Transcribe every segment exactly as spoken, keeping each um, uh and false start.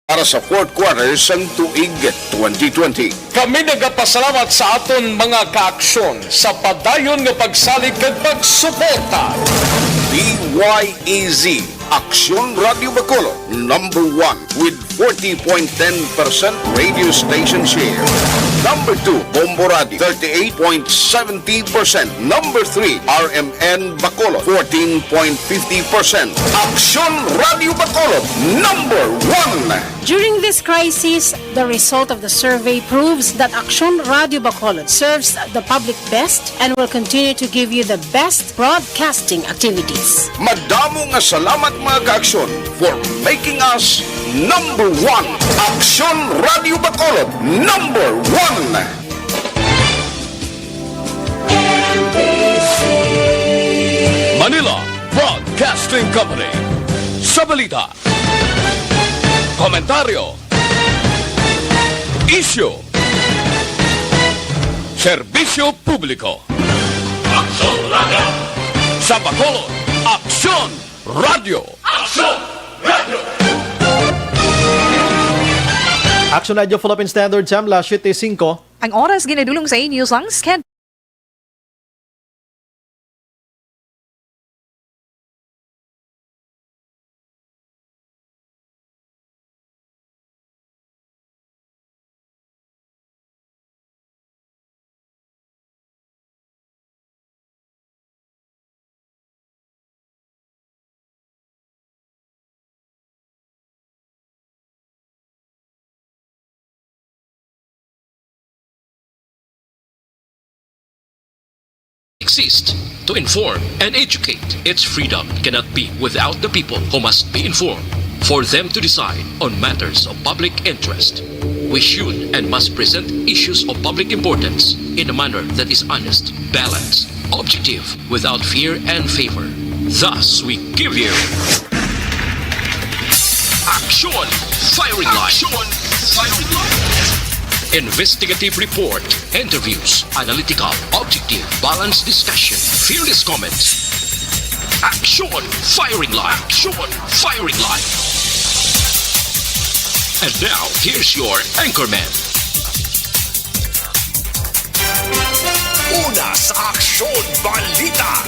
para sa fourth quarter sang tuig twenty twenty. Kami nagapasalamat sa aton mga kaaksyon sa padayon nga pagsalig kag pagsuporta. D Y A Z, Aksyon Radio Bacolod, number one with forty point ten percent radio station share. Number two, Bombo Radio, thirty-eight point seventy percent. Number three, R M N Bacolod, fourteen point fifty percent. Aksyon Radio Bacolod, number one. During this crisis, the result of the survey proves that Aksyon Radio Bacolod serves the public best and will continue to give you the best broadcasting activities. Madamo nga salamat, mga kaaksyon, for making us number one. Aksyon Radio Bacolod, number one. Manila Broadcasting Company. Sa balita, komentaryo, isyu, serbisyo publiko. Aksyon Radio. Sa Bacolod, Aksyon Radio. Aksyon Radio. Aksyon Radio Philippine Standard Time, alas siyete singko. Ang oras ginadulong sa inyo sang schedule. Exist to inform and educate. Its freedom cannot be without the people, who must be informed for them to decide on matters of public interest. We should and must present issues of public importance in a manner that is honest, balanced, objective, without fear and favor. Thus, we give you Aksyon Firing Line. Aksyon Firing Line. Investigative report, interviews, analytical, objective, balanced discussion, fearless comments. Aksyon Firing Line. Aksyon Firing Line. And now, here's your anchorman. Una sa Aksyon Balita.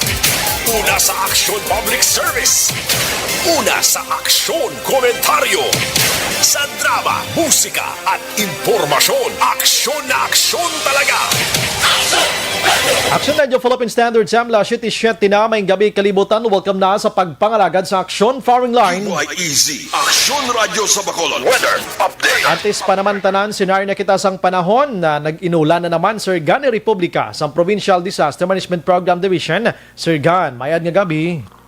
Una sa Aksyon Public Service. Una sa Aksyon Komentaryo. Sa drama, musika, at impormasyon, aksyon na aksyon talaga. Aksyon Radio Philippine Standard Time, alas siyete siyete na, maayong gabi kalibutan. Welcome na sa pagpangalagad sa Aksyon Firing Line. D Y A Z, Aksyon Radyo sa Bacolod. Weather update. Antes pa naman tanan, senaryo na kita sang panahon na nag-inulan na naman, Sir Gan, ni Republika sang Provincial Disaster Management Program Division. Sir Gan, mayad nga gabi.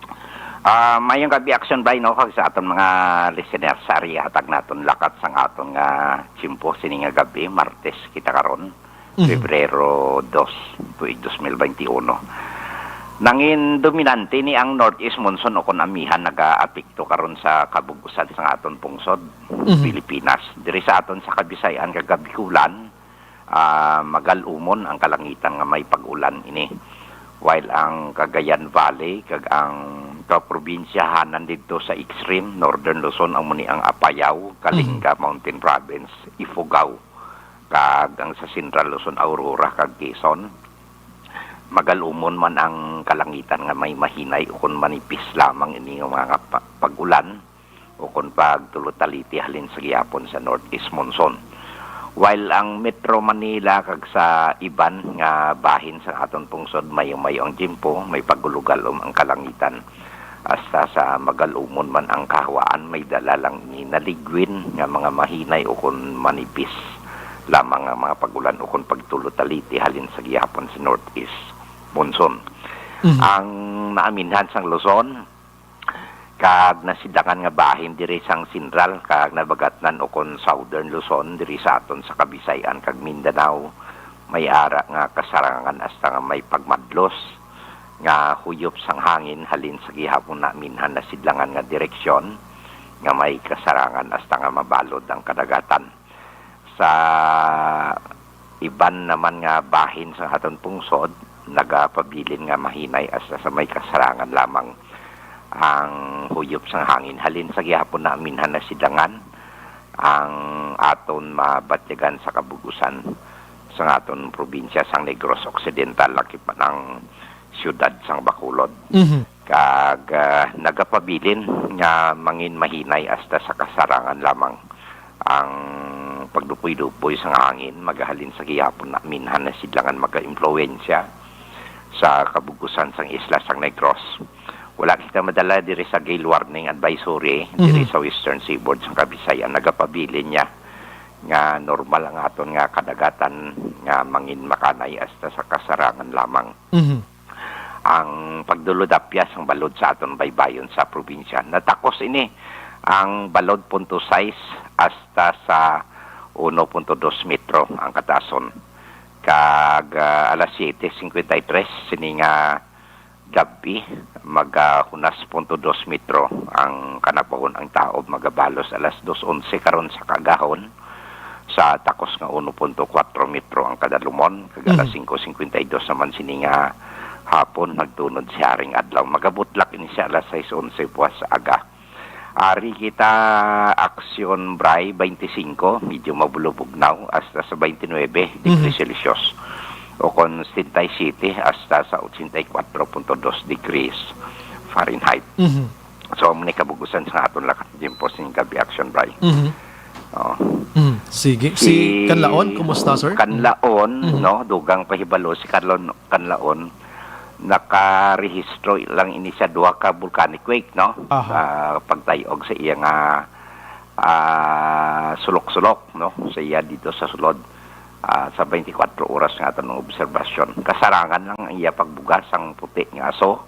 Ah, mayong gabi, Aksyon Bay, no, kag sa aton mga listeners, ari hatag naton lakat sang aton nga tiyempo sini nga gabi, Martes kita karon, Mhm. Pebrero dos, tuig dos mil benti uno. Nangin dominante ni ang northeast monsoon ukon amihan nagaapekto karon sa kabug-usan sang aton pungsod, Mhm. Pilipinas. Diri sa aton sa Kabisayan kag Kabikulan, ah, magal-umon ang kalangitan nga may pag-ulan ini. While ang Cagayan Valley kag ang kaprobinsyahanan didto sa extreme Northern Luzon, amo ni ang Apayao, Kalinga Mhm. Mountain Province, Ifugao, kag ang sa Central Luzon, Aurora kag Quezon, magal-umon man ang kalangitan nga may mahinay ukon manipis lamang ini nga mga pa-, pag-ulan ukon pagtulod-taliti halin sa gihapon sa northeast monsoon. While ang Metro Manila kag sa iban nga bahin sa aton pungsod, mayo-mayo ang tiyempo, may pagulugalom ang kalangitan. Hasta sa magal-umon man ang kahawaan, may dala lang ini naligwin nga mga mahinay ukon manipis lamang nga mga pag-ulan ukon pagtulod-taliti halin sa gihapon sa northeast monsoon. Mhm. Ang naaminhan sang Luzon, kag nasidangan nga bahin diri sang sentral kag nabagatnan ukon southern Luzon diri sa aton sa Kabisayan kag Mindanao, may ara nga kasarangan hasta nga may pagmadlos nga huyop sang hangin halin sa gihapon naminhan nasidangan nga direksyon nga may kasarangan hasta nga mabalod ang kadagatan. Sa iban naman nga bahin sa aton pungsod, nagapabilin nga mahinay hasta sa may kasarangan lamang ang huyop sang hangin. Halin sa gihapon naminhan nasidangan ang aton mabatyagan sa kabug-usan sang aton probinsya sang Negros Occidental, lakip man ang siyudad sang Bacolod. Mhm. Kag, ah, nagapabilin nga mangin mahinay hasta sa kasarangan lamang ang pagdupoy-dupoy sang hangin, magahalin sa gihapon na minhan na sidlangan magaimpluwensya sa kabug-usan sang isla sang Negros. Wala kita madala diri sa gale warning advisory diri Mhm. sa Western Seaboard sang Kabisayan. Nagapabilin niya nga normal ang aton nga kadagatan nga mangin makanay hasta sa kasarangan lamang Mhm. ang pagdulodapya sang balod sa aton baybayon sa probinsya. Natakos ini ang balod punto sais hasta sa uno punto dos metro ang kataason. Kag, ah, alas siyete singkwenta y tres sini nga gab-i, magahunas punto dos metro ang kanabahon. Ang taob magabalos alas dos onse karon sa kaagahon, sa takos nga uno punto kuwatro metro ang kadalumon, kag alas Mhm. singko singkwenta y dos naman sini nga hapon, nagtunod si Haring Adlaw. Magabutlak ini siya alas sais onse buwas sa aga. Ari kita, Aksyon Bray, twenty-five, medyo mabulubugnaw, hasta sa twenty-nine degrees Mhm. Celsius, o kon setenta y siete hasta sa ochenta y cuatro punto dos degrees Fahrenheit. Mhm. So, amo ni kabug-usan sa aton lakat, Jimpo, sing gabi, Aksyon Bray. Mhm. Oh. Mm, sige. Si Si Kanlaon, kumusta, sir? Kanlaon, Mhm. no, dugang pahibalo si Kanlaon, Kanlaon, nakarehistro lang ini sa duha ka volcanic wake, no? Aha. Ah, pagtayog sa iya nga, ah, sulok-sulok, no? Sa iya dito sa sulod, ah, sa twenty-four oras nga aton obserbasyon. Kasarangan lang ang iya pagbuga sang puti nga aso.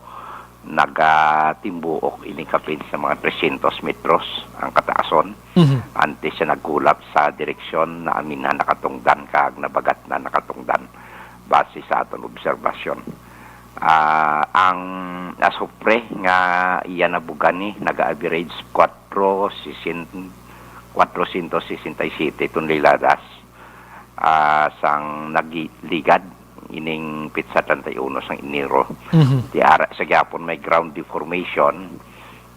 Nagatimbuok ini kapin sa mga trescientos metros ang kataason. Mhm. Antes siya nagkulap sa direksyon na aminhan nakatungdan kag nabagat na nakatungdan, base sa aton obserbasyon. Ah, ang asupre nga iya nabugan ni naga-average kwatro sesen-, kwatrocientos sesenta y siete toneladas, ah, sang nagiligad ining petsa treinta y uno sang Enero. Mhm. Ti ara sa gihapon may ground deformation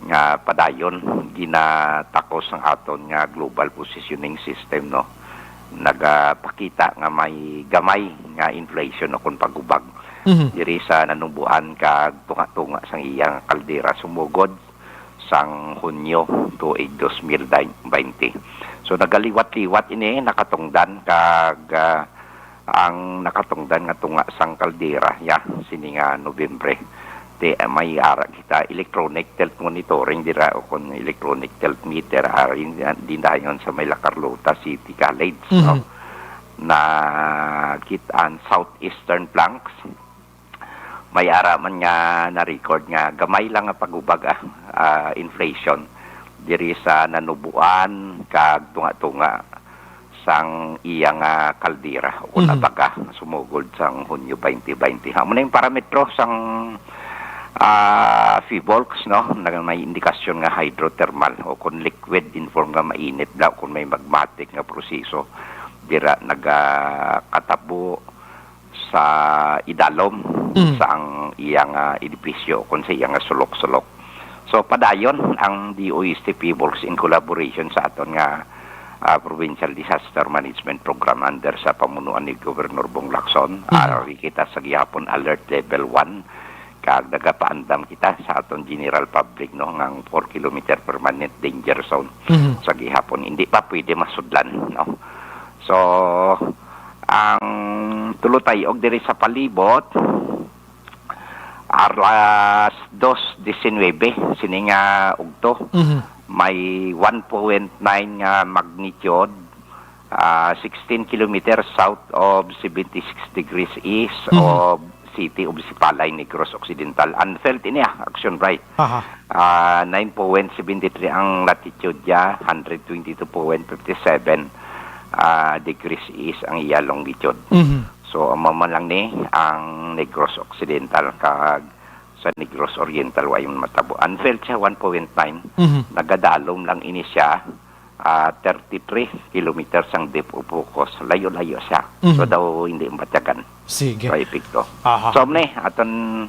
nga padayon ginatakos sang aton nga global positioning system, no? Nagapakita nga may gamay nga inflation o kon pagubag Mhm. diri sa nanuboan kag tunga-tunga sang iyang kaldera sumugod sang Hunyo tuig dos mil baynte. So, nagaliwat-liwat ini, nakatungdan kag, ah, ang nakatungdan nga tunga sang kaldera, ya, sini nga Nobyembre. Ti, ah, may ara kita electronic tilt monitoring dira o kon electronic tilt meter, ari, ah, din dayon sa may La Carlota City College, no? Mhm. Nakit-an southeastern flanks. May ara man nga na-record nga gamay lang nga pagubag, ah, ah, inflation diri sa nanuboan kag tunga-tunga sang iya nga kaldera o kon Mhm. abaga sumugod sang Hunyo twenty twenty. Amo na yung parametro sang, ah, PHIVOLCS, no? Nag-, may indikasyon nga hydrothermal o kon liquid in form nga mainit daw, kon may magmatic nga proseso dira nagakatabo sa idalom Mm. sa ang iyang, ah, edipisyo, kon sa iyang, ah, sulok-sulok. So, padayon ang D O S T PHIVOLCS in collaboration sa aton nga, ah, Provincial Disaster Management Program under sa pamunuan ni Governor Bong Lacson. Mm. Ari kita sa gihapon alert level one, kag nagapaandam kita sa aton general public, no, nga ang four kilometer permanent danger zone Mhm. sa gihapon hindi pa pwede masudlan, no. So, ang tulotay og diri sa palibot, alas dos disinwebe, sini nga ugto, Mhm. may one point nine nga magnitude, ah, sixteen kilometers south of seventy-six degrees east Mhm. of city of Sipalay, Negros Occidental. Unfelt ini, ah, Action Bright. Aha. Ah, nine point seven three ang latitude niya, hundred twenty-two point fifty-seven, ah, degrees east ang iya longitude. Mhm. So, amo man lang ni ang Negros Occidental kag sa Negros Oriental way matabo. Unfelt siya, one point nine. Mhm. Nagadalom lang ini siya, ah, thirty-three kilometers ang depth of focus. Layo-layo siya. Mhm. So, daw hindi matagan. Sige. Sa epekto. Aha. So, ni, aton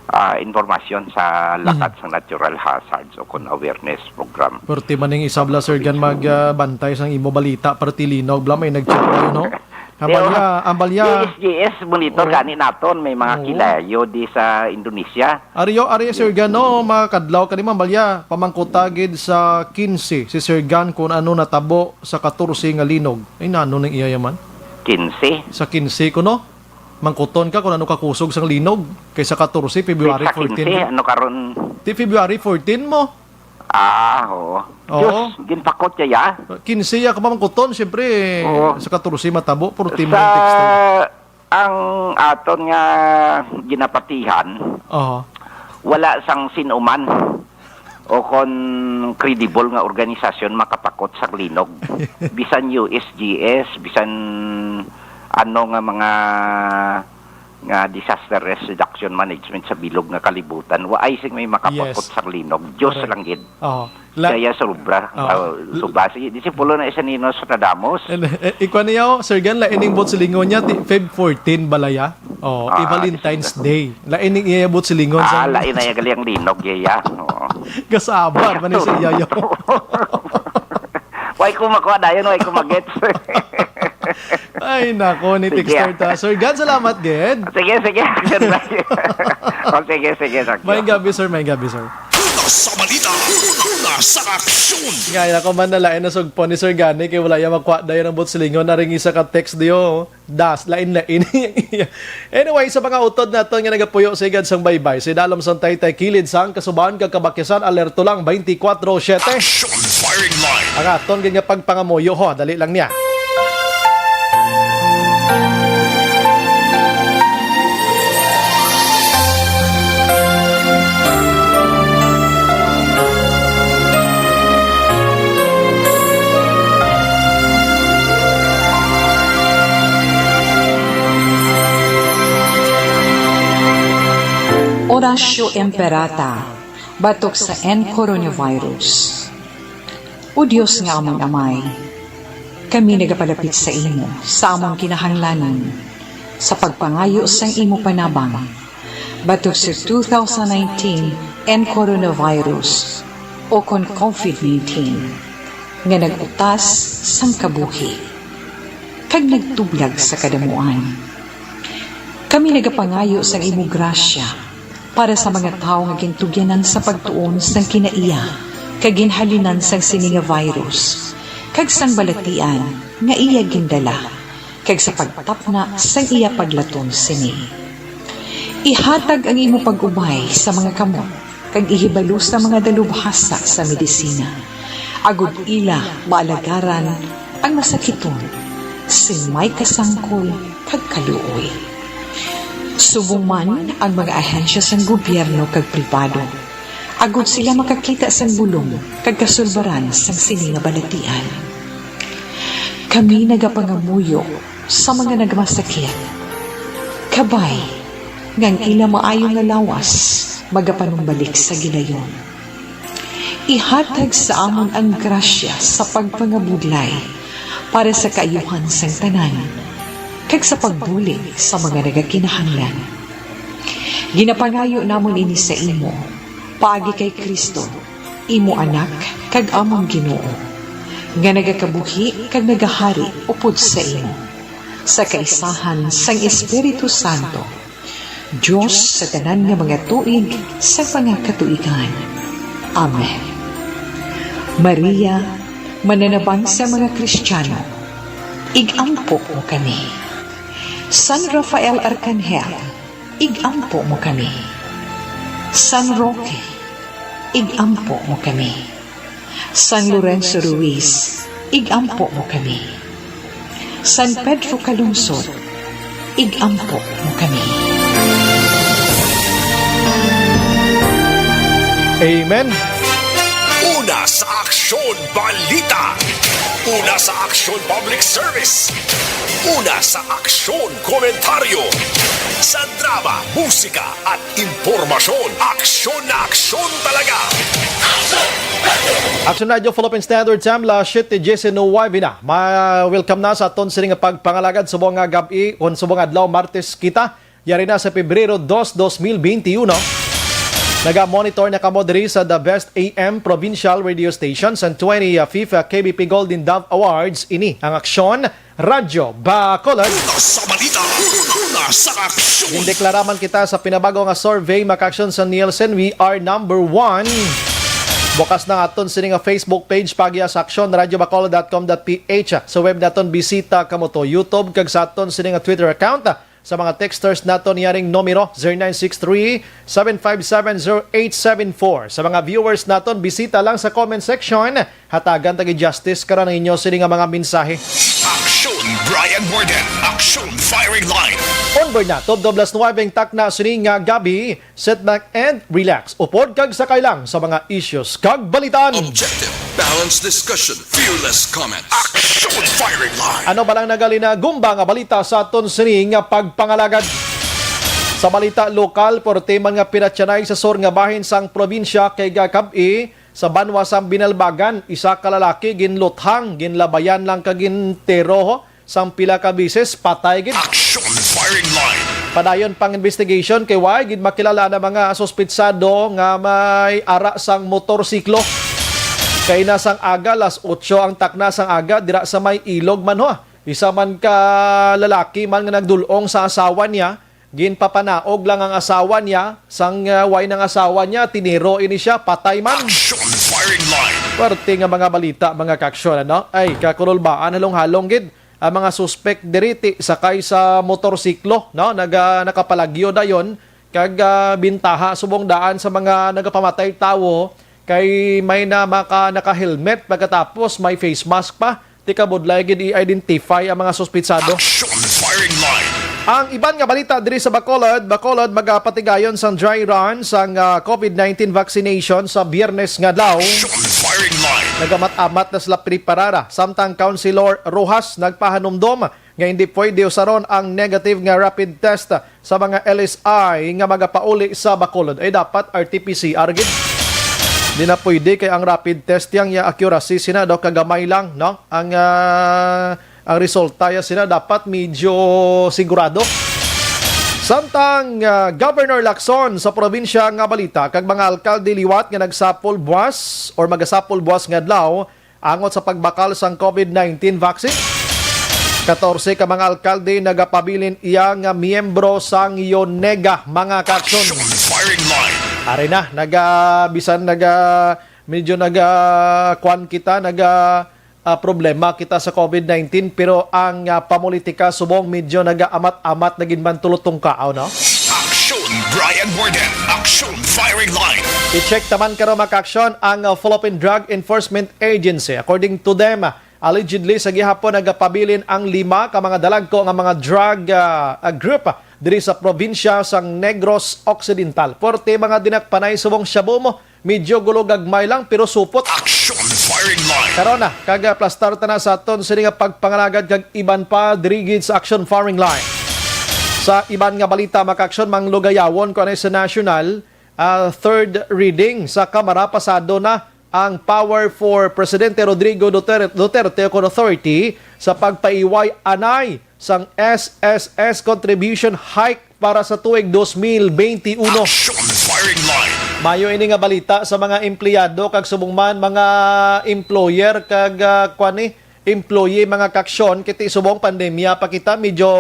ah, impormasyon sa lakat Mhm. sang natural hazards o kon awareness program. Perti man ning isab la, Sir Gan, mag, ah, bantay sang imo balita, perti linog bala, may nag-chat tayo, no? Ang Pero, balya, ang balya. D S G S, monitor Oo. gani naton, may mga Oo. kilayo di sa Indonesia. Ariyo, ari, Sir Gan, no, makadlaw ka ni, ma'am, balya, pamangkuta gid sa quince, si Sir Gan, kung ano natabo sa katorse nga linog. Ay, nano ning iya yaman? Quince? Sa quince ko, no? Mangkuton ka kung ano kakusog sang linog kay sa katorse, February Sa fourteen. quince, ano karon? Di February fourteen mo. Ah, oo. Oo. Diyos, ginpakot siya, ya. Quince ya ka mangkuton, siyempre, Oo. sa katorse matabo, pero team Sa ng textile. ang aton nga ginapatihan, Oo. wala sang sinuman o kon credible nga organisasyon makapakot sang linog. Bisan U S G S, bisan ano nga mga nga disaster risk reduction management sa bilog nga kalibutan, waay sing may makapakot Yes. sang linog. Diyos Correct. lang gid. Oo. La- Kaya sobra. Oo. Ah, L- sobra. Sige, disipulo na isa ni Nostradamus. And, eh, ikuha niya, oh, Sir Gan, lain ning buot silingon niya, ti-, Feb fourteen balaya. Oh, Ah, Valentine's December. Day. Lain ning iya buot silingon Ah, sa lain na iya gali ang linog, iya. Oo. Kasabar man ni sa iya, yo. Why ko makuha dayon, why ko magets? Ay, nako, ni Sige. Texter ta. Sir Gan, salamat, gid. Sige, sige. Action tayo. Oh, sige, sige, thank you. May gabi, sir. May gabi, sir. Una sa balita, una sa aksyon. Nga, ako man nalain na sugpon ni Sir Gani kay wala niya makuha dayon ang buot silingon. Naring isa ka text diyo. Das, lain-lain. Anyway, sa mga utod naton nga nagapuyo sa igad sang baybay, sa idalom sang taytay kilid sang kasubahan kag kabakisan, alerto lang twenty-four seven. Action Firing Line. Ang aton gid nga pagpangamuyo, ho, dali lang niya. Oratio Imperata, batok sa N coronavirus. O Dios nga amon Amay, kami nagapalapit sa imo sa amon kinahanglanon sa pagpangayo sang imo panabang batok sa two thousand nineteen N coronavirus o kon covid nineteen nga nag-utas sang kabuhi kag nagtublag sa kadamuan. Kami nagapangayo sang imo grasya para sa mga tawo nga gintugyanan sa pagtuon sang kinaiya kag ginhalinan sang sini nga virus kag sang balatian nga iya gindala kag sa pagtapna sang iya paglaton sini. Ihatag ang imo pag-ubay sa mga kamot kag ihibalo sa mga dalubhasa sa medisina, agod ila maalagaran ang masakiton sing may kasangkol kag kaluoy. Subong man ang mga ahensya sang gobyerno kag pribado, agod sila makakita sang bulong kag kasulbaran sang sini nga balatian. Kami nagapangamuyo sa mga nagmasakit. Kabay nga ang ila maayo nga lawas magapanumbalik sa gilayon. Ihatag sa amon ang grasya sa pagpangabudlay para sa kaayuhan sang tanan, kag sa pagbulig sa mga nagakinahanglan. Ginapangayo namon ini sa imo, paagi kay Cristo, imo Anak kag amon Ginoo, nga nagakabuhi kag nagahari upod sa imo, sa kaisahan sang Espiritu Santo, Dios sa tanan nga mga tuig sa mga katuigan. Amen. Maria, mananabang sa mga Kristiyano, ig-ampo mo kami. San Rafael Arcangel, ig-ampo mo kami. San Roque, ig-ampo mo kami. San Lorenzo Ruiz, ig-ampo mo kami. San Pedro Calungsod, ig-ampo mo kami. Amen. Una sa Aksyon Balita. Una sa Aksyon Public Service. Una sa Aksyon Komentaryo. Sa drama, musika, at impormasyon. Aksyon na aksyon talaga. Action Radio Philippine Standard Time, las siete diecinueve na. Ma-welcome na sa aton sini nga pagpangalagad subong nga gab-i, kon subong adlaw, Martes kita. Yari na sa Pebrero dos, dos mil beintiuno. Naga-monitor na kamo diri sa The Best A M Provincial Radio Station sa twenty-fifth K B P Golden Dove Awards. Ini ang Aksyon Radyo Bacolod. Una sa balita, una sa aksyon. Gindeklara man kita sa pinabago nga survey, mga ka-aksyon, sa Nielsen, we are number one. Bukas na aton sini nga Facebook page, pagya sa aksyon radyo bacolod dot com dot p h. Sa web naton, bisita kamo to YouTube, kag sa aton sini nga Twitter account. Sa mga texters naton, yaring numero, zero nine six three, seven five seven, zero eight seven four. Sa mga viewers naton, bisita lang sa comment section. Hatagan ta gid justice karon ang inyo sini nga mga mensahe. Aksyon Brian Warden, Aksyon Firing Line. Onboard na, tubtob alas nuwebe ang takna sini nga gabi. Sit back and relax. Upod kag sakay lang sa mga issues kag balitaan. Objective, balanced discussion, fearless comments. Aksyon Firing Line. Ano ba lang nagalinagumba nga balita sa aton sini nga pagpangalagad? Sa balita lokal, porte man nga pinatyanay sa sur nga bahin sang probinsya kay gakab-i sa banwa sang Binalbagan, isa ka lalaki ginluthang, ginlabayan lang kag ginteroho sang pila ka bisis, patay gid. Action Firing Line. Padayon pang investigation kay wala gid makilala ang mga suspitsado nga may ara sang motorsiklo. Kay na sang aga, alas otso ang takna sang aga, dira sa may Ilog man ho. Isa man ka lalaki man nga nagdul-ong sa asawa niya, ginpapanaog lang ang asawa niya, sang, ah, way nang asawa niya, tiniro ini siya, patay man. Action Firing Line. Parte nga mga balita, mga kaaksyon, ano? Ay, kakululbaan, halong-halong gid ang mga suspek diri ti sakay sa motorsiklo, no? Naga-, nakapalagyo dayon kag, ah, bintaha subong daan sa mga nagapamatay tawo kay may na maka-, naka-helmet, pagkatapos may face mask pa. Ti kabudlay gid i-identify ang mga suspitsado. Action Firing Line. Ang iban nga balita diri sa Bacolod, Bacolod magapatigayon sang dry run sang, ah, covid nineteen vaccination sa Biyernes nga adlaw. Action Firing Line. Nagamat-amat na sila preparara, samtang Councilor Rojas nagpahanumdom nga hindi pwede usaron ang negative nga rapid test sa mga L S I nga magapauli sa Bacolod. Ay, dapat R T P C R gid. Di na pwede kay ang rapid test yang iya accuracy sina daw kagamay lang, no? Ang, ah, ang resulta ya sina dapat medyo sigurado. Samtang, ah, Governor Lacson sa probinsya nga balita kag mga alkalde liwat nga nagsapol buwas or magasapol buwas nga adlaw, angot sa pagbakal sang covid nineteen vaccine. Katorse ka mga alkalde nagapabilin iya nga miyembro sang YONEGA, mga kaaksyon. Action Firing Line. Ari na, naga-, bisan naga-, medyo naga-, kwan kita, naga-, ah, problema kita sa covid nineteen, pero ang, ah, pamulitika subong medyo nagaamat-amat na gid man tulo tungkaaw, no? Action Brian Warden. Action Firing Line. I-check taman karon, mga kaaksyon, ang, uh, Philippine Drug Enforcement Agency. According to them, allegedly, sa gihapon nagapabilin ang lima ka mga dalagko nga mga drug, uh, uh, group diri sa probinsya sang Negros Occidental. Porte mga dinakpanay subong shabu mo, medyo gulo gagmay lang pero supot. Action Firing Line. Karon na, kag, uh, plastar ta na sa aton sini nga pagpangalagad kag iban pa diri gid sa Action Firing Line. Sa iban nga balita, mga kaaksyon, manglugayawon ko anay sa national, ah, third reading sa Kamara, pasado na ang power for Presidente Rodrigo Duterte, Duterte o kon authority sa pagpaiway anay sang S S S contribution hike para sa tuig dos mil benti uno. Action Firing Line. Mayo ini nga balita sa mga empleyado kag subong man mga employer kag, ah, kwan ni, employee, mga kaaksyon, kay ti subong pandemya pa kita, medyo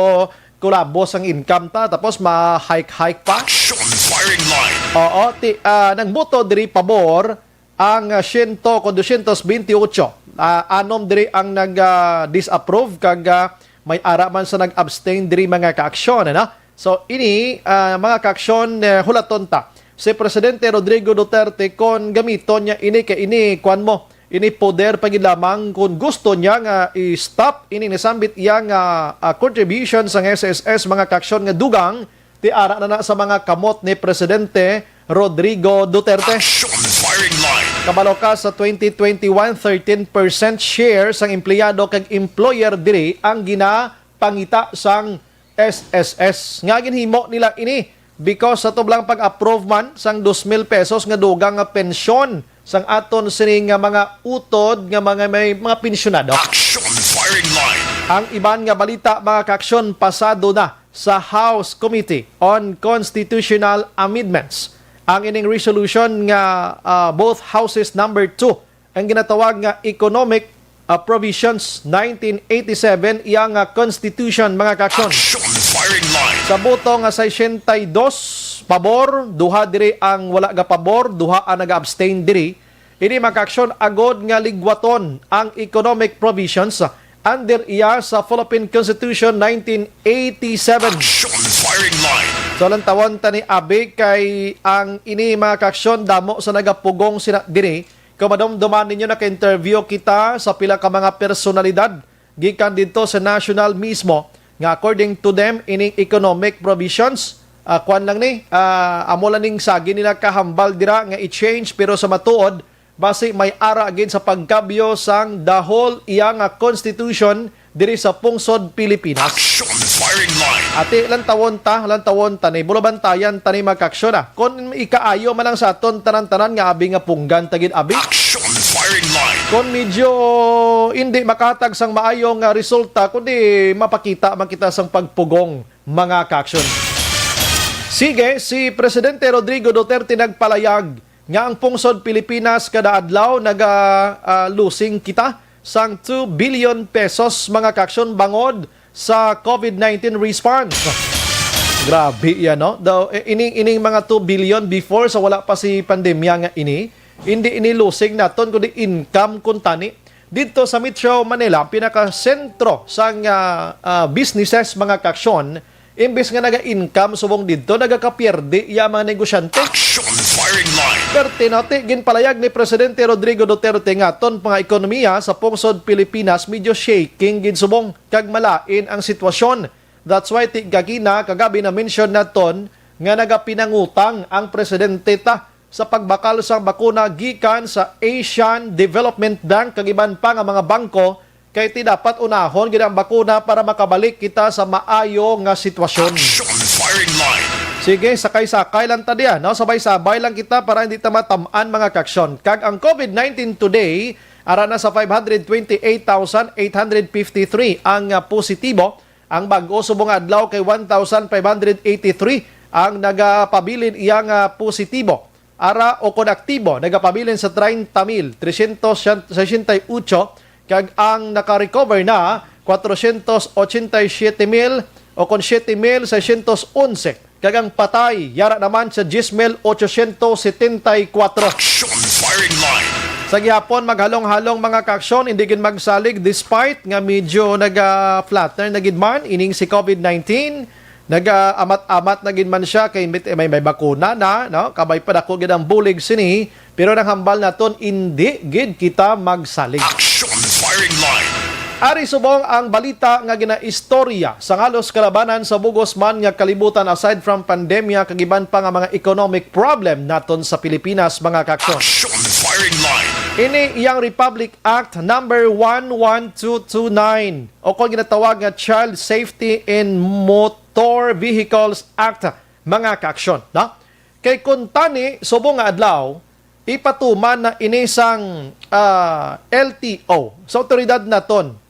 kulabos ang income ta, tapos ma-hike-hike pa. Action Firing Line. Oo, ti, ah, nagboto diri pabor ang, ah, siyento kon dosyentos bentiocho. Ah, anom diri ang nag, ah, disapprove kag, ah, may ara man sa nag-abstain diri, mga kaaksyon, ano? So, ini, ah, mga kaaksyon, eh, hulaton ta. Si Presidente Rodrigo Duterte, kon gamiton niya ini, kay ini, kwan mo, ini poder pa gid lamang kon gusto niya nga i-stop ini nasambit iya nga, ah, contribution sang S S S, mga kaaksyon, nga dugang ti ara na na sa mga kamot ni Presidente Rodrigo Duterte. Action Firing Line. Kabalo ka, sa twenty twenty-one, thirteen percent share sang empleyado kag employer diri ang ginapangita sang S S S. Nga ginhimo nila ini because sa tublang pag-approve man sang dos mil pesos nga dugang nga pensyon sang aton sini nga mga utod nga mga may mga pensyonado. Action Firing Line. Ang iban nga balita, mga kaaksyon, pasado na sa House Committee on Constitutional Amendments ang ining resolution nga, ah, both houses number two ang ginatawag nga Economic, ah, Provisions nineteen eighty-seven iya nga constitution, mga kaaksyon. Action Firing Line. Sa boto nga sesenta y dos pabor, duha diri ang wala gapabor, duha ang nag-abstain diri. Ini, mga kaaksyon, agod nga ligwaton ang economic provisions under iya sa Philippine Constitution nineteen eighty-seven. Action Firing Line. So, lantawon ta ni abi kay ang ini, mga kaaksyon, damo sa nagapugong sina diri. Kung madumduman ninyo, naka-interview kita sa pila ka mga personalidad gikan didto sa national mismo nga, according to them, ining economic provisions, ah, kuan lang ni, ah, amo lang ning sagi nila kahambal dira nga i-change, pero sa matuod, basi may ara gid sa pagkabyo sang the whole iya nga constitution diri sa pungsod Pilipinas. Action Firing Line. Ati, lantawon ta, lantawon ta ni. Bulabantayan ta ni, mga kaaksyon, ah. Kon ikaayo man lang sa aton tanan-tanan nga abi nga punggan ta gid abi. Action Firing Line. Kon medyo hindi makahatag sang maayo nga resulta, kundi mapakita man kita sang pagpugong, mga kaaksyon. Sige, si Presidente Rodrigo Duterte nagpalayag nga ang pungsod Pilipinas kada adlaw naga, ah, losing kita sang two billion pesos, mga kaaksyon, bangod sa COVID nineteen response. Grabe yan, no? Daw, eh, ining, ining mga two billion before, sa wala pa si pandemya nga ini, hindi ini losing naton, kundi income kuntani. Didto sa Metro Manila, pinakasentro sang, ah, ah, businesses, mga kaaksyon, imbis nga naga-income subong didto, nagakapierde iya mga negosyante. Action Firing Line. Perti, no, ti, ginpalayag ni Presidente Rodrigo Duterte nga aton mga ekonomiya sa pungsod Pilipinas medyo shaking gid subong kag malain ang sitwasyon. That's why ti gagina kagabi na-mention naton nga nagapinangutang ang presidente ta sa pagbakal sang bakuna gikan sa Asian Development Bank kag iban pa nga mga bangko, kay ti dapat unahon gid ang bakuna para makabalik kita sa maayo nga sitwasyon. Action Firing Line. Sige, sakay-sakay lang ta diyan, no? Sabay-sabay lang kita para hindi ta matam-an, mga kaaksyon. Kag ang COVID nineteen today, ara na sa five hundred twenty-eight thousand eight hundred fifty-three ang, ah, positibo. Ang bag-o subong nga adlaw kay one thousand five hundred eighty-three ang nagapabilin iya nga positibo. Ara, o kon aktibo, nagapabilin sa treinta mil trescientos sesenta y ocho, kag ang naka-recover na, cuatrocientos ochenta y siete mil, o kon siete mil seiscientos once, kag ang patay yara naman sa diez mil ochocientos setenta y kuwatro. Action Firing Line. Sa gihapon, maghalong-halong, mga kaaksyon, hindi gid magsalig despite nga medyo naga-flatter na gid man ining si COVID nineteen. Nagaamat-amat na gid man siya kay may, may, may bakuna na, no? Kabay pa dako gid ang bulig sini, pero ang hambal naton, indi gid kita magsalig. Action Firing Line. Ari subong ang balita nga ginaistorya sa halos kalabanan sa bugos man nga kalibutan, aside from pandemya kag iban pa nga mga economic problem naton sa Pilipinas, mga kaaksyon. Action Firing Line. Ini iyang Republic Act number one one two two nine, o kon ginatawag nga Child Safety in Motor Vehicles Act, mga kaaksyon, no? Kay kuntani, subong nga adlaw, ipatuman na ini sang, ah, L T O, sa awtoridad naton,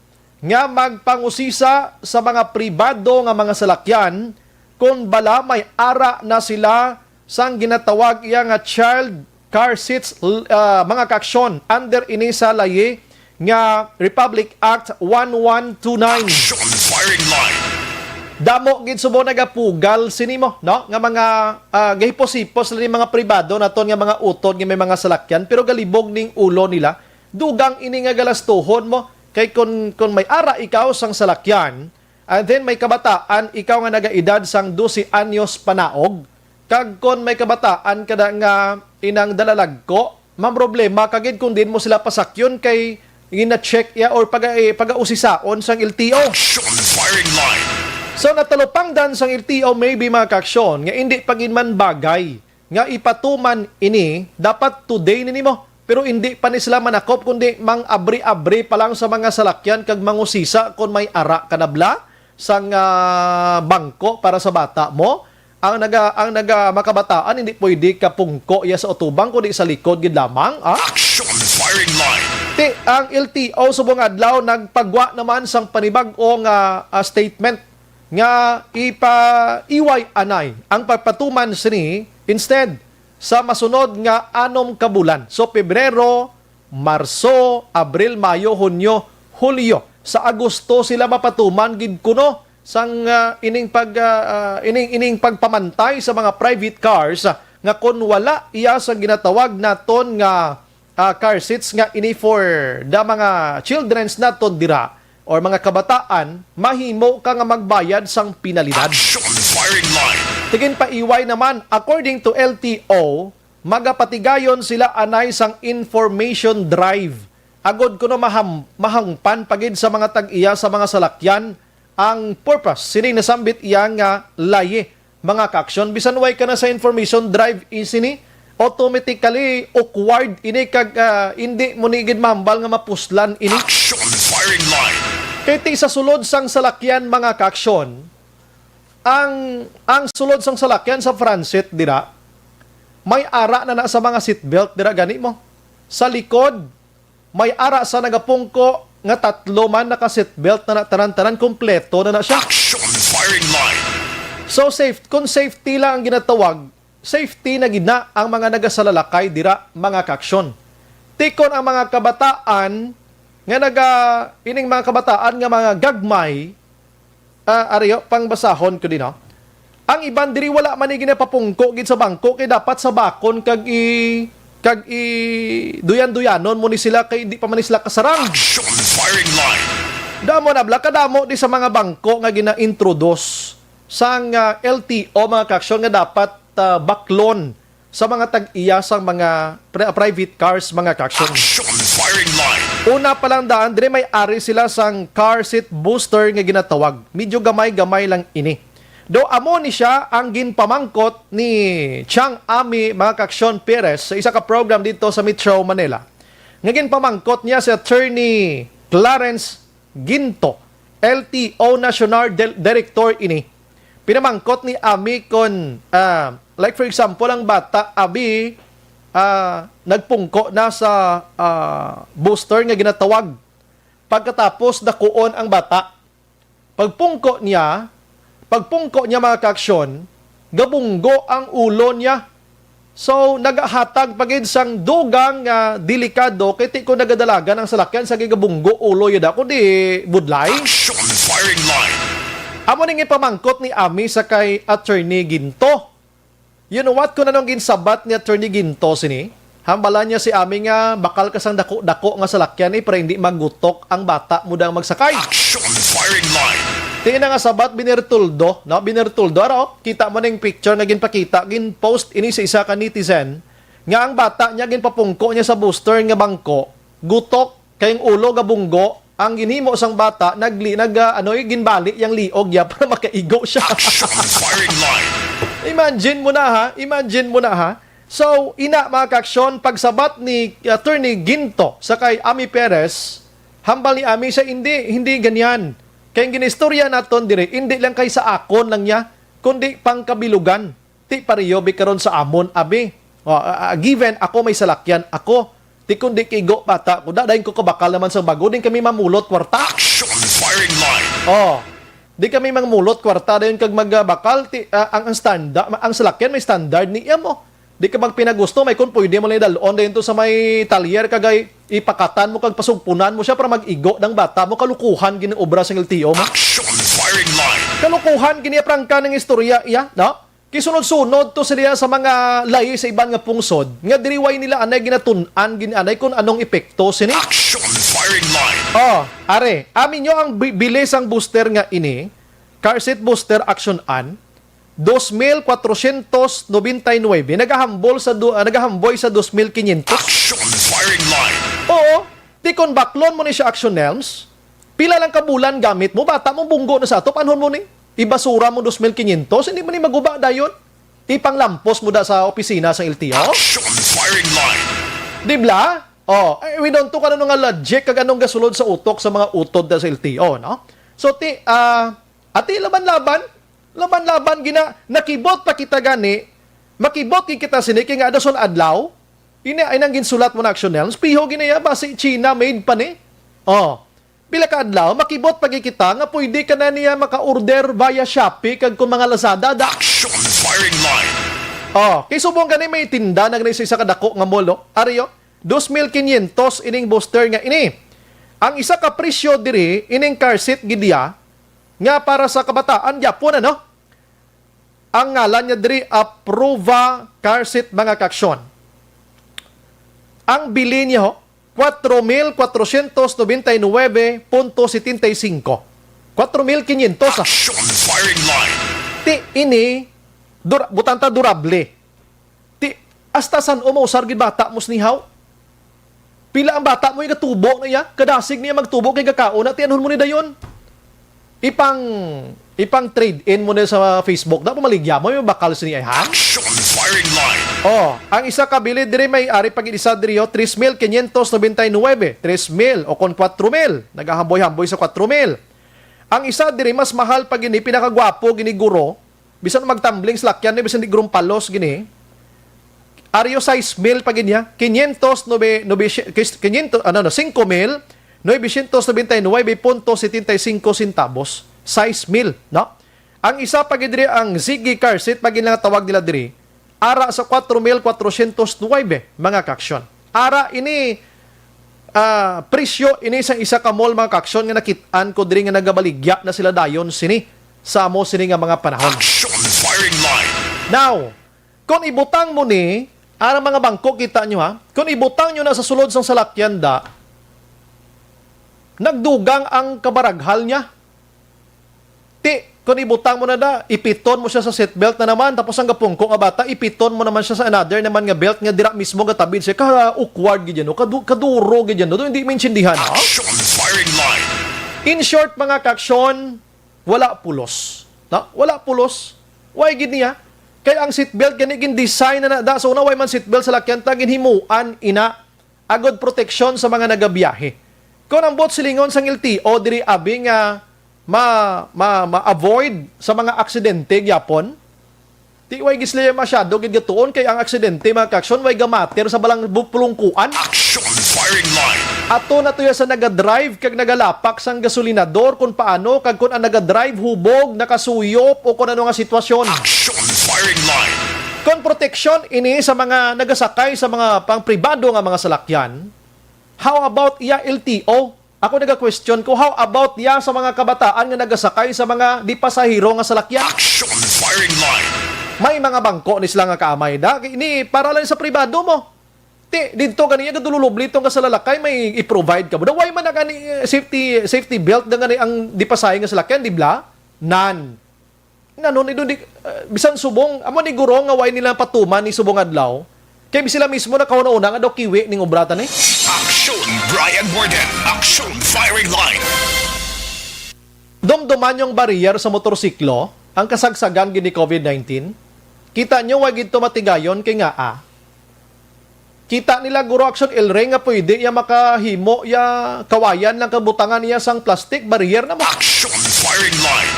nga magpangusisa sa mga pribado nga mga salakyan kon bala may ara na sila sang ginatawag iya nga child car seats, l-, ah, mga kaaksyon, under ini sa layi nga Republic Act one one two nine. Action Firing Line. Damo gid subong nagapugal sini mo, no? Nga mga, ah, gahipos-hipos lang ni mga pribado naton nga mga utod nga may mga salakyan, pero galibog ning ulo nila. Dugang ini nga galastuhon mo. Kay kun, kun may ara ikaw sang salakyan, and then may kabataan ikaw nga nagaedad sang dose anyos panaog, kag kon may kabataan kada nga inang dalalagko, mamroblema ka gid kung diin mo sila pasakyon kay gina-check ya or paga-, eh, pagausisaon sang L T O. Action Firing Line. So, natalupangdan sang L T O maybe, mga kaaksyon, nga indi pa gid man bagay nga ipatuman ini, dapat today ni nimo. Pero indi pa ni sila manakop, kundi mang-abri-abri pa lang sa mga salakyan kag mangusisa kon may ara ka na bala sang, ah, bangko para sa bata mo. Ang naga-, ang naga-, makabataan, hindi pwede kapungko ya sa utubang, kundi sa likod gid lamang, ah. Action Firing Line. Ti, ang L T O subong adlaw nagpagwa naman sang panibag-o nga, ah, statement nga ipaiway anay ang pagpatuman sini instead sa masunod nga anom ka bulan. So, Pebrero, Marso, Abril, Mayo, Hunyo, Hulyo. Sa Agosto sila mapatuman gid kuno sang, ah, ining pag, ah, ah, ining, ining pagpamantay sa mga private cars, ah, nga kon wala iya sa ginatawag naton nga, ah, car seats nga ini for the mga childrens naton dira or mga kabataan, mahimo ka nga magbayad sang penalidad. Action firing line. Tigin paiway naman, according to L T O, magapatigayon sila anay sang information drive. Agod kuno maham-, mahangpan pa gid sa mga tag-iya sa mga salakyan ang purpose sining nasambit iya nga layi, mga kaaksyon. Bisan way ka na sa information drive, isini automatically awkward ini kag, ah, hindi mo ni gid mahambal nga mapuslan ini. Action firing line. Kay ti sa sulod sang salakyan, mga kaaksyon, ang, ang sulod sang salakyan sa front seat dira, may ara na na sa mga seatbelt dira gani mo. Sa likod, may ara sa nagapungko nga tatlo man naka-seatbelt na na, tanan-tanan kompleto na na siya. Action firing line. So, safe, kung safety lang ang ginatawag, safety na gid na ang mga nagasalalakay dira, mga kaaksyon. Tikon ang mga kabataan nga naga, ining mga kabataan nga mga gagmay, ah, ari, oh, pangbasahon ko din, oh. Ang iban diri wala man ni ginapapungko gid sa bangko kay dapat sa bakon kag i-, kag i-duyan-duyanon mo ni sila kay di pa man ni sila kasarang. Action firing line. Damo na bla kadamo di sa mga bangko nga gina-introduce sang, ah, L T O, mga kaaksyon, nga dapat, ah, baklon sa mga tag-iya sang mga pri-, private cars, mga kaaksyon. Action firing line. Una pa lang daan, dire may ari sila sang car seat booster nga ginatawag. Medyo gamay-gamay lang ini. Do amo ni siya ang ginpamangkot ni Chang Ami, mga kaaksyon, Perez sa isa ka program dito sa Metro Manila. Nga ginpamangkot niya si Attorney Clarence Ginto, L T O National Del-, Director ini. Pinamangkot ni Ami kon, ah, like for example, ang bata, abi, ah, nagpungko na sa, ah, booster nga ginatawag. Pagkatapos, dakuon ang bata. Pagpungko niya, pagpungko niya, mga kaaksyon, gabunggo ang ulo niya. So, nagahatag pa gid sang dugang nga delikado kay ti ko nagadalagan ang salakyan sa gigabunggo ulo yun ako di budlay. Action firing line. Amo ning ipamangkot ni Ami sa kay Attorney Ginto. You know what? Kung anong ginsabat ni Attorney Ginto sini, hambalan niya si Ami nga bakal ka sang dako-dako nga salakyan, eh, para hindi magutok ang bata mo dang magsakay. Action firing line. Tingnan nga sabat, Binertuldo, no? Binertuldo, ara, oh, kita mo ning picture nga ginpakita, ginpost ini sa isa ka netizen, nga ang bata niya ginpapungko niya sa booster nga bangko, gutok, kay ang ulo gabunggo, ang ginhimo sang bata, nagli-, nag, ah, ano, eh, ginbali yang liog ya para makaigo siya. Action firing line. Imagine mo na, ha? Imagine mo na, ha? So, ina, mga kaaksyon, pagsabat ni Attorney Ginto sa kay Ami Perez, hambal ni Ami sa hindi, hindi ganyan. Kay ang ginistorya naton diri, hindi lang kay sa akon lang niya, kundi pangkabilugan. Ti pareho bi karon sa amon, abi. O, ah, ah, given ako may salakyan ako. Ti kun di kigo bata ko, da-, dayon ko kabakal naman sa bago, din kami mamulot kwarta. Action firing line. Oh. Di kami mamulot kwarta dayon kag magbakal ti, ah, ang, ang standard, ang salakyan may standard ni iya mo. Di ka magpinagusto, may kun pwede mo lang idalon dayon to sa may talyer kagay ipakatan mo kag pasugpunan mo siya para mag-igo ng bata mo, kalukuhan gini obra sa L T O mo. Action firing line. Kalukuhan gini prangka ng istorya iya, no? Kisunod-sunod to sila sa mga lahi sa iban nga pungsod, nga diri way nila anay ginatun-an gini anay kung anong epekto sini. Action firing line. Oh, are, amin nyo ang bi-, bili sang booster nga ini, car seat booster action an, dos mil kwatrocientos noventa y nuebe, nagahambol sa du-, ah, nagahamboy sa dos mil quinientos. Action firing line. Oo, di kon baklon mo ni siya action nelms, pila lang ka bulan gamit mo, bata mo bunggo na sa ato, panhon mo ni? Ibasura mo dos mil quinientos, hindi mo ni maguba dayon. Ipanglampos mo da sa opisina sa L T O. Action firing line. Di bla? Oh, eh, we don't to kung ano nga logic kag anong gasulod sa utok sa mga utod da sa L T O, no? So, ti, ah, ati laban-laban, laban-laban gina, nakibot pa kita gani, makibot gid kita sini kay nga adason adlaw, ini ay nang ginsulat mo na action nelms, piho gini ya, basi China made pa ni. Oh, Pila ka adlaw, makibot pa gid kita nga pwede ka na niya maka-order via Shopee kag kung mga Lazada, da. Action firing line. Oh, kay subong gani may tinda na gani sa isa ka dako nga mall, oh. Ari, oh, dos mil quinientos ining booster nga ini. Ang isa ka presyo diri, ining car seat gid iya, nga para sa kabataan gyapon, ano? Ang ngalan niya diri, Aprova Car Seat, mga kaaksyon. Ang bili niya, ho, cuatro mil cuatrocientos noventa y nueve punto setenta y cinco. Cuatro mil quinientos, ah. Action firing line. Ti ini, dura-, butang ta, durable. Ti, hasta san-o mausar gid bata mo sini, haw? Pila ang bata mo, igatubo na iya? Kadasig niya magtubo kay gakaon na, ti anhon mo ni dayon? Ipang, ipang trade in mo na sa Facebook, da, pamaligya mo, may bakal sini ay, ha? Action firing line. Oh, ang isa ka bilid diri may ari pag-isa diri, oh, tres mil quinientos noventa y nueve, tres mil o kon cuatro mil, nagahamboy-hamboy sa cuatro mil. Ang isa diri mas mahal pa gini, pinakagwapo gini, guro, bisan magtambling sa lakyan ni, bisan di grumpalos gini. Aryo sais mil pa gid niya. Quinientos nuebe, nuebe, quinientos, ano, no, cinco mil novecientos noventa y nueve punto setenta y cinco centavos. Sais mil, no? Ang isa pa gid diri, ang Ziggy car seat pa gid nga tawag nila diri. Ara sa cuatro mil cuatrocientos nueve, mga kaaksyon. Ara ini, ah, presyo ini sa isa ka mall, mga kaaksyon, nga nakit-an ko diri nga nagabaligya na sila dayon sini sa amo sini nga mga panahon. Action firing line. Now, kung ibutang mo ni, arang mga bangko, kita nyo, ha, kung ibutang nyo na sa sulod sang salakyan, da, nagdugang ang kabaraghal niya. Ti, kung ibutang mo na, da, ipiton mo siya sa seatbelt na naman, tapos ang gapungko nga bata, ipiton mo naman siya sa another naman nga belt nga dira mismo gatabid siya. Ka-awkward gid yan, no? Kadu-, kaduro gid yan, no? Hindi maintindihan, ha? Action firing line. In short, mga kaaksyon, wala pulos. Na? Wala pulos. Why gid niya? Kay ang seatbelt gani gin-design na na da. So, na way man seatbelt sa lakyan ta, ginhimuan ina agod proteksyon sa mga nagabiyahe. Kung ang buot silingon sang L T O diri, abi, nga ma-, ma-, ma-avoid sa mga aksidente gyapon, ti way gid sila masyado gid gatuon, kay ang aksidente, mga kaaksyon, way gamater sa balang bu-, pulungkuan. Action firing line. Ato na to ya sa nagadrive kag nagalapak sang gasolinador, kung paano, kag kung ang nagadrive hubog, nakasuyop, o kung ano nga sitwasyon. Action firing line. Kon proteksyon ini sa mga nagasakay sa mga pang-pribado nga mga salakyan, how about iya L T O? Ako naga-question ko, how about iya sa mga kabataan nga nagasakay sa mga di pasahero nga salakyan? Action firing line. May mga bangko ni sila nga kaamay, da. Ini para lang sa pribado mo. Ti, didto gani, gadululubli tong kasalalakay, may i-provide ka mo. Da, way man na gani, eh, safety, safety belt na gani ang di pasahe nga salakyan, di bla? Nan. Nanon, idon di, eh, bisan subong, amo ni guro nga way nila patuman ni subong adlaw. Kay sila mismo nakahuna-una nga daw kiwi ning obra ta ni. Action, Brian Warden. Action, firing line. Dumduman yung barrier sa motorsiklo, ang kasagsagan gid ni covid nineteen. Kita nyo, wa gid to matigayon kay nga, ah, kita nila, Guro Action, El Rey, nga pwede iya makahimo iya kawayan lang kabutangan niya sang plastic barrier na mo. Action firing line.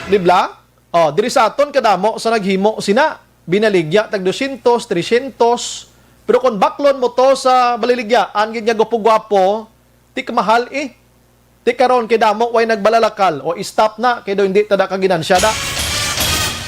Di bla? Oh, diri sa aton kadamo sa naghimo sina. Binaligya tag dosyentos, tresyentos. Pero kung baklon mo to sa baliligyaan gid nga gwapo-gwapo, ti kamahal eh. Ti karon kay damo way nagbalalakal, o stop na, kay daw hindi ta da kaginansya da.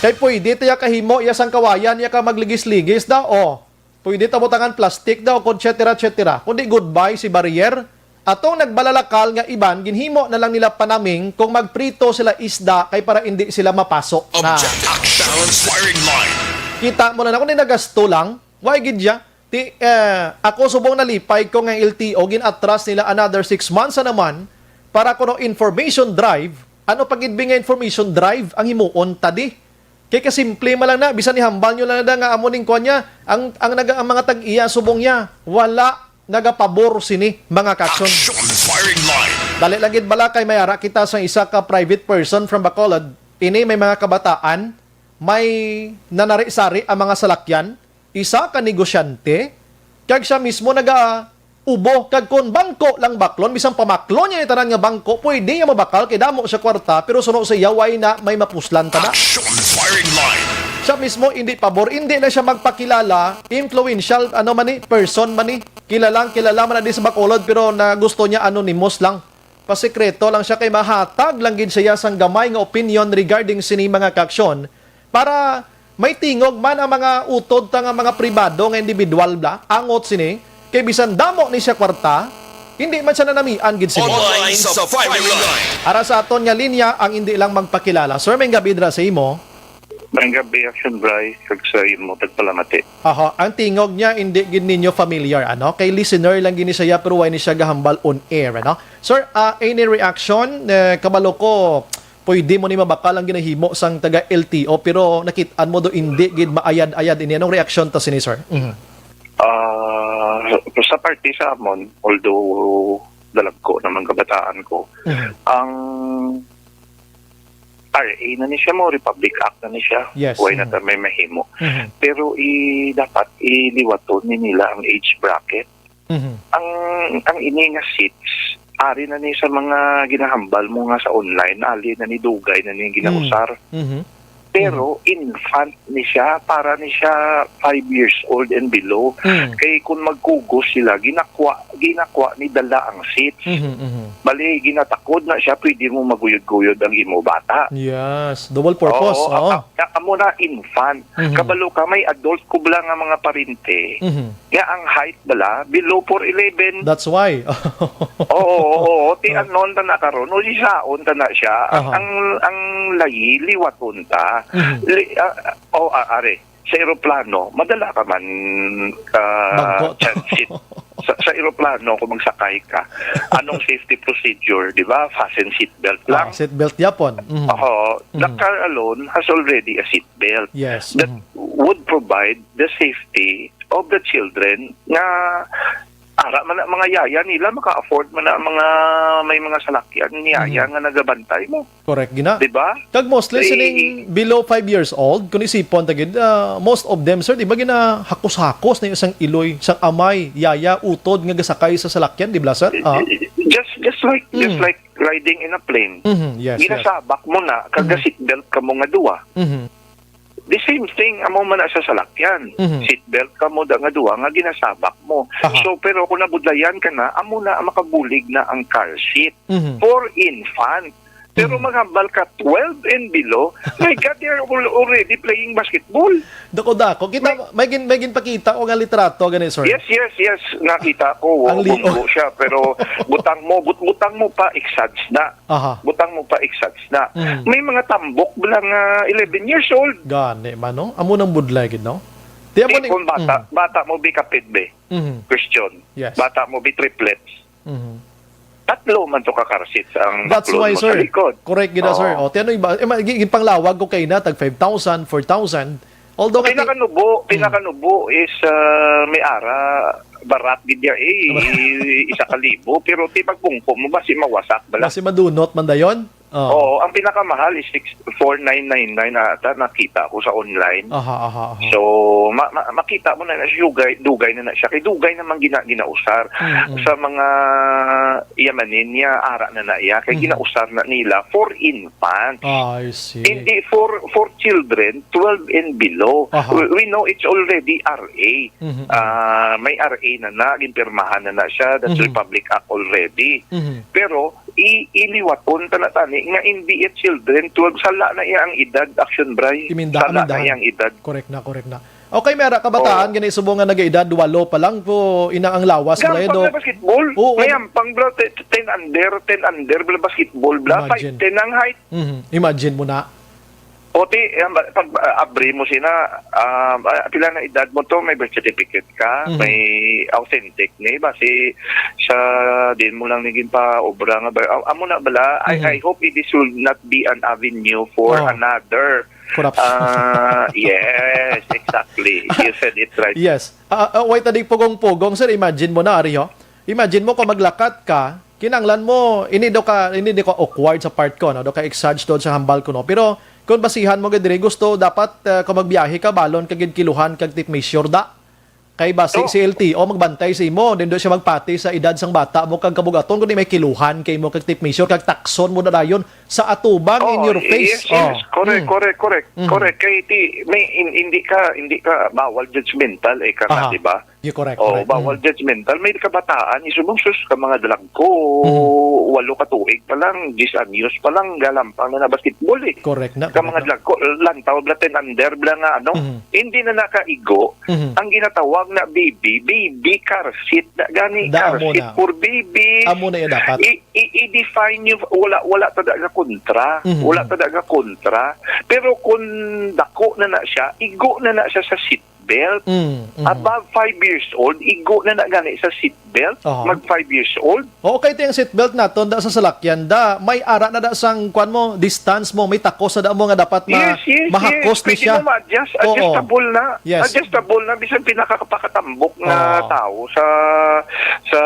Kay pwede ta ya kahimo iya sang kawayan, iya ka magligis-ligis da, o pwede ta butangan plastic da, o kon et cetera, et cetera. Kundi goodbye si barrier. Atong nagbalalakal nga iban, ginhimo na lang nila panaming kung magprito sila isda kay para hindi sila mapaso. Na. Objective balance firing line. Kita mo na na, kundi nagasto lang. Why gid ya? Ti, eh, ako subong nalipay ko nga L T O, gin-atras nila another six months na naman para kuno information drive. Ano pa gid bi nga information drive ang himuon ta di? Kay kasimple man lang na, bisan ihambal nyo lang na nga amo ning kuan niya, ang, ang, naga, ang mga tag-iya subong niya, wala nagapabor sini, mga kakson. Action firing line. Dali lang gid bala kay may ara kita sa isa ka private person from Bacolod. Ini may mga kabataan, may nanari-sari ang mga salakyan, isa ka negosyante, kag siya mismo nagaubo, kag kon bangko lang baklon, bisan pamaklon niya ni tanan nga bangko, pwede niya mabakal kay damo siya kwarta, pero suno sa iya, way na may mapuslan ta na. Action firing line. Siya mismo hindi pabor, hindi na siya magpakilala, influential, ano man ni, person man ni, kilalang kilala man na di sa Bacolod, pero na gusto niya anonymous lang. Pasikreto lang siya kay mahatag lang gid siya sang gamay nga opinion regarding sini mga kaaksyon para may tingog man ang mga utod ta nga mga pribado nga individual ba, angot sini, kay bisan damo ni siya kwarta, hindi man siya nanamian gid sini. Online sa firing line. Ara sa aton nga linya ang hindi lang magpakilala. Sir, may gabi dira sa imo. May gabi, Action Bryce, kag sa imo, tagpalamati. Aha, ang tingog niya hindi gid ninyo familiar, ano? Kay listener lang gini siya pero wala ni siya gahambal on air, ano? Sir, ah, any reaction? Eh, kabalo ko, pwede mo ni mabakal ang ginahimo sang taga L T O, pero nakit-an mo do hindi gid maayad-ayad ini. Anong reaksyon ta sini, sir? Mhm. Ah, sa parte sa amon, although dalagko naman kabataan ko, Mhm. ang R A na ni siya mo, Republic Act na ni siya. Yes. Why na Mhm. ta may mahimo? Mhm. Pero i-, dapat iliwaton ni nila ang age bracket. Mhm. Ang, ang ini nga seats, ari na ni sa mga ginahambal mo nga sa online, ali na ni, dugay na ni ginausar. Mhm. Pero infant ni siya, para ni siya five years old and below. Mm. Kay kung magkugos sila, ginakwa, ginakwa ni dala ang seats. Mhm, mhm. Bali, ginatakod na siya, pwede mo maguyod-guyod ang imo bata. Yes, double purpose, Oo, oo. aka-, amo na infant. Mhm. Kabalo ka, may adult ko bala nga mga parente Mhm. nga ang height bala below four eleven. That's why. Oo, oo, oo. Ti Oh. anon ta na karon, o sisaon ta na siya. Ang, Aha. ang, ang layi, liwaton ta. Mhm. Li-, ah, oh, ah, are, sa eroplano, madala ka man, ah, Bangko to. transit. Sa, sa eroplano, kung magsakay ka, anong safety procedure, di ba? Fasten seatbelt Ah, lang. seatbelt yapon. Mhm. Oo. The Mhm. car alone has already a seatbelt Yes. that Mhm. would provide the safety of the children nga ara man na mga yaya nila, maka-afford man na mga, may mga salakyan ni yaya Mhm. nga nagabantay mo. Correct, gina. Di ba? Kag mostly Eh, sining below five years old, kung isipon ta gid, ah, most of them, sir, di ba, gina hakos-hakos na isang iloy, sang amay, yaya, utod nga gasakay sa salakyan, di ba, sir? Ah. Just, just like, just Mm. like riding in a plane. Mhm, yes, yes. Ginasabak mo na, kag Mhm. seatbelt ka mo nga duwa. Mhm. The same thing, amo man na sa salakyan. Mhm. Seatbelt ka mo da nga duwa nga ginasabak mo. Aha. So, pero kung nabudlayan ka na, amo na ang makabulig na ang car seat Mhm. for infant. Pero Mhm. maghambal ka twelve and below, my God, they're al-, already playing basketball. Dako-dako. Kita, May may gin-, may ginpakita ko nga litrato gani, sir. Yes, yes, yes. Nakita ko, Ang liog. bunggo siya. Pero butang mo, but-, butang mo pa, exads na. Aha. Butang mo pa, exads na. Mm. May mga tambok bala nga eleven years old. Gani man, no? Amo nang budlay gid, no? Di amo Di ni kung bata, Mm. bata mo bi kapid, be. Mhm. Question. Yes. Bata mo bi triplets. Mhm. Tatlo man to ka car seats ang That's baklon why, mo sa sir. likod. Correct gid na, sir. Oo. O, ti ano iba, eh, ma-, gi-, ginpanglawag ko kay na, tag five thousand, four thousand. Although Ang nga ti- pinakanubo, Mm. pinakanubo is, ah, may ara, barat gid ya, eh, isa ka libo, pero ti pagbungko mo, basi mawasak bala. Basi madunot man dayon? Oo. Oo, ang pinakamahal is six, four nine nine nine ata, nakita ko sa online. Aha, aha, aha. So, ma-, ma-, makita mo na na siya, dugay, dugay na na siya. Kay dugay naman gina-, ginausar. Mm, mm. Sa mga yamanin niya, ara na na iya. Kay Mhm. ginausar na nila for infants. Ah, I see. Hindi for, for children, twelve and below. Aha. We, we know it's already R A. Mhm, mhm. Ah, may R A na na, ginpirmahan na na siya. That's Mhm. Republic Act already. Mhm. Pero, i-, iliwaton ta na tani nga hindi it children, twelve, sala na iya ang edad, Action Bray. Imindahan, Sala na imindahan. iya ang edad. Correct na, correct na. Okay, may ara kabataan, Oo. gani subong nga nag-edad, walo pa lang po, ina ang lawas, Gampang Bredo. na basketball. Oo. May ampang, bro, te-, ten under, ten under, bro, basketball, bla, Imagine. five ten ang height. Mhm. Imagine mo na. O, ti, ang ba-, pag, ah, abri mo sina, ah, ah, pila na edad mo to, may birth certificate ka, Mhm. may authentic ni, basi sa din mo lang naging pa obra nga ba, am-, amo na bala, I, Mhm. I hope it, this will not be an avenue for Oh. another, Corruption. ah, yes, exactly. You said it right. Yes. Ah, ah, wait, adik pugong-pugong, sir. Imagine mo na, Ari, oh. Imagine mo kung maglakat ka, kinanglan mo, ini do ka, ini do ka awkward sa part ko, no? Do ka exage do sa hambal ko, no? Pero kung basihan mo gid diri, gusto dapat, ah, kung magbiyahe ka, balon ka gid kiluhan kag tape measure da. Kay basi Oh. si L T O magbantay sa imo, din do siya magpati sa edad sang bata mo kag kabugaton, kundi may kiluhan kay mo kag tape measure, kag takson mo na dayon sa atubang in Oh, your face. yes, yes. Oh. Correct, Mm. correct, correct. Mm. Correct. Kay ti, may, in-, hindi ka, hindi ka bawal judgmental, eh, ka nga, Aha. di ba? You correct, Oh, correct. bawal Mm. judgmental. May kabataan, isubong sus ka mga dalagko, Mhm. walo ka tuig pa lang, diyes anyos pa lang, galampang na na basketball eh. Correct na, Ka correct mga na. dalagko, lantaw bla ten under bla nga ano, Mhm. hindi na nakaigo. Mhm. Ang ginatawag na baby, baby car seat na gani, Da, car amo seat na. for baby. Amo na iya dapat. I, i, i-define niyo, wala, wala ta da nga kontra. Mhm. Wala ta da nga kontra. Pero kung dako na na siya, igo na na siya sa seat belt. Mm, mhm. Above five years old, igo na na gani sa seat belt. Aha. Mag five years old. Oo, kay ti ang seat belt naton da sa salakyan da, may ara na da sang, kwan mo, distance mo, may takos na da mo nga dapat ma-, Yes, yes, mahakos yes. ni Pwede siya. mo ma-adjust. Oo. Adjustable na. Yes. Adjustable na. Bisan pinakapakatambok nga Oo. tao sa, sa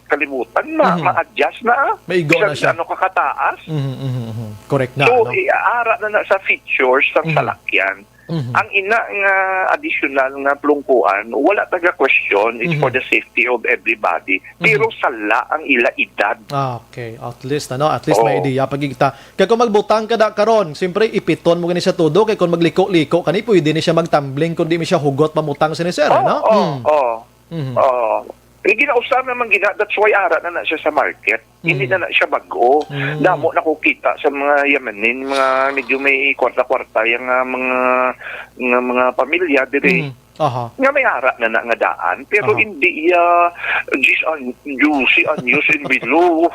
kalibutan, ma-, Mhm. ma-adjust na. May igo Bisan na siya. ano ka kataas. Mhm, mhm, mhm. Correct na, So, ano? i-ara na na sa features sang Mhm. salakyan. Mhm. Ang ina nga additional nga plungkuan, wala taga question, it's Mhm. for the safety of everybody. Pero Mhm. sala ang ila edad. Ah, okay. At least, ano, at least may Oo. idea. Pagkikita. Kaya kung magbutang ka da karon, siyempre, ipiton mo gani siya todo. Kaya kung magliko-liko ka ni, pwede ni siya magtumbling kung di mi siya hugot mamutang sini, sir, Oo, ano? oo, Mm. oo. Mhm. Oo. Eh, ginausar naman gina, that's why ara na na siya sa market. Hindi Mm. na na siya bag-o. Mm. Damo na ko kita sa mga yamanin, mga medyo may kwarta-kwarta, yung, ah, mga, nga mga pamilya dire. Mm. Aha. Nga may ara na na nga daan, pero Aha. hindi iya diyes an-, dose anyos and below.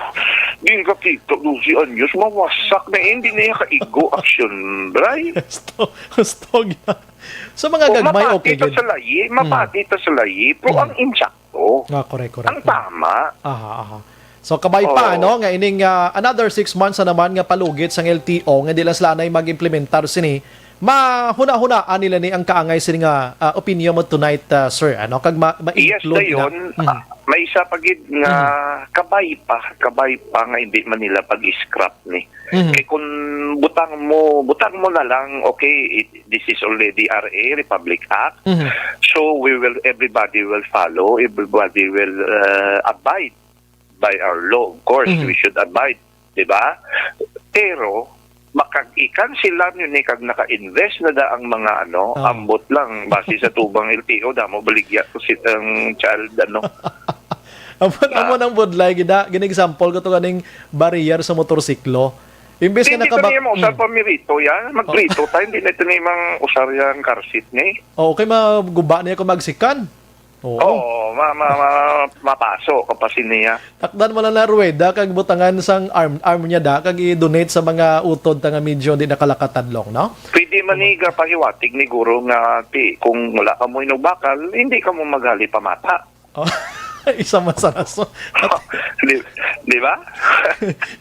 Di ka kita, dose anyos, mawasak na, eh, hindi na iya kaigo action, bray. Gusto, gusto niya. Sa mga O, gagmay, mapati okay ta gyud. sa layi, Mm. mapati ta sa layi, pero Mm. ang insakto, Ah, correct, correct, ang correct. tama. Aha, aha. So, kabay pa, Oo. ano, nga ining, ah, another six months na naman nga palugit sang L T O, nga di lang sila anay mag-implementar sini, mahuna-hunaan nila ni ang kaangay sini nga, ah, opinion mo tonight, ah, sir, ano, kag ma-, Yes, ma-include na. dayon, Mhm. ah, may isa pa gid nga Mhm. kabay pa, kabay pa nga hindi man nila pag-scrap ni. Mhm. Kay kung butang mo, butang mo na lang, okay, it, this is already R A, Republic Act. Mhm. So we will, everybody will follow, everybody will, uh, abide by our law. Of course, Mhm. we should abide, di ba? Pero, makag-i-cancel lang yun eh, kag naka-invest na da ang mga ano, Oh. ambot lang, base sa tubang L T O, damo baligya to si, ang child, ano. Amo, Na amo nang budlay, gina-, gina-example ko to kaning barrier sa motorsiklo. Imbes nga Hindi nakaba-, kami mo usar mm. pa mirito yan. Magrito Oh. tayo, hindi na ito na yung usar yung car seat ni. Oo, kay maguba niya kung magsikan. Oo. Oo, ma-, ma-, ma-, mapaso ka pa siniya. Takdan mo lang na ruweda kag butangan sang arm, arm niya da, kag i-donate sa mga utod ta nga medyo di nakalakatadlong, no? Pwede man ni gapahiwatig ni guro nga, ti, kung wala ka mo inugbakal, hindi ka mo maghali pamata. Oh, isa man sa rason. Di, di ba?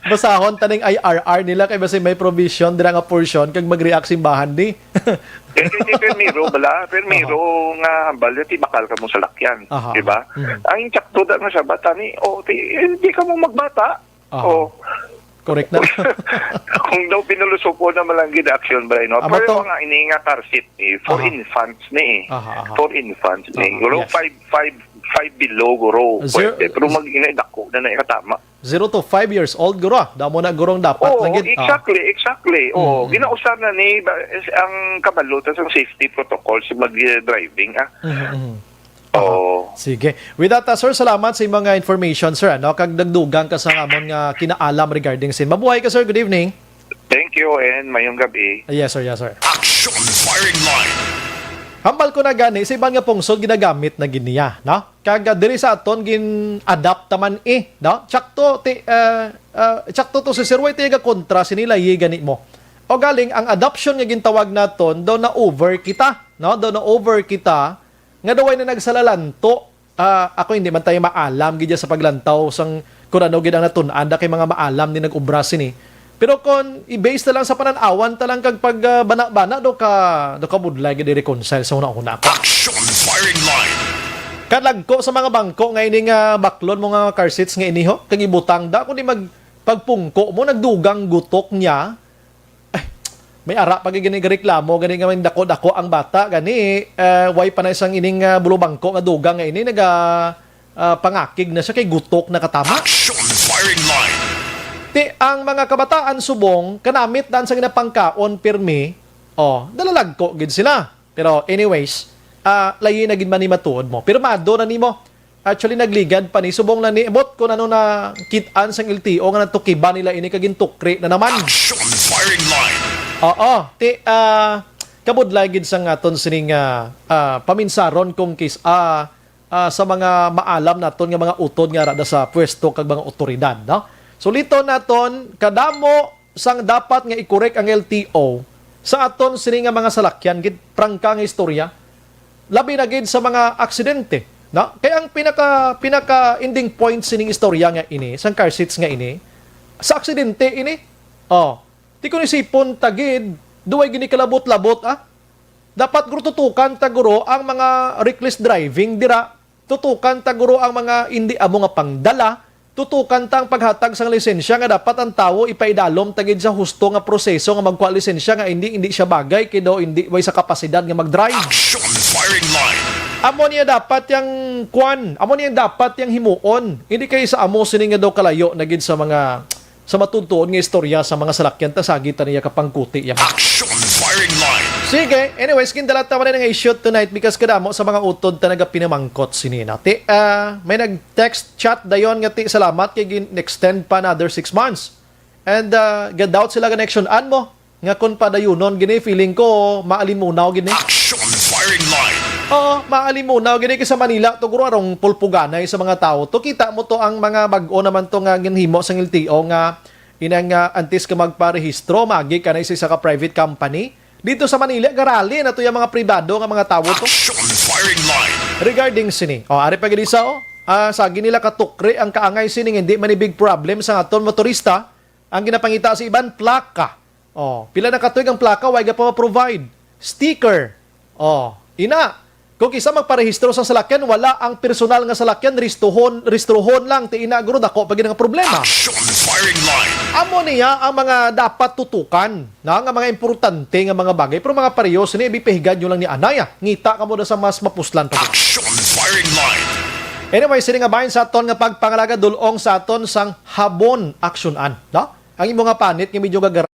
Basahon taning I R R nila kay basi may provision dira nga portion kag mag-react simbahan di. Kay, kay, kay Permiro, bala, Permiro Aha. nga hambal, ti bakal ka mo sa lakyan, Aha, di ba? aha. Mhm. Ang insakto da nga sa bata ni, oh, ti, hindi ka mo magbata. Aha. Oh. Correct na. Kung daw pinulusupo na man lang gid action, Bray, no? Amo Pero to. nga ini nga car seat, eh, for Aha. infants ni, eh. Aha, aha. For infants ni. Aha, Guro, yes. five, five, five below, guro. Zero Pwede. Pero mag-inay, dako na na ikatama. Zero to five years old, guro, ah. Damo na, gurong dapat Oo, na gid. Ah. exactly, exactly. Oo, Mm, mm. ginausar na ni ba, ang kabalo ta sa safety protocols mag-driving, ah. Mhm, mhm. Oo. Aha. Sige. With that, ah, sir, salamat sa imong, ah, information, sir, ano? Kag nagdugang ka sa amon nga kinaalam regarding sin. Mabuhay ka, sir. Good evening. Thank you and mayong gabi. Ah, yes, sir. Yes, sir. Action Firing Line. Hambal ko na gani, sa iban nga pungsod, ginagamit na gid niya, no? Kag, ah, diri sa aton, gin-adapt ta man, eh, no? Tsakto, ti-, ah, ah, tsakto to si Sir White, tiyaga kontra, sinilayi gani mo. O galing, ang adoption nga gintawag naton, daw na-over kita, no? Daw na-over kita, nga daw ay na nagsalalanto. Ah, ako, hindi man tayo maalam gid sa paglantaw sang kung ano gid ang natun-an da kay mga maalam ni nag-obra sini. Pero kung i-base na lang sa panan-awan ta lang kag pag, ah, bana-bana, do ka, do ka budlay gid i-reconcile sa una-una pa. Action Firing Line. Kalagko sa mga bangko nga ini nga baklon mo nga car seats nga iniho, kag ibutang da, kundi mag-, pagpungko mo, nagdugang gutok niya, Ay, may ara pa gid gani gareklamo gani nga may dako-dako ang bata gani, eh, way pa na isang ining, ah, bulubangko nga dugang nga ini naga, ah, pangakig na siya kay gutok na katama. Action Firing Line. Ti ang mga kabataan subong kanamit dan sa ginapangkaon pirmi, oh, nalalagko gid sila. Pero anyways, Ah, layi na gid man ni matuod mo. Pirmado na nimo. Actually, nagligad pa ni. Subong na ni, ambot kung ano na kit-an sang L T O nga natukiban nila ini kag gintukri na naman. Action firing line. Oo. Ti, ah, kabudlay gid sang aton sining, ah, ah, paminsaron kung kis-, ah, ah, sa mga maalam naton nga mga utod nga ara sa pwesto kag mga otoridad, no? Suliton naton, kadamo sang dapat nga i-correct ang L T O sa aton sini nga mga salakyan, gid prangka nga istorya. Labi na gid sa mga aksidente, no? Kay ang pinaka, pinaka ending point sining istorya nga ini, sang car seats nga ini, sa aksidente ini. Oh, di ko nisipon tagid, duway gini kalabot-labot, ah. Dapat guro tutukan ta guro ang mga reckless driving dira. Tutukan ta guro ang mga indi amo nga pangdala. Tutukan ta ang paghatag sang lisensya nga dapat ang tawo ipaidalom tagid sa husto nga proseso nga magkuha lisensya nga indi, indi siya bagay kay daw indi way sa kapasidad nga mag-drive. Action firing line. Amo niya dapat yang kwan, amo niya dapat yang himuon. Hindi kay sa amo sini nga daw kalayo na gid sa mga sa matutuon nga istorya sa mga salakyan, ta sagi ta niya kapangkuti ya. Action firing line. Sige, anyways, gindalat naman na nga issue tonight because kadamo sa mga utod ta nagapinamangkot sini na. Ti, ah, may nag-text chat dayon nga ti salamat kay gin-extend pa another six months. And, ah, ga-doubt sila connection an mo nga kung padayunon gini, feeling ko maalimunaw gini. Action firing line. Oo, maalimunaw gini kay sa Manila to guro arong pulpuganay sa mga tawo to. Kita mo to ang mga bag-o naman to nga ginhimo sang L T O nga inang, ah, antes ka magparehistro, magi ka na isa ka private company. Dito sa Manila, garali na to yung mga pribado nga mga tawo to. Action firing line. Regarding sini, oh, ari pa gid isa, oh. Ah, sagi nila katukri ang kaangay sini nga hindi man ni big problem sa aton motorista. Ang ginapangita sa iban, plaka. Oh, pila na katuig ang plaka, wa gyud pa ma-provide. Sticker. Oh, ina. Kung kisa magparehistro sa salakyan, wala ang personal nga salakyan, ristuhon, ristruhon lang, ti ina guro dako pa gid nga problema. Action firing line. Amo niya ang mga dapat tutukan, na nga mga importante nga mga bagay, pero mga pareho sini, ibipahigad nyo lang ni anay, ah. Ngita kamo na sa mas mapuslan pa gid. Action firing line. Anyway, sini nga bahin sa aton nga pagpangalaga, dul-ong sa aton sang habon aksyonan, no? Ang imo nga panit nga medyo gagar-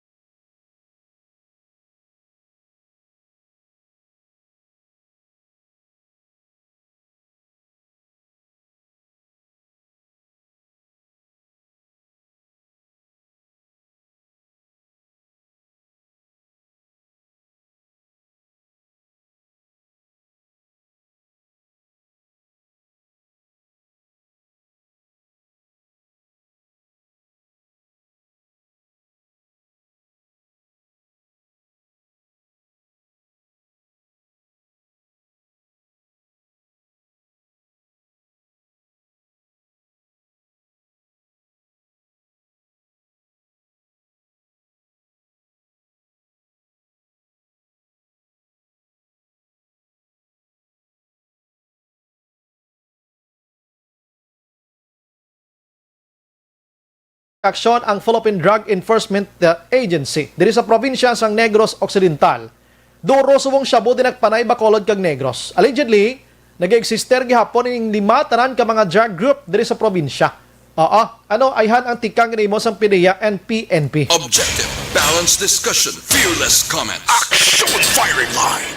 Aksyon ang Philippine Drug Enforcement, uh, Agency diri sa probinsya sang Negros Occidental. Duro subong shabu din nagpanay Bacolod kag Negros. Allegedly, nag-eksister gihapon ining lima tanan ka mga drug group diri sa probinsya. Oo, ano ayhan ang tikang nimo sang PDEA and P N P? Objective, balanced discussion, fearless comment. Action firing line.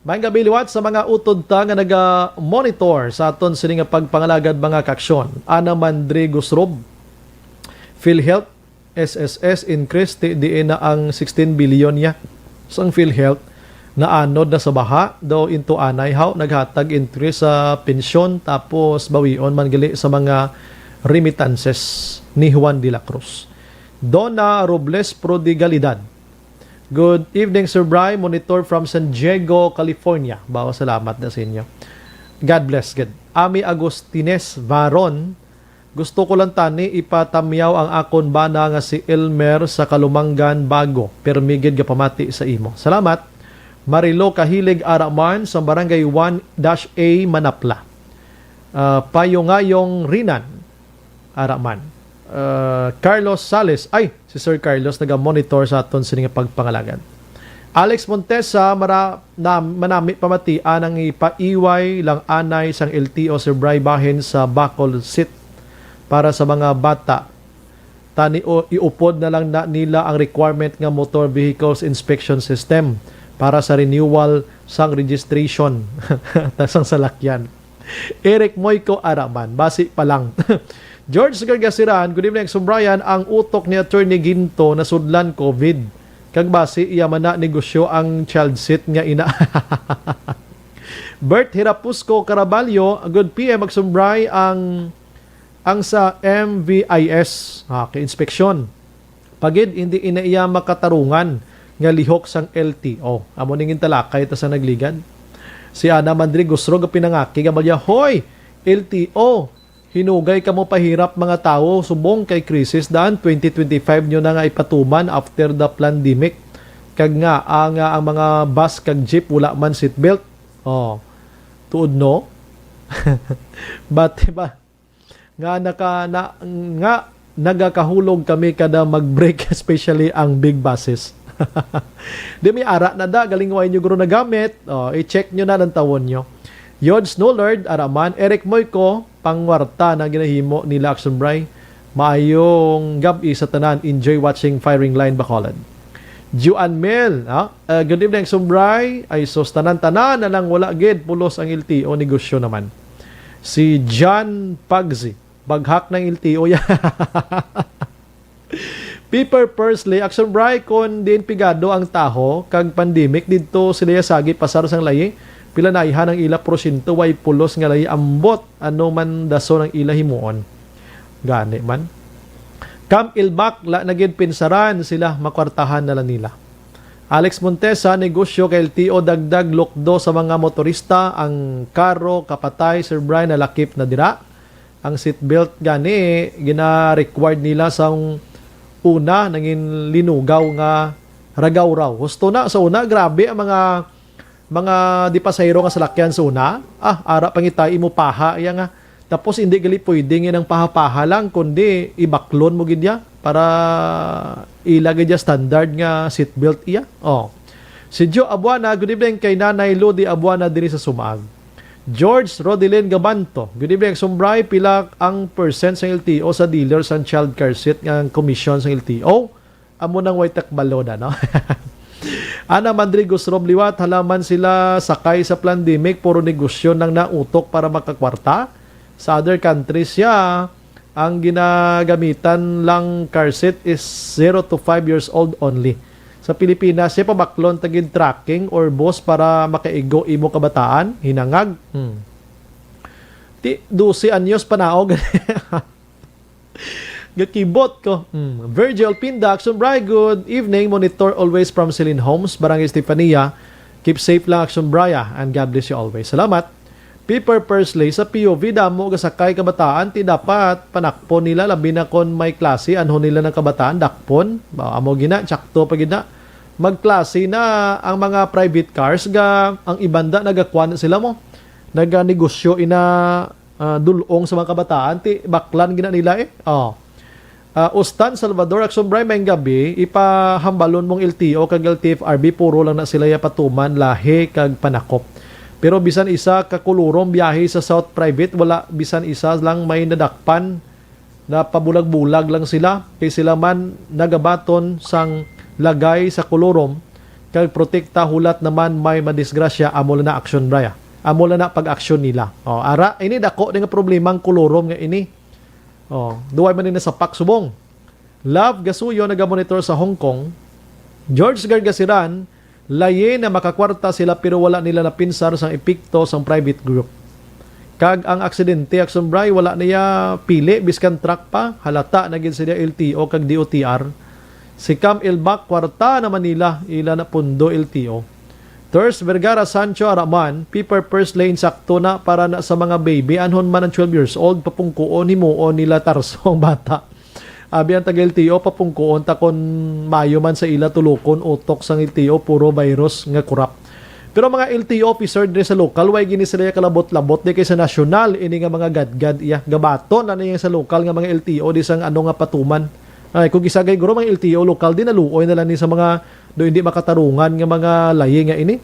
Maayong gabi liwat sa mga utod ta nga naga-monitor sa aton sini nga pagpangalagad, mga kaaksyon. Ana man diri Gusrob, PhilHealth, S S S increase, ti diin na ang sixteen billion niya sang PhilHealth naanod na sa baha, daw into anay haw naghatag increase sa pensyon, tapos bawion man gali sa mga remittances ni Juan de la Cruz. Donna Robles Prodigalidad. Good evening, Sir Bry. Monitor from San Diego, California. Bawa, salamat na sa inyo. God bless, good. Ami Agustines Varon, gusto ko lang tani ipatamyaw ang akon bana nga si Elmer sa Kalumangan, Bago. Permi gid gapamati sa imo. Salamat. Marilo Kahilig Araman sa Barangay one dash A, Manapla. Ah, Payongayong Rinan. Araman. Uh, Carlos Sales. Ay, si Sir Carlos naga-monitor sa aton sini nga pagpangalagad. Alex Montesa, mara-, na, manami pamatian ang ipaiway lang anay sang L T O, Sir Bry, bahin sa Bacol Seat para sa mga bata. Tani o iupod na lang na nila ang requirement nga motor vehicles inspection system para sa renewal sang registration sang salakyan. Eric Moico Araman, basi pa lang. George Gargasiran, good evening, Sir Brian. Ang utok ni Attorney Ginto nasudlan COVID. Kag basi iya man na negosyo ang child seat nga ina. Bert Hirapusco Caraballo, good P M, Aksyon Bri, ang, ang sa M V I S, ah, kay inspeksyon. Pagid, hindi ina iya makatarungan nga lihok sang L T O. Amo ning intalakay ta sa nagligad. Si Ana Mandri Gusro nga pinangaki nga balya, "Hoy, L T O, hinugay kamo pahirap mga tawo subong kay krisis daan twenty twenty-five nyo na nga ipatuman after the pandemic. Kag nga, ah, nga ang mga bus kag jeep wala man seatbelt." Oh, tuod no? Bati ba? Nga naka, na, nga nagakahulog kami kada mag-break, especially ang big buses. Di may ara na da, galing wa inyo guro nagamit. Oh, i-check nyo na ng tawon nyo. Yod Snow Lord, Araman, Eric Moico, pangwarta na ginahimo nila, Action Bry. Maayong gab-i sa tanan. Enjoy watching Firing Line Bacolod. Juan Mel, ah, uh, good evening, Action Bry. Ay sus, tanan-tanan na lang, wala gid pulos ang L T O, negosyo naman. Si John Pagzi, baghak ng L T O yan. Piper Pursley, Action Bry, kon diin pigado ang taho kag pandemic didto sila yasagi pasar sang layi, pila na ayhan ang ila porsyento way pulos nga layi, ambot ano man dason ang ila himuon. Gani man. Cam Ilbac, la na gid pinsaran sila, makwartahan na lang nila. Alex Montesa, negosyo kay L T O, dagdag lukdo sa mga motorista, ang karo kapatay, Sir Brian, nalakip na dira. Ang seatbelt gani gina-required nila sa una, nangin linugaw nga ragawraw. Husto na sa una, grabe ang mga, mga di pasahero nga salakyan sa una. Ah, ara pangitay imo paha iya nga. Tapos hindi gali pwede nga nang paha-paha lang, kundi ibaklon mo gid ya para ila gid ya standard nga seatbelt iya. Oh. Si Joe Abuana, good evening kay Nanay Lodi Abuana diri sa Sumaag. George Rodelin Gabanto, good evening, Action Bry, pila ang percent sa L T O sa dealer sang child car seat nga ang commission sa L T O? Amo nang way takbalo na, no? Ana Mandrigos Rob liwat, halaman sila sakay sa pandemic, puro negosyo nang nautok para makakwarta. Sa other countries siya, ang ginagamitan lang car seat is zero to five years old only. Sa Pilipinas, siya pabaklon tagid tracking or bus para makaigo imo kabataan, hinangag. Hmm. Ti, dose anyos panaog. Gakibot ko. Hmm. Virgil Pinda, Action Bry, good evening. Monitor always from Celine Homes, Barangay Estefania. Keep safe lang, Action Bry, ah, and God bless you always. Salamat. Piper Pursley, sa P U V, damo gasakay kabataan, ti dapat panakpon nila, labi na kon may klase, anhon nila ng kabataan, dakpon. Ba, amo gina, tsakto pa gina. Magklase na ang mga private cars, ga, ang ibanda nagakuan sila mo. Naganegosyo ina, ah, dulong sa mga kabataan, ti baklan gina nila eh. Oh. Ah, Ustan Salvador, Action Bry, maayong gabi. Ipahambalon mong L T O kag L T F R B, puro lang na sila ya patuman, lahi kag panakop. Pero bisan isa ka kulurom biyahe sa South Private, wala bisan isa lang may nadakpan, na pabulag-bulag lang sila. Kay sila man nagabaton sang lagay sa kulurom kag protekta, hulat naman may madisgrasya, amo lang na aksyon, Bry, ah. Amo lang na pag-aksyon nila. Oh, ara, ini dako ni nga problema ang kulurom nga ini. Oh, duway man ni nasapak subong. Love Gasuyo nagamonitor sa Hong Kong. George Gargasiran, layi na makakwarta sila pero wala nila napinsar sang epekto sang private group. Kag ang aksidente, Action Bry, wala niya pili, biskan truck pa, halata na gid sila L T O kag D O T R. Si Cam Elbac, kwarta naman nila, ila na pundo L T O. Thurs Vergara Sancho Araman, Piper First Lane, sakto na para na sa mga baby. Anhon man ang twelve years old, papungkuon, himuon nila tarso ang bata. Abi ang taga-L T O, papungkuon ta kon maayo man sa ila tulokon, utok sang L T O, puro virus nga kurap. Pero mga L T O officer diri sa lokal, way gini sila kalabot-labot di kay sa nasyonal, ini nga mga gadgad iya. Gabaton na niya sa lokal nga mga L T O di sang ano nga patuman. Ay, kung isa gay guro, mga L T O lokal din, naluoy na lang ni sa mga do hindi makatarungan nga mga layi nga ini.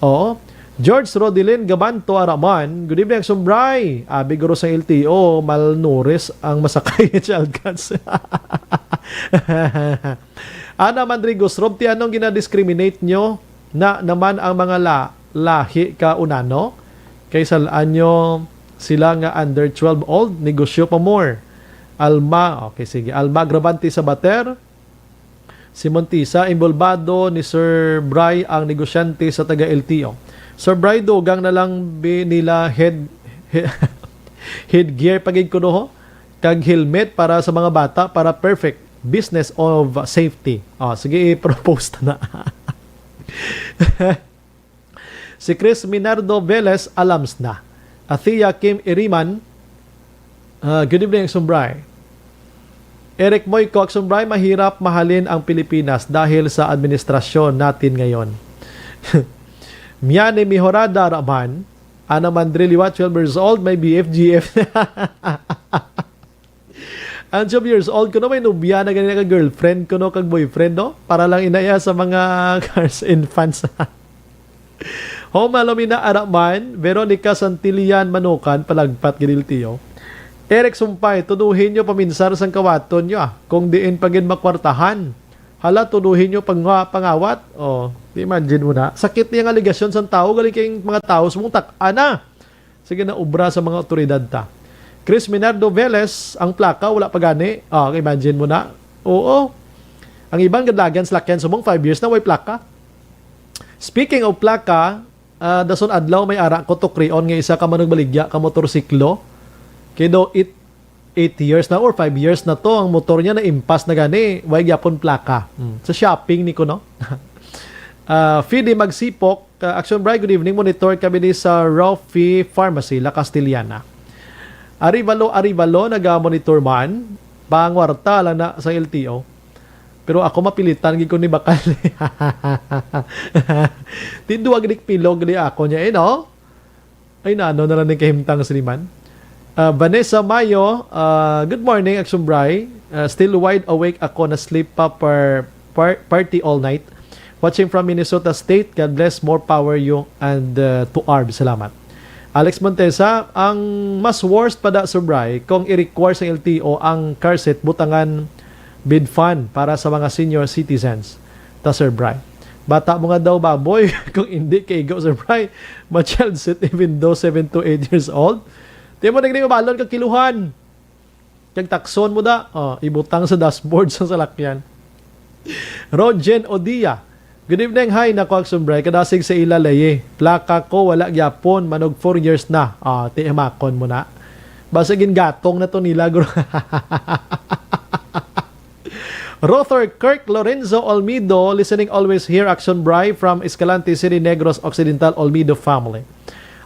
Oo. George Rodilin Gabanto Araman, good evening, Sumbray. Abi guro sa L T O, malnourished ang masakay child cats. Ana Mandrigos, Rob, ti anong gina-discriminate nyo na naman ang mga la lahi ka unano? Kay salaan nyo sila nga under twelve old, negosyo pa more. Alma, okay, sige. Alma Agravante Sabater, Si Montisa, inbolbado ni Sir Bry ang negosyante sa taga L T O. Sir Bry, dugang na lang bi nila head, he-, headgear pa gid kuno ho, kag helmet para sa mga bata para perfect business of safety. Oh, sige, i-propose ta na. Si Chris Minardo Velez, alams na. Athea Kim Iriman, ah, good evening, Sumbray. Eric Moyco, Sumbray, mahirap mahalin ang Pilipinas dahil sa administrasyon natin ngayon. Miane Mihorada Raman, Ana Mandriliwa, twelve years old, may B F G F. Ang twelve years old, kuno may nobya na gani, ka girlfriend, kuno kag boyfriend, no? Para lang inaya sa mga cars and fans. Homa Lomina Araman, Veronica Santillan Manukan, palagpat gid L T O. Eric Sumpay, tuduhin nyo paminsar sang kawaton nyo, ah, kung diin pa gid makwartahan. Hala, tuduhin nyo pang pangawat. Oh, imagine mo na. Sakit niyang aligasyon sang tao, galing kay mga tao sumungtak ana. Sige na, obra sa mga otoridad ta. Chris Minardo Velez, ang plaka, wala pa gani. Ah, imagine mo na. Oo. Ang iban gadlagan sa lakyan, subong five years na, way plaka. Speaking of plaka, ah, dason adlaw may ara ko tukrion nga isa ka manugbaligya ka motorsiklo. Kay daw it, eight years na or five years na to, ang motor niya na impas na gani, way gyapon plaka. Hmm. Sa shopping ni kuno. Ah, Fide Magsipok, ah, Action Bright, good evening. Monitor kami ni sa Rofi Pharmacy, La Castellana. Arivalo, Arivalo, naga-monitor man. Pangwarta lang na sa L T O. Pero ako mapilitan gid ko ni bakal. Tinduwag ni pilog ni ako niya, eh, no? Ay, naano na lang ning kahimtang sini man. Ah, Vanessa Mayo, ah, good morning, Action Bry. Ah, still wide awake ako, na sleep pa per par-, party all night. Watching from Minnesota State. God bless, more power you and, uh, to Arb. Salamat. Alex Montesa, ang mas worst pa da, Sir Bry, kung i-require sa L T O ang car seat, butangan bid fan para sa mga senior citizens. Ta, Sir Bry. Bata mo nga daw, baboy. Kung hindi, kaigo, Sir Bry. Ma-child seat even though seven to eight years old. Di mo nagdi mabalon kag kiluhan. Kag takson mo da, oh, ibutang sa dashboard sa salakyan. Rogen Odia, good evening, hi, nako, Action Bry, kadasig sa ila layi. Plaka ko, wala gyapon, manog four years na. Ah, ti, himakon mo na. Basta gingatong na to nila, guro. Rother Kirk Lorenzo Olmido, listening always here, Action Bry, from Escalante City, Negros Occidental, Olmido family.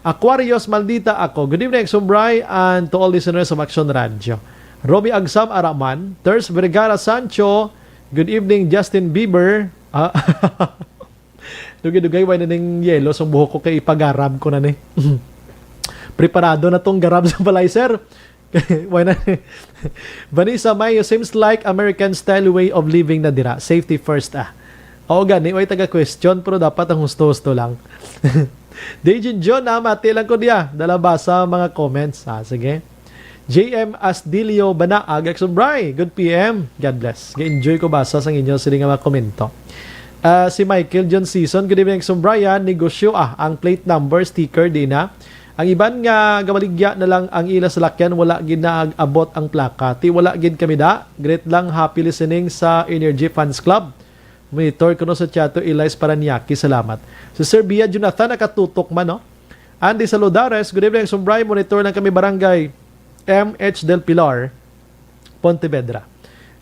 Aquarius Maldita Ako. Good evening, Action Bry, and to all listeners of Action Radio. Robbie Agsam Araman, Ters Vergara Sancho, good evening, Justin Bieber. Ah, dugay-dugay, way na ning yelo sang buhok ko kay ipagarab ko na ni. Preparado na tong garab sa balay, sir. Why na? Vanessa Mayo, seems like American style way of living na dira. Safety first, ah. Oo gani, way taga-question, pero dapat ang husto-husto lang. Dejin John, ah, mati lang ko diya. Dala basa mga comments. Ah, sige. J M Asdilio Banaag, Action Bry. Good P M. God bless. Ga-enjoy ko basa sang inyo sini nga mga komento. Ah, si Michael John Season, good evening, Action Bry, ah. Negosyo, ah, ang plate number, sticker, di na. Ang iban nga gabaligya na lang ang ila salakyan, wala gid naag-abot ang plaka. Ti wala gid kami da. Great lang, happy listening sa Energy Fans Club. Monitor kuno sa Chato Elias Paranaque. Salamat. Si Sir Bia Jonathan nakatutok man, no? Andy Saludares, good evening, Sumbray. Monitor lang kami, Barangay M H Del Pilar, Pontevedra.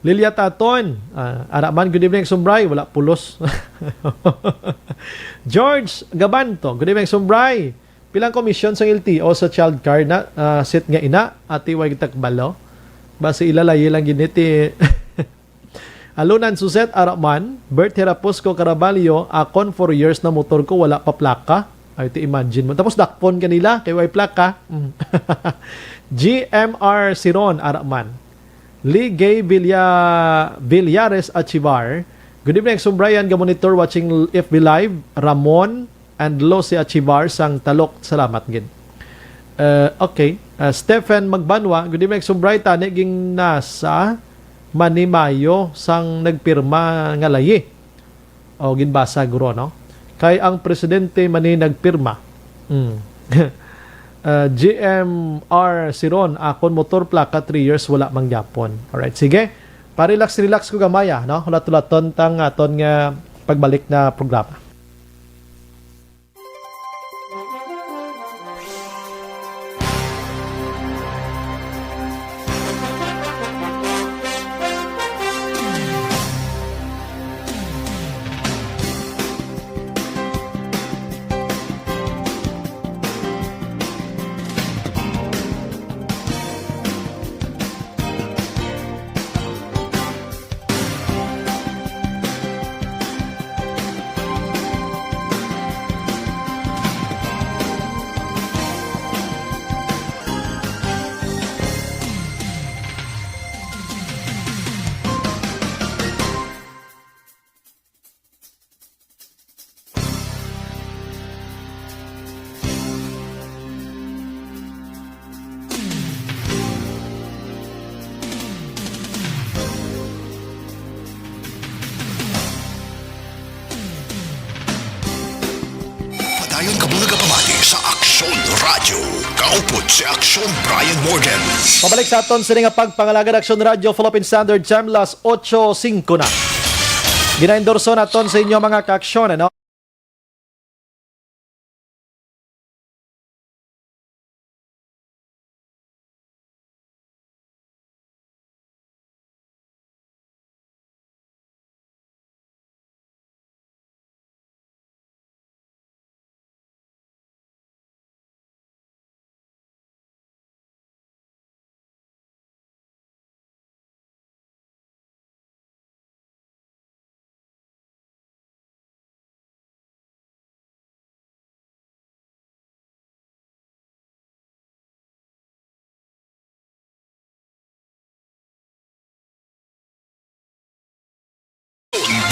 Lilia Taton, ah, ara man, good evening, Sumbray. Wala pulos. George Gabanto, good evening, Sumbray. Pilang komisyon sang L T O sa child car na, ah, seat nga ina, ati way takbalo. Basi ilalayi lang gid ni ti Alunan Suset, ara man. Bert Heraposco Caraballo, akon four years na motor ko, wala pa plaka. Ay, ti imagine mo. Tapos dakpon ka nila, kay way plaka. Mm. G M R Siron, ara man. Lee Gay Villa-, Villares Achivar, good evening, Action Bry, ga-monitor, watching F B Live. Ramon, and Lucy Achibar sang Talok. Salamat gid. Uh, okay. Uh, Stephen Magbanwa, good evening, Subray, tani ging nasa manimayo sang nagpirma nga layi. O, ginbasa, guro, no? Kay ang presidente man ni nagpirma. Mm. Uh, G M R Siron, akon motor plaka three years, wala man gyapon. Alright, sige. Pa-relax, relax ko gamay, ah, no? Hulat-hulaton tang aton nga pagbalik na programa. Padayon kamo nagapamati sa Aksyon Radyo. Kaupod si Aksyon Brian Morgan. Pabalik sa aton sini nga pagpangalagad, Aksyon Radyo, Philippine Standard Time, las otso singko na. Ginaendorso naton sa inyo, mga kaaksyon, ano?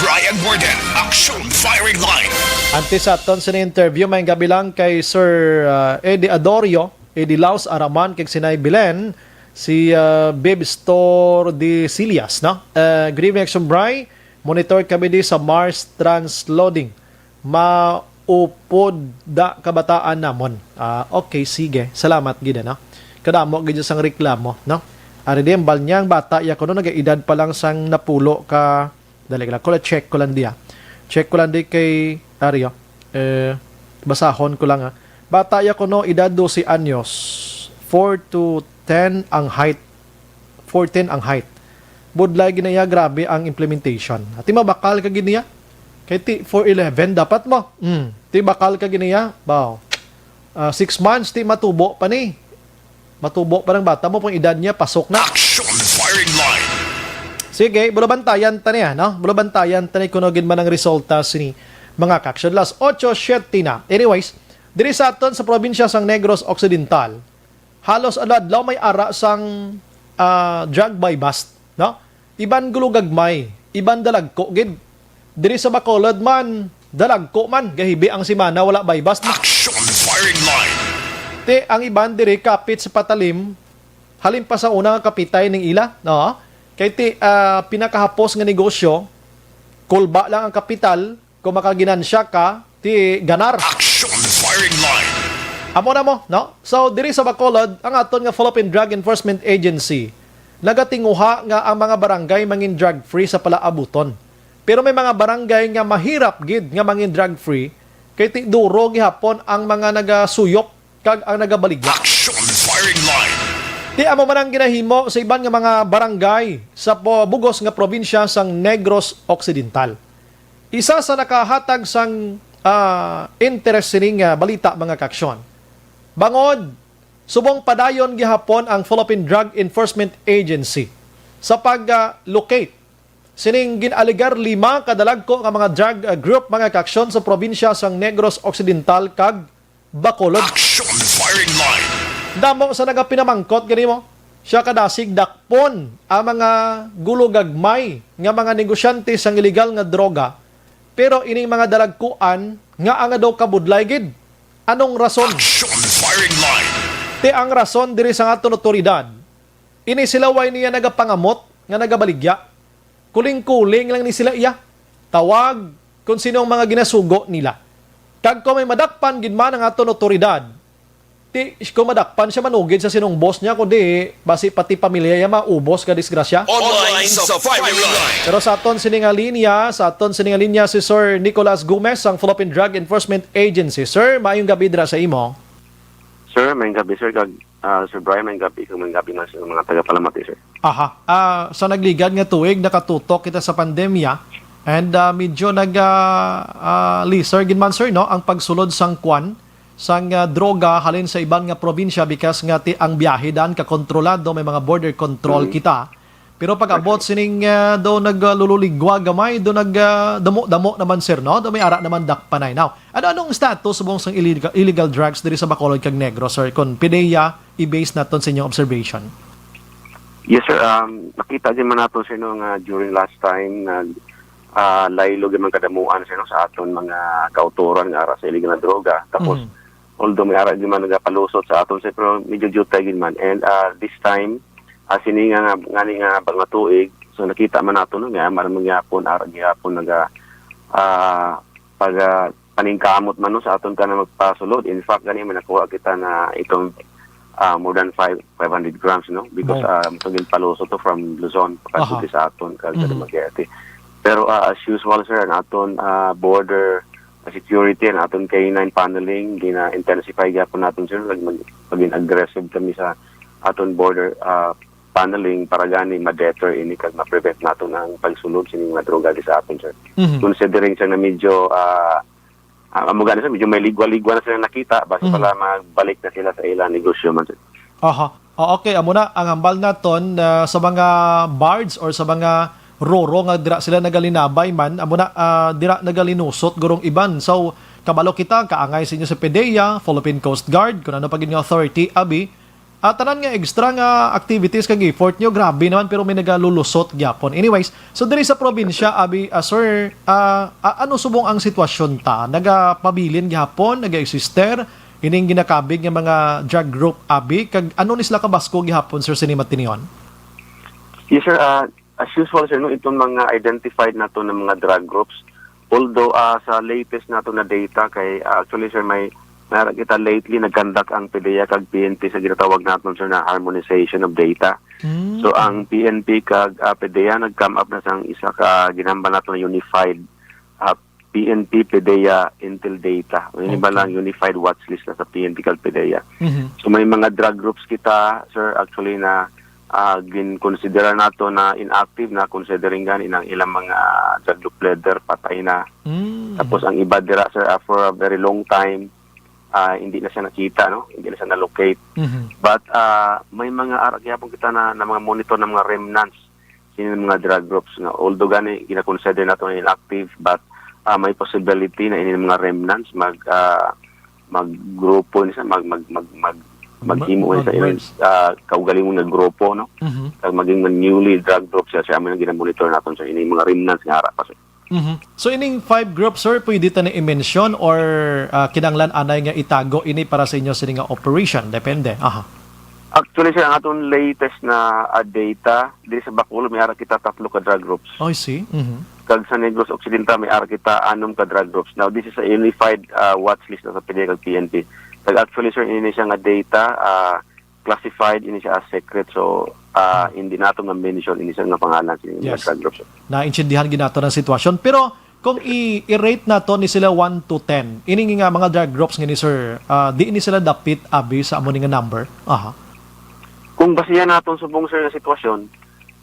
Brian Warden, Action Firing Line. Antes sa aton sa interview, may gabi lang kay Sir, uh, Eddie Adorio, Eddie Laos Araman, kag Sinay Belen, si, uh, Babe Store de Sillas, no? Uh, good evening, Action Bri. Monitor kami di sa Mars Transloading. Maupod da kabataan namon. Ah, okay, sige. Salamat gid, ano? Kadamo gid sang reklamo, no? Ari di, ang bal niya, ang bata ya kuno, nagaedad pa lang sang napulo ka, dali lang, ko check ko lang diya. Check ko lang di kay, ari, oh. Eh, basahon ko lang, ah. Bata ya kuno, edad dose anyos, four to ten ang height. Fourteen ang height. Budlay gid niya, grabe ang implementation. Ati mabakal ka gid niya? Kay ti four eleven dapat mo. Mm. Ti bakal ka gid niya? Baw. Ah, six months, ti matubo pa ni. Matubo pa ng bata mo, pang edad niya, pasok na. Action Firing Line. Sige, bulabantayan ta niya, no? Bulabantayan ta ni kuno gid man ang resulta sini, mga kaaksyon. Las otso siete na. Anyways, diri sa aton sa probinsya sang Negros Occidental, halos adlaw-adlaw may ara sang, ah, drug buy-bust, no? Iban gulugagmay, iban dalagko gid. Diri sa Bacolod man, dalagko man, gahibi ang semana wala buy-bust, no? Action Firing Line. Ti, ang iban diri kapit sa patalim, halin pa sa una nga kapitay ning ila, no? Kay ti, ah, pinakahapos nga negosyo, kulba lang ang kapital, kung makaginansya ka, ti ganar. Action Firing Line. Amo na mo, no? So, diri sa Bacolod, ang aton nga Philippine Drug Enforcement Agency nagatinguha nga ang mga barangay mangin drug-free sa palaabuton. Pero may mga barangay nga mahirap gid nga mangin drug-free, kay ti duro gihapon ang mga nagasuyop kag ang nagabaligya. Action Firing Line. Ti amo man ang ginahimo sa iban nga mga barangay sa po-, bugos nga probinsya sang Negros Occidental. Isa sa nakahatag sang, ah, interes sining, ah, balita, mga kaaksyon. Bangod, subong padayon gihapon ang Philippine Drug Enforcement Agency sa pag, ah, locate sining gin-alegar lima ka dalagko nga mga drug, ah, group, mga kaaksyon, sa probinsya sang Negros Occidental kag Bacolod. Action Firing Line. Damo sa nagapinamangkot gani mo. Siya kadasig dakpon ang mga gulugagmay nga mga negosyante sang iligal nga droga Pero ining mga dalagkuan nga anga daw kabudlay gid. Anong rason? Action Firing Line. Ti ang rason diri sa aton otoridad, ini sila way niya nagapangamot nga nagabaligya. Kuling-kuling lang ni sila iya. Tawag kung sino ang mga ginasugo nila. Kag kung may madakpan gid man ang aton otoridad, ti kung madakpan siya manugid sa sinong boss niya, kundi basi pati pamilya niya maubos ka disgrasya. Online sa firing line. Pero sa aton sini nga linya, sa aton sini nga linya si Sir Nicolas Gomez, ang Philippine Drug Enforcement Agency. Sir, maayong gabi dira sa imo. Sir, maayong gabi, sir. Kag, ah, Sir Brian, maayong gabi. Kag maayong gabi man sa mga tagapalamati, sir. Aha. Ah, sa nagligad nga tuig, nakatutok kita sa pandemya. And, ah, medyo nag, ah, ah, lesser gid man, sir, no, ang pagsulod sang kwan, sang, ah, droga halin sa iban nga probinsya, because nga ti ang biyahe daan kakontrolado, may mga border control Mhm. kita. Pero pag-abot sining, ah, do naglululigwa gamay, do nag, ah, damo-damo naman, sir, no? Do may ara naman dakpanay. Now, ano, anong status subong sang illegal, illegal drugs diri sa Bacolod kag Negros, sir? Kon PDEA i-base naton sa inyong observation. Yes, sir. Um, nakita din man nato, sir, no, nga during last time, nag, ah, laylo gyud man kadamuan, sir, no, sa aton mga kautoran nga ara sa illegal nga droga. Tapos, Mhm. although may ara gyud man nagapalusot sa aton, sir, pero medyo jutay gyud man. And, ah, this time, ah, sini nga, nga, ngani nga bag nga tuig, so nakita man nato, no, nga maraming gyapon, ara gyapon naga, ah, pag, ah, paningkamot man, no, sa aton ka na magpasulod. In fact, gani, may nakuha kita na itong, ah, more than five, five hundred grams, no? Because, Wow. ah, ito ginpalusot to from Luzon, Aha. pakadto sa aton, kag Mhm. Dumaguete. Pero, ah, as usual, sir, ang aton, ah, border security, ang aton K nine paneling, gina-intensify gyapon naton, sir. Nag-, mag-, maging aggressive kami sa aton border, ah, paneling para gani ma-deter ini kag ma-prevent naton ang pagsulod sini nga droga di sa aton, sir. Mhm. Considering, sir, na medyo, ah, ah, amo gani, sir, medyo may ligwa-ligwa na sila nakita, basta Mhm. pala magbalik na sila sa ilang negosyo man, sir. Aha. Ah, okay, amo na ang hambal naton, ah, sa mga barge or sa mga roro nga dira sila nagalinabay man, amo na, ah, dira nagalinusot gurong iban. So, kabalo kita, kaangay sa inyo sa PDEA, Philippine Coast Guard, kung ano pa gid nga authority, abi, ah, tanan nga extra nga activities kag effort nyo, grabe naman, pero may nagalulusot gyapon. Anyways, so diri sa probinsya, abi, ah, sir, ah, ah, ano subong ang sitwasyon ta? Nagapabilin gyapon, naga-exister ining ginakabig nga mga drug group, abi, kag ano ni sila kabasko gihapon, sir, sini matinihon? Yes, sir. Ah, as usual, sir, no, itong mga identified nato na mga drug groups, although, ah, sa latest nato na data kay, ah, actually, sir, may, may ara kita lately nag-conduct ang PDEA kag P N P sa ginatawag naton, sir, na harmonization of data. Mm. So, ang P N P kag, ah, PDEA nag-come up na sang isa ka ginhambal nato na unified, ah, P N P, PDEA, Intel data. May iba Okay. lang unified watch list na sa P N P kag PDEA. Mhm. So, may mga drug groups kita, sir, actually na, ah, ginkonsidera nato na inactive na, considering gani ang ilang mga drug group leader patay na. Mm. Tapos ang iba dira, sir, ah, for a very long time, ah, hindi na siya nakita, no? Hindi na siya na-locate. Mhm. But, ah, may mga ara gyapon kita na, na mga monitor na mga remnants sini mga drug groups nga, although gani gina-consider nato na inactive, but, ah, may possibility na ini mga remnants mag, ah, maggrupo ni sa mag, mag, mag, mag, maghimo Mag-, ni sa mag-, ilang, ah, kaugalingon nga grupo, no? Mhm. Kag maging mga newly drug group siya, siya man ang ginamonitor naton sa ini mga remnants nga ara pa, sir. Mhm. So, ining five groups, sir, pwede ta na i-mention or, ah, kinahanglan anay nga itago ini para sa inyo sini nga operation? Depende. Aha. Actually, sir, ang aton latest na, ah, data, diri sa Bacolod, may ara kita tatlo ka drug groups. Oh, I see. Mhm. Kag sa Negros Occidental, may ara kita anom ka drug groups. Now, this is a unified, ah, watch list na sa PDEA kag P N P. Kag actually, sir, ini siya nga data, ah, classified, ini siya as secret. So, ah, Mhm. hindi nato ma-mention ini siya nga pangalan sa mga Yes. drug groups, sir. Naintindihan gid nato ang sitwasyon. Pero kung i-, i-rate nato ni sila one to ten, ini nga mga drug groups nga ni sir, ah, di ni sila dapit abi sa amo ni nga number? Aha. Kung basihan naton subong, sir, nga sitwasyon,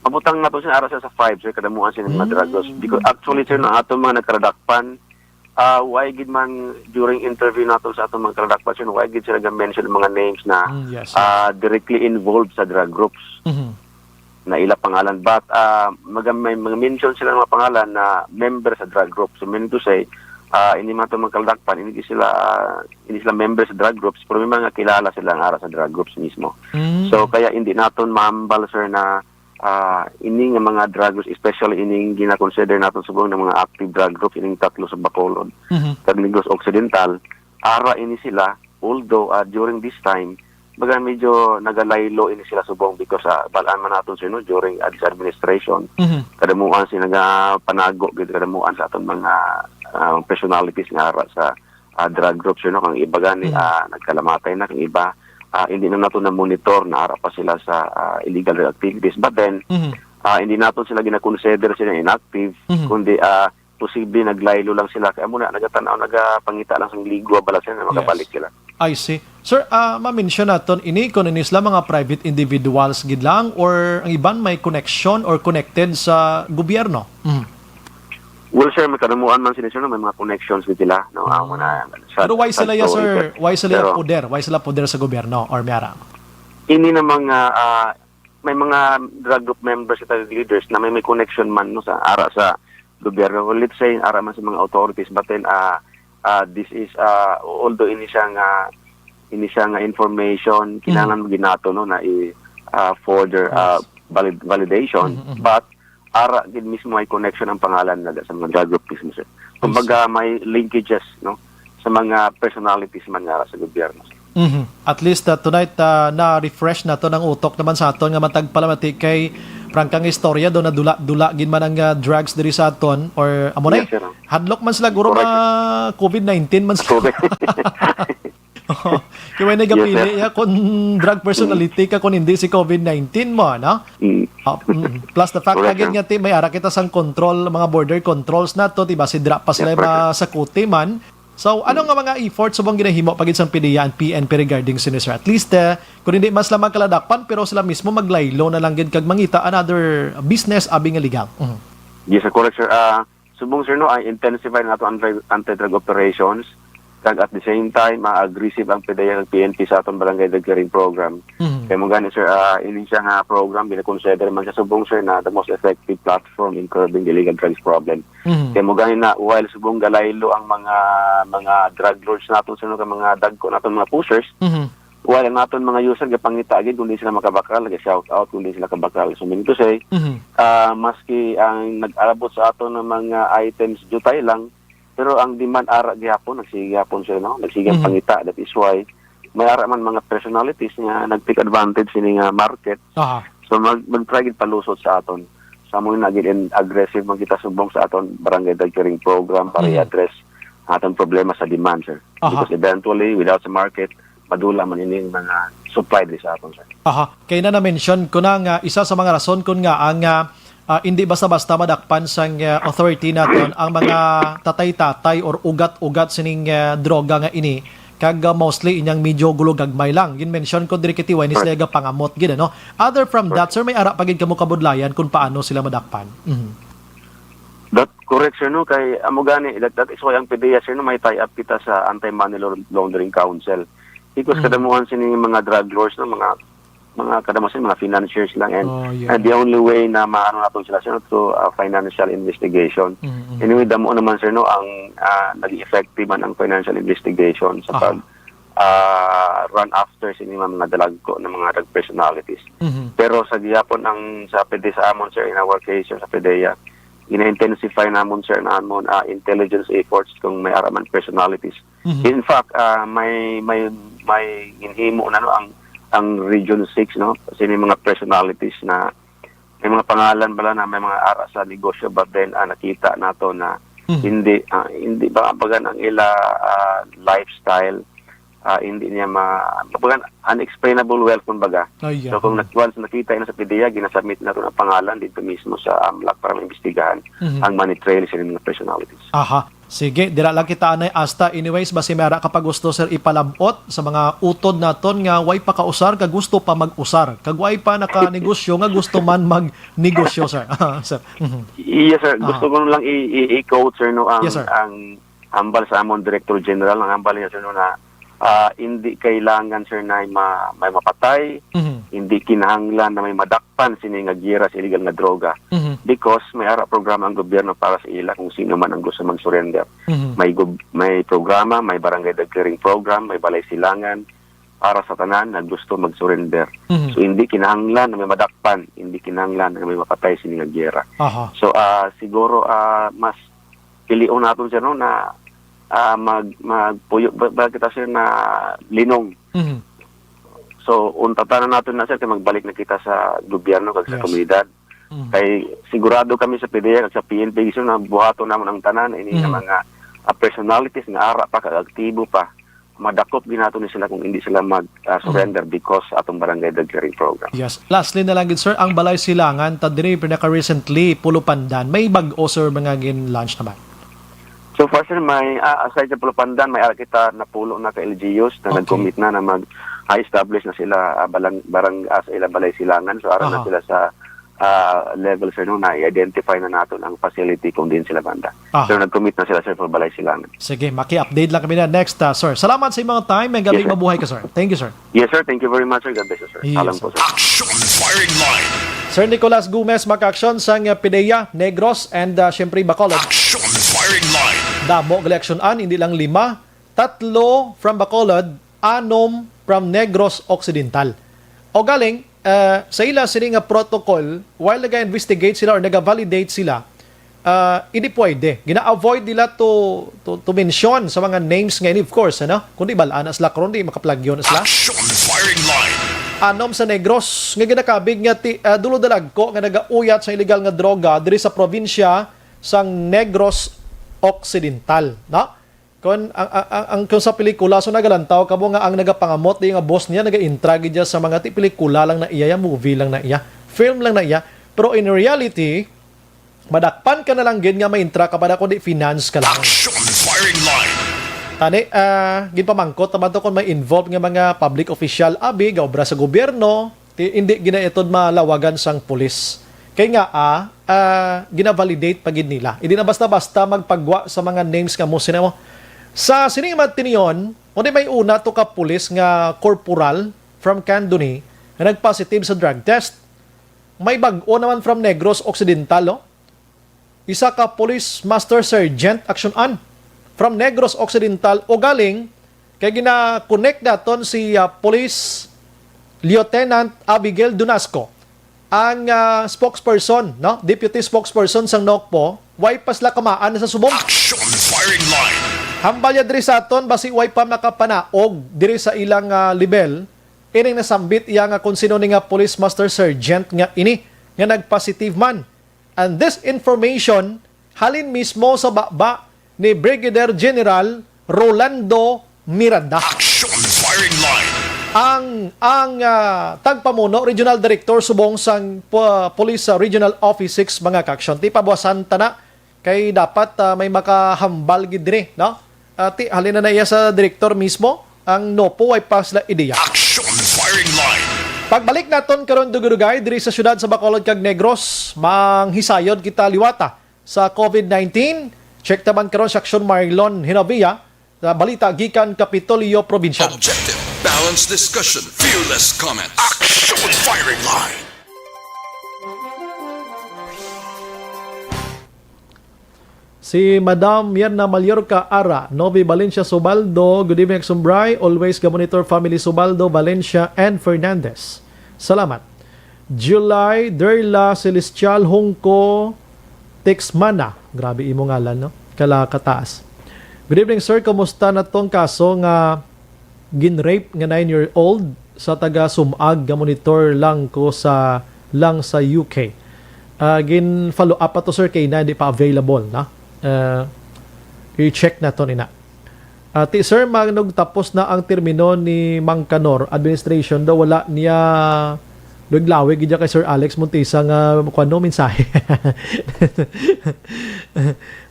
mabutang naton sila ara sa five, sir, kadamuan sila mga drug groups. Mm. Because actually, sir, Mm. na aton mga nagkaradakpan, ah, why gid man during interview naton sa aton mga karadakpan, sir, why gid sila ga-mention mga names na, Mm, yes, yes. ah, directly involved sa drug groups? Mhm. Na ila pangalan. But, ah, maga-, may mga mention sila nga pangalan na member sa drug group. So, meaning to say, ah, ini man to mga kaladakpan, hindi sila, hindi sila member sa drug groups, pero may mga kilala sila nga ara sa drug groups mismo. Mm. So, kaya hindi naton mahambal, sir, na, ah, ini nga mga drug groups, especially ining gina-consider naton subong nga mga active drug groups, ining tatlo sa Bacolod Mhm. kag Negros Occidental, ara ini sila, although, ah, during this time, baga medyo nagalaylo ini sila subong because, ah, bal-an man naton sino during, ah, this administration, Mhm. kadamuan sila nagapanago gid, kadamuan sa aton mga, ah, personalities nga ara sa, ah, drug groups, you know, kang iba gani, Mhm. ah, nagkalamatay na, kang iba, ah, hindi na nato na monitor na ara pa sila sa, ah, illegal drug activities. But then, Mhm. ah, hindi naton sila gina-consider sila inactive, Mhm. kundi, ah, posible naglaylo lang sila. Kaya muna, nagatan-aw, nagapangita lang sa ligwa bala sila na Yes. makabalik sila. I see. Sir, ah, ma-mention naton ini kung ini sila mga private individuals gid lang or ang iban may connection or connected sa gobyerno? Mhm. Well, sir, may kadamuan man sila, sir, no? May mga connections gid sila, no? Ah, Ah. muna, sa, Pero why sa sila ya, story, sir? sir. Why sila ya Pero poder? Why sila poder sa gobyerno or may ara? Ini na mga, ah, may mga drug group members at leaders na may, may connection man, no, sa ara sa gobyerno. Well, let's say, ara man sa mga authorities, but then, ah, ah, this is, ah, although ini siya nga, ini siya nga information, kinahanglan Mhm. ginato, no, na i, ah, further, ah, Yes. valid-, validation, Mhm, mhm. but ara gid mismo ay connection ang pangalan na sa mga drug group mismo, sir. I Kumbaga, see. may linkages, no, sa mga personalities man nga sa gobyerno, sir. Mhm. At least, uh, tonight, uh, na-refresh naton ang utok naman sa aton nga matag palamati kay prangka nga istorya do, nadula-dula gid man ang, uh, drugs diri sa aton or amo na Yes, eh, sir. Hadlok man sila guro Correct, sir. ma-, covid nineteen man sila. Correct. Oo. Kay may Yes, nagapili sir. ya kung drug personality ka kung hindi si covid nineteen mo, no? Mm. Ah, mm. Plus the fact Correct, again sir. nga, ti, may ara kita sang control, mga border controls na to, diba? Si dra pa sila Yes, correct, sir. masakuti man. So, ano nga mga efforts subong ginahimo pa gid sang PDEA and P N P regarding sini, sir? At least, eh, kung hindi man sila magkaladakpan, pero sila mismo maglaylo na lang gid kag mangita another business abi nga legal. Mhm. Yes, sir, correct, sir. Ah, subong, sir, no, ay intensify nato ang anti-, anti-drug operations. Kag at the same time, ah, aggressive ang PDEA kag P N P sa aton barangay drug clearing program. Mhm. Kaya mo gani, sir, ah, ini siya nga program, gina-consider man sa subong, sir, na the most effective platform in curbing the illegal drugs problem. Mhm. Kaya mo gani na, while subong galaylo ang mga, mga drug lords nato, sir, no, kag mga dagko naton mga pushers, Mhm. while ang aton mga user gapangita gid kung di sila makabakal, ga-shout out kung di sila kabakal. So, meaning to say, Mhm. ah, maski ang nag-abot sa aton nga mga items, jutay lang, pero ang demand ara gihapon, nagsige gihapon sila, no? Nagsige ang Mhm. pangita. That is why may ara man mga personalities nga nag-take advantage sini nga market. Aha. So, mag-, mag-try gid palusot sa aton. Sa amo na gid, and aggressive man kita subong sa aton barangay drug clearing program para Aha. i-address ang aton problema sa demand, sir. Aha. Because eventually, without sa market, madula man ini ang mga supply diri sa aton, sir. Aha. Kay na na-mention ko na nga isa sa mga rason kun nga ang, ah, ah, hindi basta-basta madakpan sang, ah, authority naton ang mga tatay-tatay or ugat-ugat sining, ah, droga nga ini, kag, ah, mostly inyang medyo gulogagmay lang. Gin-mention ko diri kay T Y ni Correct. sila gapangamot gid, ano? Other from that, Correct. sir, may ara pa gid kamo kabudlayan kung paano sila madakpan? Mhm. That correct, sir, no? Kay amo gani, that, that is why ang PDEA, sir, no, may tie-up kita sa Anti-Money Laun-, Laundering Council. Because Mm. kadamuhan sini mga drug lords, no, mga, mga kadamuhan sini mga financiers lang, and, Oh, yeah. and the only way na maano naton sila, sir, to, uh, financial investigation. Mm, mm. Anyway, damo naman, sir, no, ang, ah, naging effective man ang financial investigation sa Aha. pag, ah, run after sini mga, mga dalagko na mga drug personalities. Mhm. Pero sa gihapon ang sa PDEA sa amon, sir, in our case, sir, sa PDEA, ina-intensify namon, sir, namon, ah, intelligence efforts kung may ara man personalities. Mhm. In fact, ah, may, may, may ginhimo na, no, ang, ang Region six, no, sini mga personalities na may mga pangalan bala na may mga ara sa negosyo, but then, ah, nakita nato na Mhm. hindi, ah, hindi ba, bagan ang ila, ah, lifestyle, ah, hindi niya ma-, bagan unexplainable wealth, kumbaga. Ay, So, kung yeah. nak-, once nakita na sa PDEA, ginasubmit nato ang pangalan dito mismo sa AMLAC para maimbestigahan Mhm. ang money trail sa mga personalities. Aha. Sige, dira lang kita anay asta. Anyways, basi may ara ka pa gusto, sir, ipalab-ot sa mga utod naton nga way pa kausar kag gusto pa mag-usar, kag way pa nakanegosyo nga gusto man magnegosyo, sir. Sir. Mhm. Yes, sir. Gusto Aha. ko lang i-, i-, i-quote, sir, no, ang, Yes, sir. ang hambal sa amon Director General, ang hambal niya, sir, no, na, ah, hindi kailangan, sir, na ma-, may mapatay, Mhm. hindi kinahanglan na may madakpan sini nga giyera sa illegal nga droga. Mhm. Because may ara programa ang gobyerno para sa ila kung sino man ang gusto mag-surrender. Mhm. May gob-, may programa, may barangay drug clearing program, may balay silangan, para sa tanan nga gusto mag-surrender. Mhm. So, hindi kinahanglan na may madakpan, hindi kinahanglan na may mapatay sini nga giyera. Aha. So, ah, siguro, ah, mas pilion naton, sir, no, na, ah, mag-, magpuyo ba, ba kita, sir, na linong. Mhm. So, untatan na naton na, sir, kay magbalik na kita sa gobyerno kag sa Yes. komunidad. Mhm. Kay sigurado kami sa PDEA kag sa P N P, sir, na buhaton namon ang tanan ini nga Mhm. mga, ah, personalities nga ara pa kag aktibo pa. Madakop gid nato ni sila kung hindi sila mag, ah, surrender Mhm. because atong barangay drug clearing program. Yes. Lastly na lang gid, sir, ang Balay Silangan, ta diri pinaka-recently, Pulo Pandan. May bag-o, sir, mga gin-launch naman? So far, sir, may, ah, aside sa Pulo Pandan, may ara kita napulo na ka L G Us na Okay. nag-commit na na mag-establish na sila, ah, balang-, barang-, ah, sa ilang Balay Silangan. So, ara na Aha. sila sa, ah, level, sir, no, na i-identify na naton ang facility kung diin sila banda. Aha. So, nag-commit na sila, sir, for Balay Silangan. Sige, maki-update lang kami na next, ah, sir. Salamat sa imong time. May gabi Yes, sir. mabuhay ka, sir. Thank you, sir. Yes, sir. Thank you very much, sir. God bless you, sir. Yes, Alam sir. po, sir. Action Firing Line. Sir Nicolas Gomez, maka-action sang, uh, PDEA, Negros, and, uh, siyempre, Bacolod. Action Firing Line. Damo gali aksyonan, hindi lang lima, tatlo from Bacolod, anom from Negros Occidental. O galing, uh, sa ila sini nga protocol, while naga-investigate sila or naga-validate sila, ah, hindi pwede. Gina-avoid nila to, to, to mention sa mga names nga ini, of course, ano? Kundi bal-an na sila karon, di makaplagyo na sila. Action Firing Line. Anom sa Negros nga ginakabig nga ti, ah, dulodalagko nga nagauyat sa illegal nga droga diri sa probinsya sang Negros Occidental, no? Kon ang, ang, ang, ang, kung sa pelikula, so nagalantaw kamo nga ang nagapangamot di nga boss niya nagaintra gid siya sa mga ti pelikula lang na iya, ya movie lang na iya, film lang na iya. Pero in reality, madakpan ka na lang gid nga maintra ka pa na kundi finance ka lang. Action Firing Line. Tani, ah, ginpamangkot naman to kung may involved nga mga public official, abi, gaobra sa gobyerno, ti-, hindi ginaitod malawagan sang pulis. Kay nga, ah, ah, gina-validate pa gid nila. Hindi na basta-basta magpagwa sa mga names nga mo sina mo. Sa sining mga tinion, kundi may una to ka pulis nga corporal from Candoni nga nag-positive sa drug test. May bag-o naman from Negros Occidental, no? Isa ka police master sergeant action-an from Negros Occidental, ugaling kay gina-connect naton si, ah, Police Lieutenant Abigail Dunasco, ang, ah, spokesperson, no? Deputy spokesperson sang NOCPO, way pa sila kamaan sa subong. Action Firing Line. Hambal ya diri sa aton, basi way pa makapanaog diri sa ilang, ah, level, ining nasambit iya nga kung sino ni nga police master sergeant nga ini nga nag-positive man. And this information halin mismo sa baba ni Brigadier General Rolando Miranda. Action Firing Line. Ang, ang, ah, tagpamuno, Regional Director subong sang pu-, Police, ah, Regional Office six, mga kaaksyon. Ti pabuasan ta na kay dapat, ah, may makahambal gid diri, no? Ah, ti, halin na na iya sa direktor mismo, ang NOCPO way pa sila ideya. Action Firing Line. Pagbalik naton karon dugay-dugay diri sa siyudad sa Bacolod kag Negros, manghisayod kita liwata sa COVID nineteen. Check naman karon si Action Marlon Hinavia sa balita gikan Kapitolyo Provincial. Objective, balanced discussion, fearless comments. Action Firing Line. Si Madam Mirna Mallorca Ara, Novi Valencia Subaldo, good evening, Action Bri. Always ga-monitor family Subaldo, Valencia, and Fernandez. Salamat. July, Derla Celestial Hungco Texmana. Grabe imo ngalan, no? Kala kataas. Good evening, sir. Kumusta na tong kaso nga gin-rape nga nine-year-old sa taga Sumag nga monitor lang ko sa, lang sa U K. Ah, gin-follow up pa to, sir, kay na di pa available, na? Ah, i-check naton ina. Ah, ti, sir, manugtapos na ang termino ni Mang Canor administration daw, wala niya lawig-lawig gid kay Sir Alex Montesa nga kuno mensahe.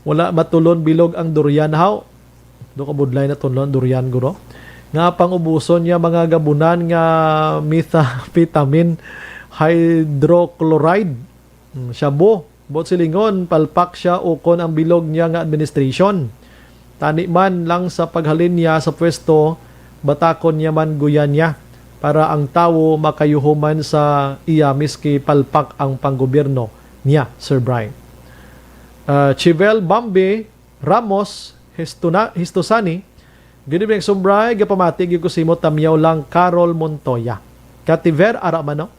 Wala matulon bilog ang durian, haw? Do ka budlay na tunlon durian, guro. Nga pang-ubuson niya mga gabunan nga methamphetamine hydrochloride. Hmm, shabu. Buot silingon, palpak siya ukon ang bilog niya nga administration. Tani man lang sa paghalin niya sa pwesto, batakon niya man guyan niya para ang tawo makayuhuman sa iya miski palpak ang panggobyerno niya, Sir Brian. Ah, Chivel Bambi, Ramos, Histuna-, Histosani, Good evening, Sumbray. Gapamati gyud ko sa imo, Tamyaw lang, Carol Montoya. Kativer, ara man, no?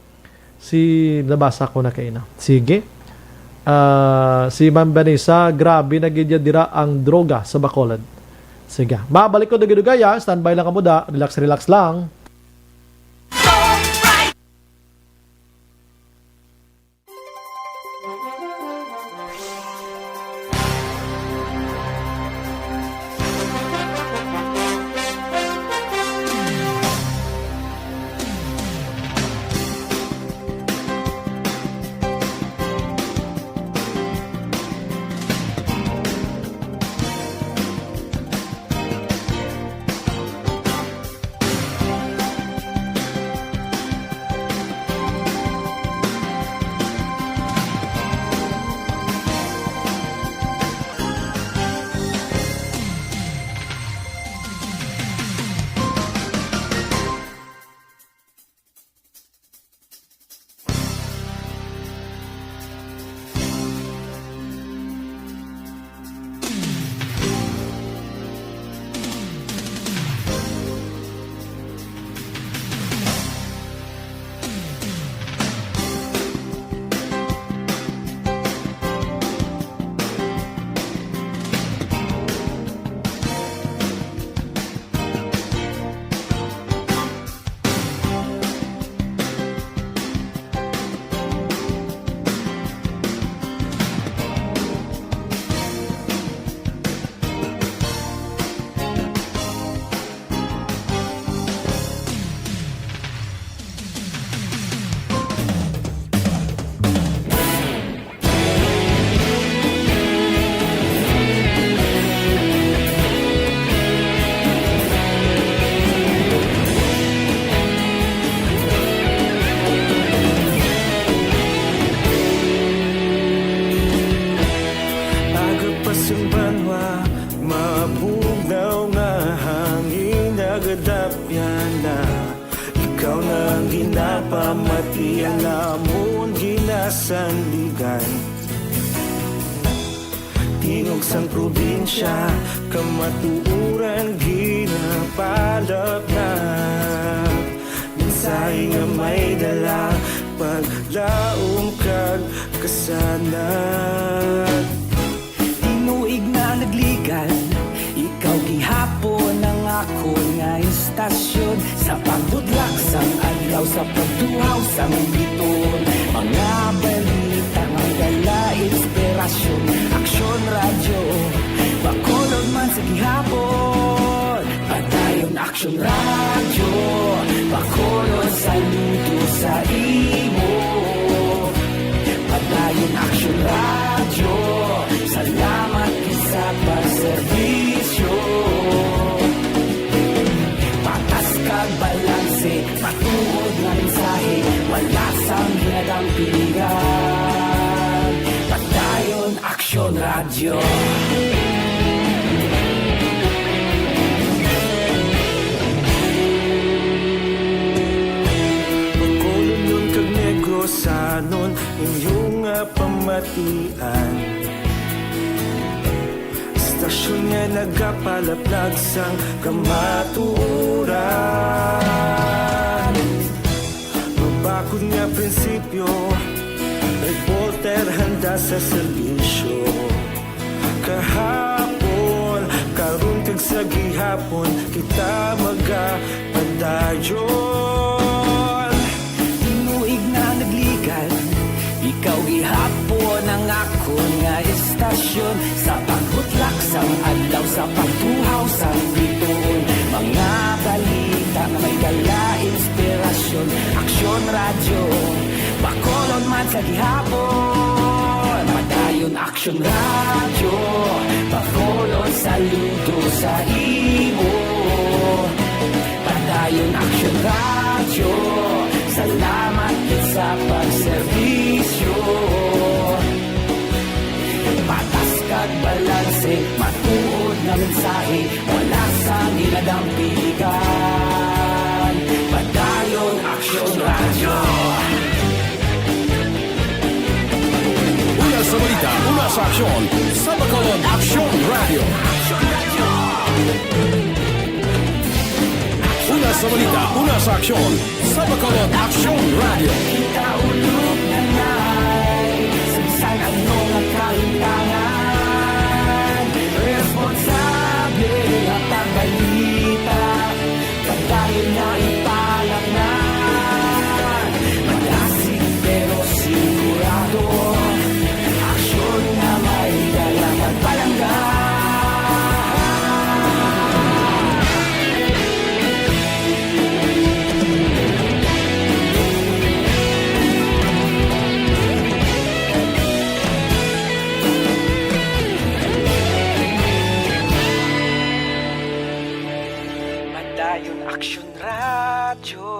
Si, nabasa ko na kaina. Sige. Ah, si Ma'am Vanessa, grabe na gid ya dira ang droga sa Bacolod. Sige. Mabalik ko dugay-dugay, ah. Standby lang kamo da. Relax, relax lang. Aga pa sang banwa, mabugnaw nga hangin, nagadapyan na. Ikaw na ang ginapamati, ang amon ginasandigan. Tingog sang probinsya, kamatuoran ginapalapnap. Mensahe nga may dala, paglaom kag kasanag. Tinuig na nagligad, ikaw gihapon ang akon nga istasyon. Sa pagbudlak sang adlaw, sa pagtuhaw sang bituon, mga balita nga dala inspirasyon. Aksyon Radyo, Bacolod man sa gihapon. Padayon Aksyon Radyo, Bacolod, saludo sa imo. Padayon Aksyon Radyo, salamat gid sa pagserbisyo. Patas kag balanse, matuod nga mensahe, wala sang ginadampigan. Padayon Aksyon Radyo. Bacolod kag Negros, anon inyo nga pamatian. Istasyon nga nagapalaplag sang kamatuoran. Mabakod nga prinsipyo, reporter handa sa serbisyo. Kahapon, karon kag sa gihapon, kita magapadayon. Tinuig na nagligad, ikaw gihapon ang akon nga istasyon. Sa pagbutlak sang adlaw, sa pagtuhaw sang bituon, mga balita nga may dala inspirasyon. Aksyon Radyo, Bacolod man sa gihapon. Padayon Aksyon Radyo, Bacolod, saludo sa imo. Padayon Aksyon Radyo, salamat gid sa pagserbisyo. Patas kag balanse, matuod nga mensahe, wala sang ginadampigan. Padayon Aksyon Radyo. Una sa balita, una sa aksyon, sa Bacolod Aksyon Radyo. Balita, una sa aksyon, sa Bacolod Aksyon Radio. Kita ulog na nai, sa bisan ano nga kaintangan, responsable ang pagbalita, padayon na ipalangan. Madasig pero sigurado, aksyon nga may dala kag palangga. Padayon Aksyon Radyo,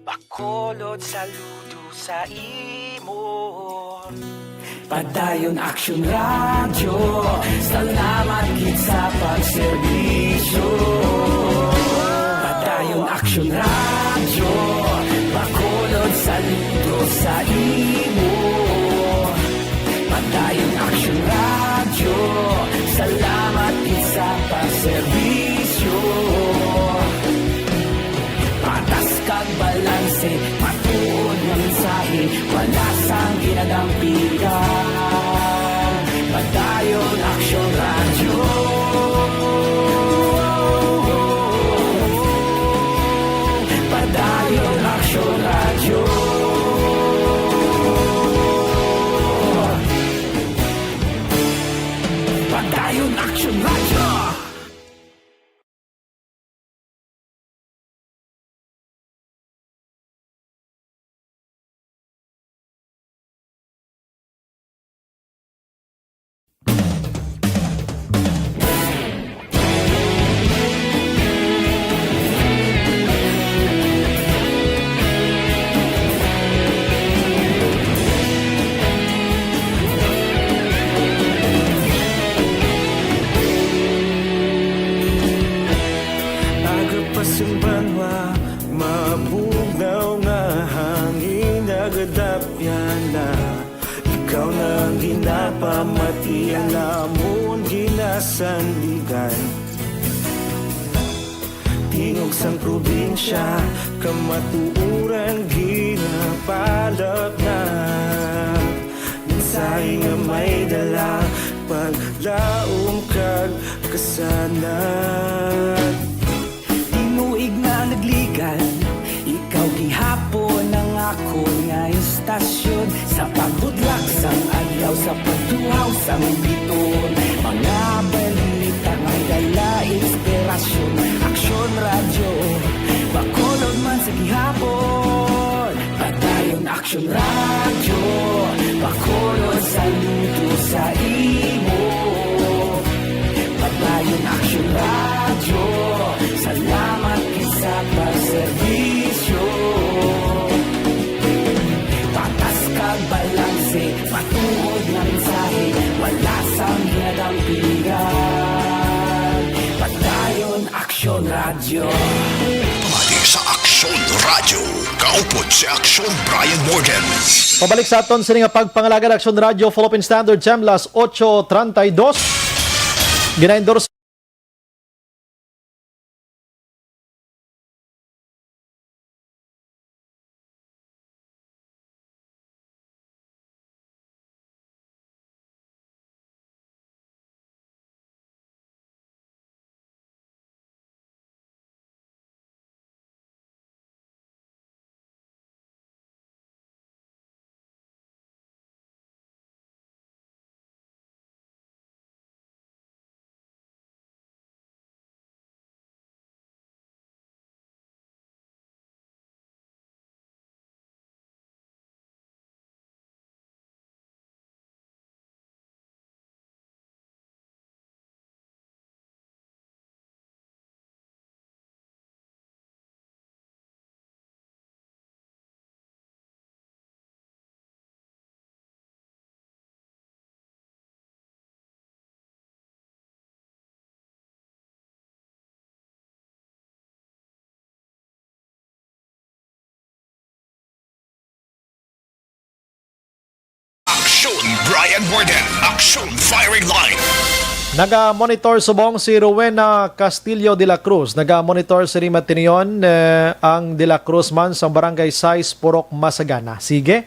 Bacolod, saludo sa imo. Padayon Aksyon Radyo, salamat gid sa pagserbisyo. Padayon Aksyon Radyo, Bacolod, saludo sa imo. Padayon Aksyon Radyo, salamat gid sa pagserbisyo. Patas kag balanse, matuod nga mensahe, wala sang ginadampigan. Padayon Aksyon Radyo. Padayon Aksyon Radyo. Padayon Aksyon Radyo. Aga pa sing banwa, mabugnaw nga hangin nagadapyan na. Ikaw na ang ginapamati, ang amon ginasandigan. Tingog sang probinsya, kamatuoran ginapalapnag. Mensahe nga may dala, paglaom kag kasanag. Tinuig nga nagligan, ikaw gihapon ang akon nga istasyon. Sa pagbudlak sang adlaw, sa pagtuhaw sang biton, mga balita nga dala inspirasyon. Aksyon Radyo, Bacolod man sa gihapon. Padayon Aksyon Radyo, Bacolod, saludo sa imo. Padayon Aksyon Radyo, salamat gid sa pagserbisyo. Patas kag balanse, matuod nga mensahe, wala sang ginadampigan. Padayon Aksyon Radyo. Pati sa Aksyon Radyo, kaupod si Aksyon Brian Morgan. Pabalik sa aton sini nga pagpangalagad, Aksyon Radyo, Philippine Standard Time, las ocho treinta y dos. Gina-endorse Aksyon Brian Warden, Aksyon Firing Line. Naga-monitor subong si Rowena Castillo de la Cruz. Naga-monitor sini matinion, eh, ang de la Cruz man sa Barangay sais, Purok Masagana. Sige.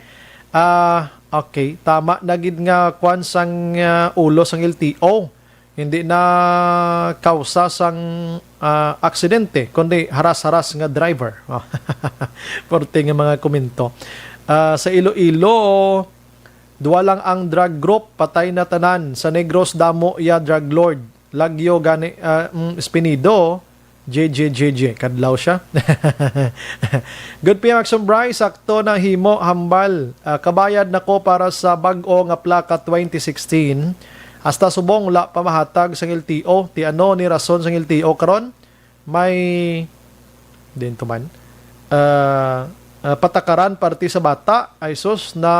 Ah, okay. Tama na gid nga kwan sang, ah, ulo sang L T O. Hindi na kausa sang, ah, aksidente, kundi haras-haras nga driver. Porte nga mga komento. Ah, sa Iloilo, duwa lang ang drug group, patay na tanan. Sa Negros, damo ya drug lord. Lagyo gani, ah, mm, Espinido, J J J J, kadlaw siya. Good P M Action Bry, sakto na himo, hambal. Ah, kabayad na ko para sa bag-o nga plaka twenty sixteen. Hasta subong wala pa mahatag sang L T O. Ti ano ni rason sang L T O karon? May, din to man. Ah, ah, patakaran parte sa bata, ay sus, na,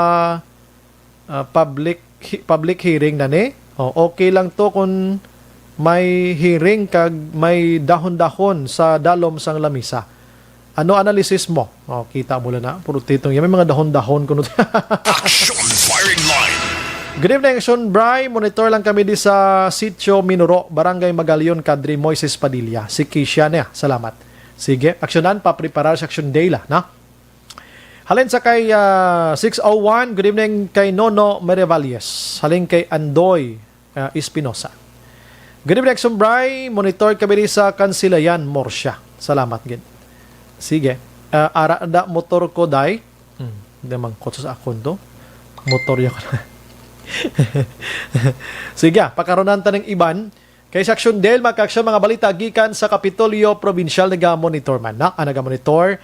ah, public, public hearing na ni. O, okay lang to kung may hearing kag may dahon-dahon sa dalom sang lamisa. Ano analysis mo? O, kita mo lang na. Puro titong yan. May mga dahon-dahon kuno. Action Firing Line. Good evening, Action Bry. Monitor lang kami di sa Sitio Minuro, Barangay Magalion, Kadri Moises Padilla. Si Kisha niya. Salamat. Sige, aksyonan, papreparar sa Action Day la, no? Halin sa kay, ah, six oh one, good evening kay Nono Merevalles. Halin kay Andoy, ah, Espinosa. Good evening, Action Bry. Monitor kami di sa Kansilayan, Murcia. Salamat gid. Sige. Ah, ara da motor ko, day. Hmm, di man ko sa akon to. Motor ya ko na. Sige, ah, pakaronan ta ng iban. Kay sa Action Del, mga kaaksyon, mga balita gikan sa Kapitolyo Provincial, naga-monitor man na. Ah, naga-monitor.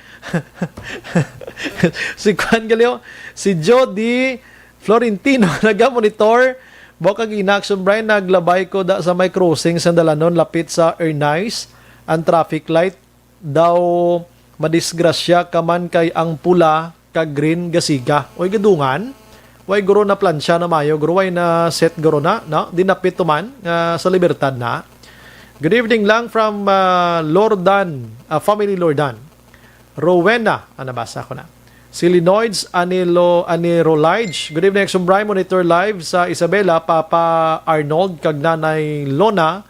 Si Kwan Galeo, si Jody Florentino, naga-monitor. Bukag ina, Action Brian, naglabay ko da sa may crossing sa Dalanon, lapit sa Ernais. Ang traffic light daw madisgrasya ka man kay ang pula kag green gasiga. Oy, gadungan. Way guro na plansya na mayo, guro way na set guro na, no? Dinapit to man nga sa Libertad na. Good evening lang from, ah, Lordan, ah, family Lordan. Rowena, ah, nabasa ko na. Si Linoids Anilo, Anirolaige. Good evening, Action Bry. Monitor live sa Isabela, Papa Arnold, kag Nanay Lona.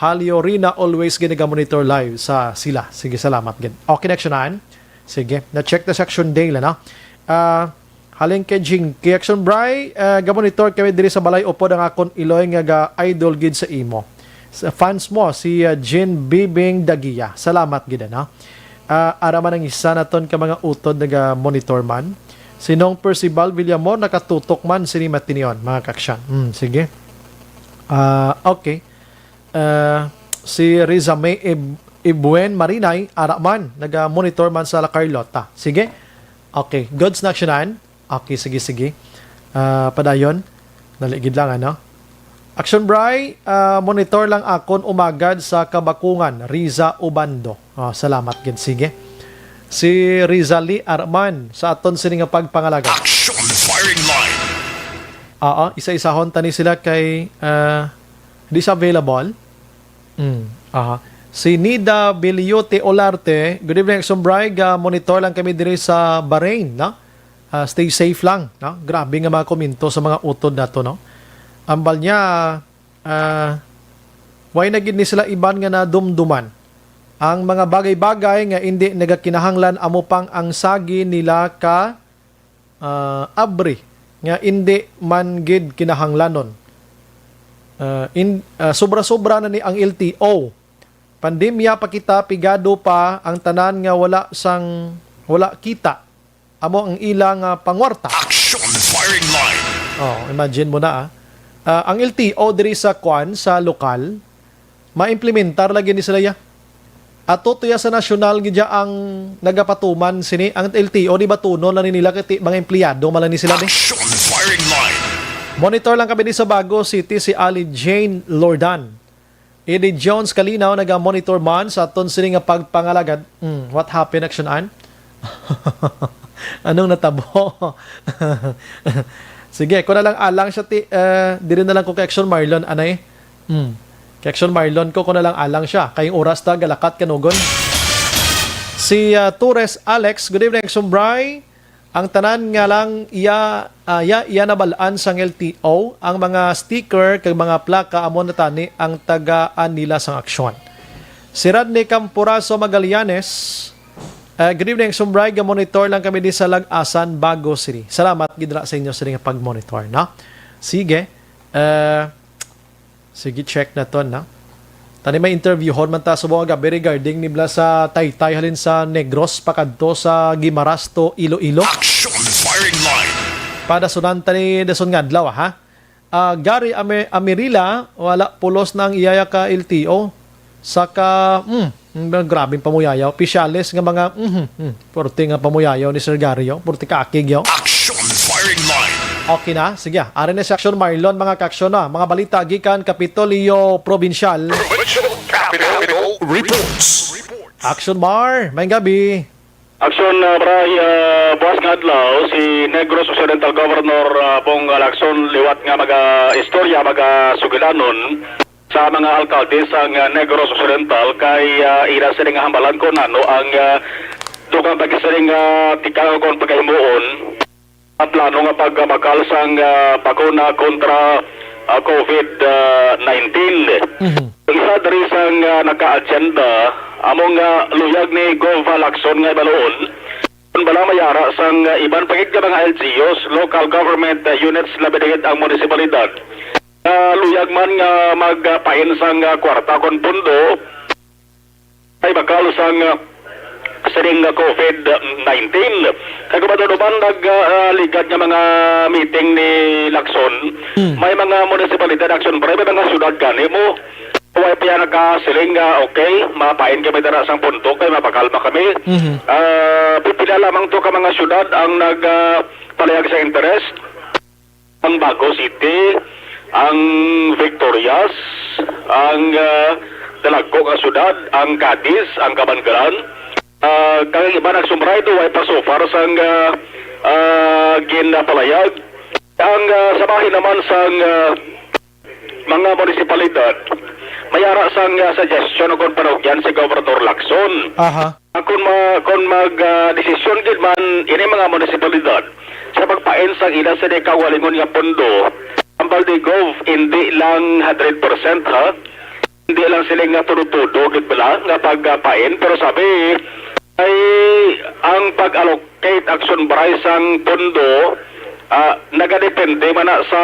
Halio Rina, always ginagamonitor live sa sila. Sige, salamat gid. Okay, next na. Sige, na-check na sa Action Day la, no? Ah, halin kay Jing, kay Action Bry, ah, gamonitor kami diri sa balay upod ang akon iloy nga ga-idol gid sa imo. Sa fans mo, si, ah, Jean Bibing Dagia. Salamat gid, ano? Ah, ara man ang isa naton ka mga utod naga-monitor man. Si Nong Percival Villamor nakatutok man sini matinion, mga kaaksyon. Hmm, sige. Ah, okay. Ah, si Riza May Ib-, Ibuen Marinay, ara man, naga-monitor man sa La Carlota. Sige. Okay, goods na aksyonan. Okay, sige, sige. Ah, padayon. Dali gid lang, ano? Action Bry, ah, monitor lang akon umagad sa Kabakungan, Riza Ubando. Ah, salamat gid. Sige. Si Rizali Arman sa aton sini nga pagpangalaga. Action Firing Line. Oo, isa-isahon tani sila kay, ah, di sa available. Mm, aha. Si Nida Biliote Olarte, good evening, Action Bry. Ga-monitor lang kami diri sa Bahrain, no? Ah, stay safe lang, no? Grabe nga mga komento sa mga utod nato, no? Ambal niya, ah, why na gid ni sila iban nga nadumduman? Ang mga bagay-bagay nga indi nagakinahanglan amo pang ang sagi nila ka, ah, abri nga indi man gid kinahanglanon. Ah, in, ah, sobra-sobra na ni ang L T O. Pandemya pa kita, pigado pa ang tanan nga wala sang, wala kita. Amo ang ila nga pangwarta. Action Firing Line. Oh, imagine mo na, ah. Ah, ang L T O diri sa kwan, sa lokal, maimplementar lagi ni sila ya. Ato to ya sa nasyonal gid ya ang nagapatuman sini. Ang L T O, di ba, tunon lang ni nila kay ti-, mga empleyado man lang ni sila, di? Action Firing Line. Monitor lang kami di sa Bago City, si Ali Jane Lordan. Eddie Jones Kalinaw naga-monitor man sa aton sini nga pagpangalagad. Hmm, what happened, Action Ann? Anong natabo? Sige, ko na lang alang siya ti, eh, diri na lang ko kay Action Marlon, anay. Hmm. Kay Action Marlon ko, ko na lang alang siya. Kay oras ta, galakat kanugon. Si, ah, Torres Alex, good evening, Action Bry. Ang tanan nga lang iya, ah, iya, iya nabal-an sang L T O, ang mga sticker kag mga plaka amo na tani ang tagaan nila sang aksyon. Si Radney Camporazo Magallanes, ah, "Good evening, Sumbray, ga-monitor lang kami di sa Lag-asan, Bago City." Salamat gid ra sa inyo sa nga pag-monitor, no? Sige. Ah, Sige, check na to, na. Tani may interviewhon man ta subong nga gabi regarding nibla sa taytay halin sa Negros pakadto sa Guimaras to Iloilo. Action firing line. Padasunan tani dason nga adlaw, ha? Ah, Gary Ame-, Amirila, wala pulos na ang iyaya ka L T O. Saka, hmm, grabing pamuyayaw. Opisyales nga mga, mhm, hmm, purti nga pamuyayaw ni Sir Gary, oh. Purti kaakig, oh. Action firing line. Okay na? Sige, ah. Ari na si Action Marlon, mga ka-action, na. Mga balita gikan Kapitolyo Probinsyal. Provincial Capitol Reports. Action Mar, may gabi. Action, ah, Bray, ah, buwas nga adlaw, si Negros Occidental Governor, ah, Bong Lacson, liwat nga maga-istorya, maga-sugilanon sa mga alkalde sang, ah, Negros Occidental kay, ah, ila sini nga hambalan kon ano ang, ah, dugang pag-, sini nga tikang kon pagahimuon ang plano nga pagbakal sang, ah, bakuna kontra, ah, COVID nineteen. Mhm. Ang isa diri sang, ah, naka-agenda amo nga luyag ni Gov Lacson nga ibaluon kon bala may ara sang, ah, iban pa gid nga mga L G Us, local government, ah, units, labi na gid ang munisipalidad. Ah, luyag man nga magpain sang, ah, kwarta kon pundo ay bakal sang, ah, siring nga COVID nineteen. Kay kung matuod man nag, ah, ligad nga mga meeting ni Lacson, Hmm. may mga munisipalidad, Action Bray, may mga syudad gani mo. Way pa yan nagkasiling nga, okay, mapain kami dira sang pundo kay mapakalma kami. Mhm. Ah, pipila lamang to ka mga syudad ang nag, ah, palayag sa interest. Ang Bago City, ang Victorias, ang, ah, Dalagko nga syudad, ang Cadiz, ang Kabangalan. Ah, kag iba nagsumbray do, way pa so far sang, ah, ah, ginapalayag. Ang, ah, sa bahin naman sang, ah, mga munisipalidad, may ara sang, ah, suggestion o kon panugyan si Gobernador Lacson. Aha. Ah, kon ma-, kon mag, ah, desisyon gid man ini mga munisipalidad sa pagpain sang ila sa kaugalingon nga pondo, ang Baldigov, hindi lang hundred percent, ha? Hindi lang sila nga tudo-tudo gid bala nga pagpain, pero sabi ay ang pag-allocate, Action Bray, sang pondo, ah, nagadepende man na sa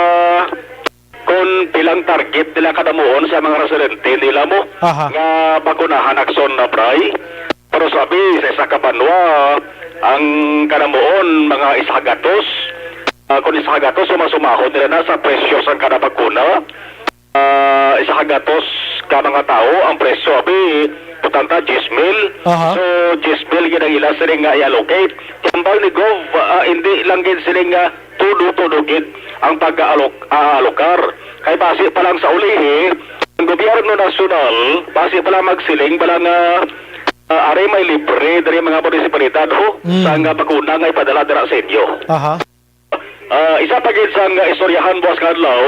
kon pilang target nila kadamuon sa mga residente nila mo Aha. nga bakunahan, Action Bray. Pero sabi sa isa ka banwa, ang kadamuon mga isa ka gatos. Ah, kung isa ka gatos, sumasumahon nila na sa presyo sang kada bakuna. Ah, isa ka gatos ka mga tawo, ang presyo, abi, putanta, diyes mil. Aha. So, diyes mil gid ang ila siling nga i-allocate. Tambal ni Gov, ah, hindi lang gid siling nga tudo-tudo gid ang pag-aalok-, aalokar. Kay base pa lang sa ulihi, ang gobyerno nasyonal, base pa lang magsiling, bala nga, ah, ari may libre diri mga munisipalidad, ho, Mm. sa nga bakuna nga ipadala dira sa inyo. Aha. Ah, isa pa gid sang istoryahan buwas nga adlaw,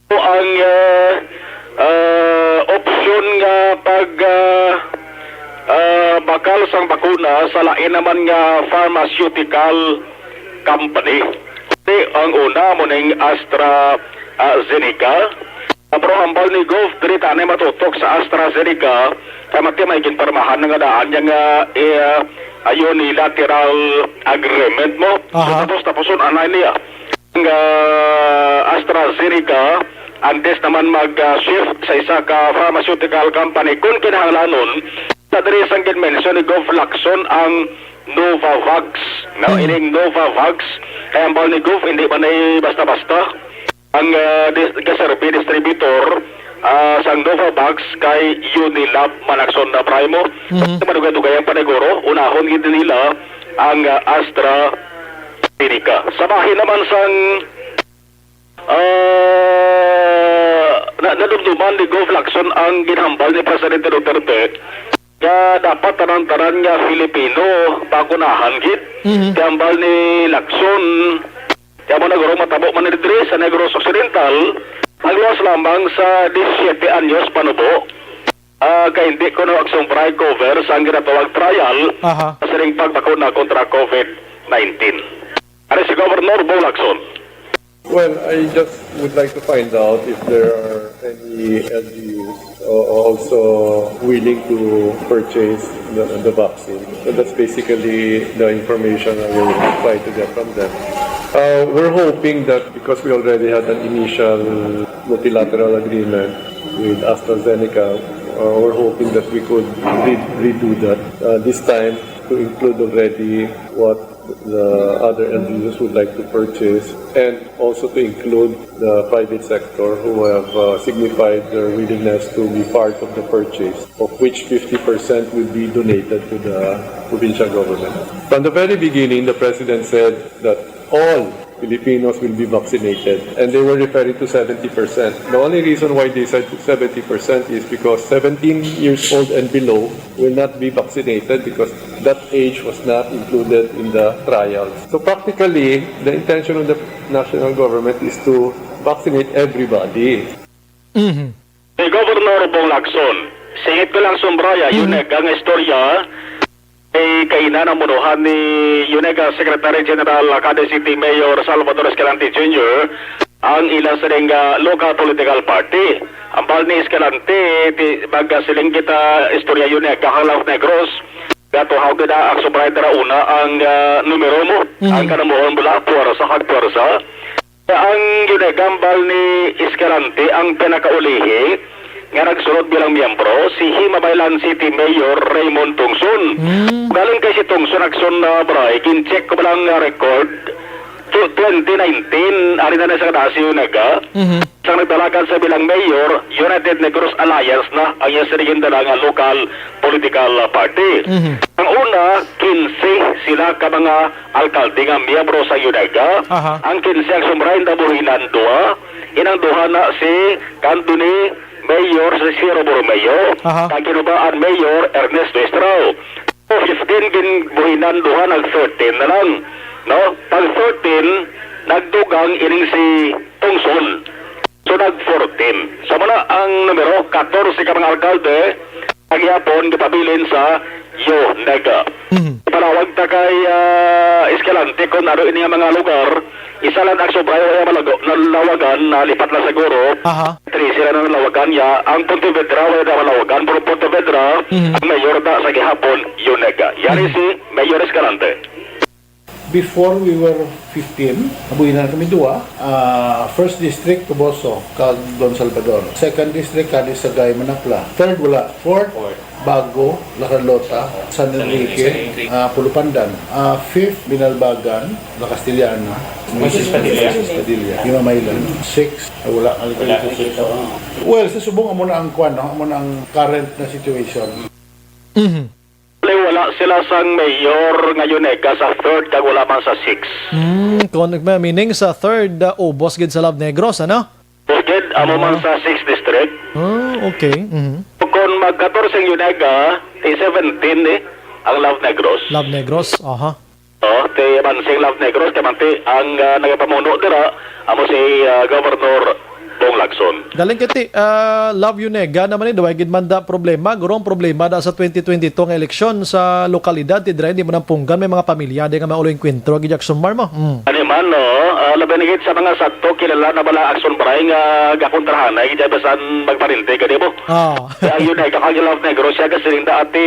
ang, ah, ah, opsyon nga pag, ah, ah, bakal sang bakuna sa lain naman nga pharmaceutical company. Di, ang una mo ning Astra, ah, Zeneca. Ah, pero hambal ni Gov, diri ta na matutok sa AstraZeneca, kay mati may ginpirmahan na nga daan niya nga, eh, ah, unilateral agreement mo. So, Aha. tapos, tapuson, anay niya. Ang, ah, AstraZeneca, antes naman mag, ah, shift sa isa ka pharmaceutical company, kung kinahanglanon, sa diri sang ginmension ni Gov Lacson ang Novavax. No? Mm. Ining Novavax, kay hambal ni Gov, hindi man ay basta-basta. Ang, ah, dis-, kaserbi distributor, ah, sang Novavax kay Unilab, Malakson na Primo. Mhm. Madugay-dugay ang paniguro, unahon gid nila ang, ah, AstraZeneca. Sa bahin naman sang, ah, na-, nadumduman ni Gov Lacson ang ginhambal ni Presidente Duterte nga dapat tanan-tanan nga Filipino bakunahan gid. Mhm. Hambal ni Lacson, kaya mo naguro matabo man ni diri sa Negros Occidental, ang luwas lamang sa disisiete anyos panubo. Ah, kay hindi kuno Action Bray cover sa ang ginatawag trial Aha. sa siring pagbakuna kontra COVID nineteen. Ari si Governor Bong Lacson. Well, I just would like to find out if there are any L G Us uh, also willing to purchase the, the vaccine. So that's basically the information I will try to get from them. Uh, we're hoping that because we already had an initial multilateral agreement with AstraZeneca, uh, we're hoping that we could re- redo that uh, this time to include already what the other L G Us would like to purchase, and also to include the private sector who have uh, signified their willingness to be part of the purchase, of which fifty percent will be donated to the provincial government. From the very beginning, the president said that all Filipinos will be vaccinated, and they were referring to seventy percent. The only reason why they said seventy percent is because seventeen years old and below will not be vaccinated because that age was not included in the trials. So practically, the intention of the national government is to vaccinate everybody. Mhm. Si Governor Bong Lacson, singit ko lang, Sumbraya, Mhm. Yunega nga istorya, eh, kaina namunuhan ni Yunega Secretary General Cadiz City Mayor Salvador Escalante Junior ang ila sining, ah, local political party. Ambal ni Escalante, ti, baga siling kita istorya, Yunega, kang Los Negros. Gatuhaw gid ang Sumbraya dira una ang, ah, numero mo. Mhm. Ang kanamuhon bala, puwersa kag puwersa. Ang ginagambal ni Escalante ang pinakaulihi nga nagsulod bilang miyembro, si Himabaylan City Mayor Raymond Tungson. Mm. Galing kay si Tungson, Action, uh, Bray, gin-check ko lang nga record, to twenty nineteen, ari na na sa Casio Naga. Mhm. Sa nagdalagan sa bilang mayor, United Negros Alliance na ang iyang sinigindala nga local political party. Mhm. Ang una, quince sila ka mga alkalde nga miyembro sa Yunega. Aha. Ang quince ang Sumbraya nabuhinan duha, inang duha na si kanto ni Mayor si Ciro Borromeo, Aha. kag kinubaan Mayor Ernesto Estrao. So, fifteen ginbuhinan duha, nag thirteen na lang, no? Pag thirteen, nagdugang ining si Tungson. So, nag fourteen. Sa muna ang numero, katorse ka mga alkalde, ang gihapon gipabilin sa Yunega. Mhm. Ipalawag ta kay, ah, Escalante kung ano ini nga mga lugar. Isa lang ang Sumbraya wala malago-, nalawagan, nalipat na siguro. Aha. Trese lang ang nalawagan niya. Ang Pontevedra wala na malawagan, pero Pontevedra, Mhm. ang mayor na sa gihapon, Yunega. Yari Mhm. si Mayor Escalante. Before we were fifteen, nabuhinan kami duwa. Ah, first district, Toboso, kag Don Salvador. Second district, Cadiz, Sagay, Manakla. Third, wala. Fourth, Fourth. Bago, La Carlota, San San Enrique, Enrique. Ah, Pulupandan. Ah, fifth, Binalbagan, La Castellana, Moises Padilla. Moises Padilla. Himamaylan. Six, ah, wala. Wala. Well, sa subong, amo na ang kwan, no? Amo na ang current na situation. Mhm. Wala sila sang mayor nga Yunega sa third kag wala man sa six. Hmm, kon-, meaning sa third, ah, ubos gid sa Los Negros, ano? Ubos gid, amo man Ah. sa sixth district. Ah, okay. Mhm. Kung mag-katorse ang Yunega, ti seventeen eh, ang Los Negros. Los Negros, aha. Oh, ti Mansing Los Negros, kay manti ang, ah, nagapamuno dira, amo si, ah, Governor Bong Lacson. Galing kiti, ah, Love Yunega naman ni, duway gid man da problema. Guro ang problema da sa twenty twenty-two nga eleksyon sa lokalidad, ti dira hindi mo nang punggan, may mga pamilya di nga maulo enkwentro, gid Jackson Mar mo. Mm. Ani man, no? Ah, labi na gid sa mga sakto, kilala na bala Action Bray nga gakontrahanay, gid bisan magparente ka, di mo? Ah. Kaya yun ay, kakag Love Negros siya, kasi rin da ati,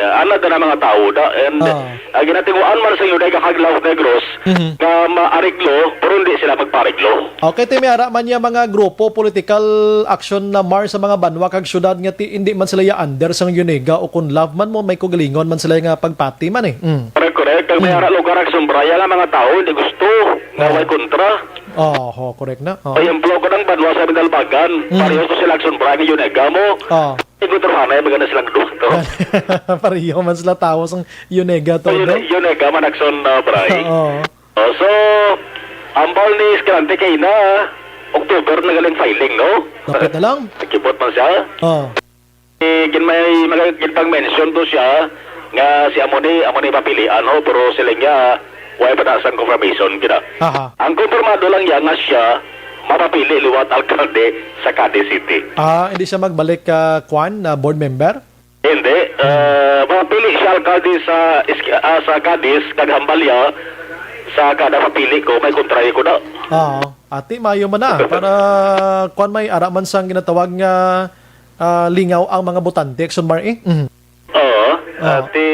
ah, ana da na mga tao da, and Ah. Ang ginatimuan man sa Yunega kag Los Negros Mhm. nga maariglo, pero hindi sila magpaariglo. Okay, ti may ara man niya mga grupo, political action na mar sa mga banwa kag syudad nga ti, hindi man sila ya under sang Yunega o kun Love man mo, may kugalingon man sila nga pagpati man eh. Mm. Correct, correct. Kag may Mm. ara lugar ang Sumbraya nga mga tao hindi gusto nga Oo. may kontra. Oo, correct na. Oo. Por ehemplo, kung ang banwa sa Binalbagan, Mm. pareho to sila ang Sumbraya nga Yunega mo. Oo. Igutrohanay, maganda silang duha to. Pareho man sila tawo sang Yunega to, Yun, no? Yunega man, Action, ah, Bray. Oo. Oh, so, ambal ni Escalante kay na October na galing filing, no? Lapit na lang. Nagkibot man siya. Oo. Eh, gin may mga ginpang-mention to siya nga si amo ni, amo ni papilian, ho, pero sila nga, wala pa na sang confirmation, gina. Aha. Ang konfirmado lang niya nga siya mapapili liwat alkalde sa Cadiz City. Ah, hindi siya magbalik ka, kwan, na board member? Hindi. Hmm. Ah, mapili siya alkalde Di sa isk-, ah, sa Cadiz kag Hambalya, sa kada mapili ko, may kontrahe ko na. Oo. Ati, mayo man na. Para, kwan, may ara man sang ginatawag nga, ah, lingaw ang mga botante, Action Mar, eh. Mhm. Oo. Oo. Ati,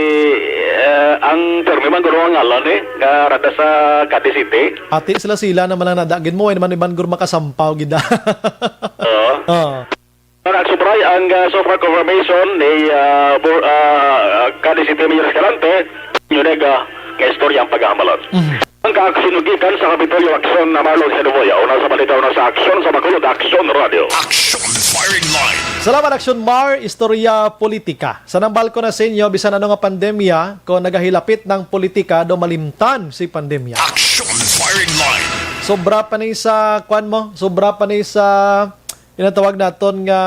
eh, ang pirmi man guro ang ngalan, eh, nga rada sa Cadiz City. Ati, sila-sila naman lang nadagin mo, eh, naman iban guro makasampaw gid. Oo. Oo. Para Action Bri, ang, ah, so far confirmation ni, ah, Bur-, ah, Cadiz City Mayor Escalante, yun ay, ah, nga istorya ang paghahambalan. Mhm. Ang kaaksyon gikan sa Kapitolyo, Aksyon na Marlon Sedovoya, una sa balita, una sa aksyon sa Bacolod, Aksyon Radio. Action Firing Line. Salamat, Action Mar. Istorya politika. Sa nambal ko na sa inyo, bisan ano nga pandemya, kung nagahilapit ng politika, do malimtan si pandemya. Action Firing Line. Sobra pa ni sa, kwan mo, sobra pa ni sa Yan ang tawag naton nga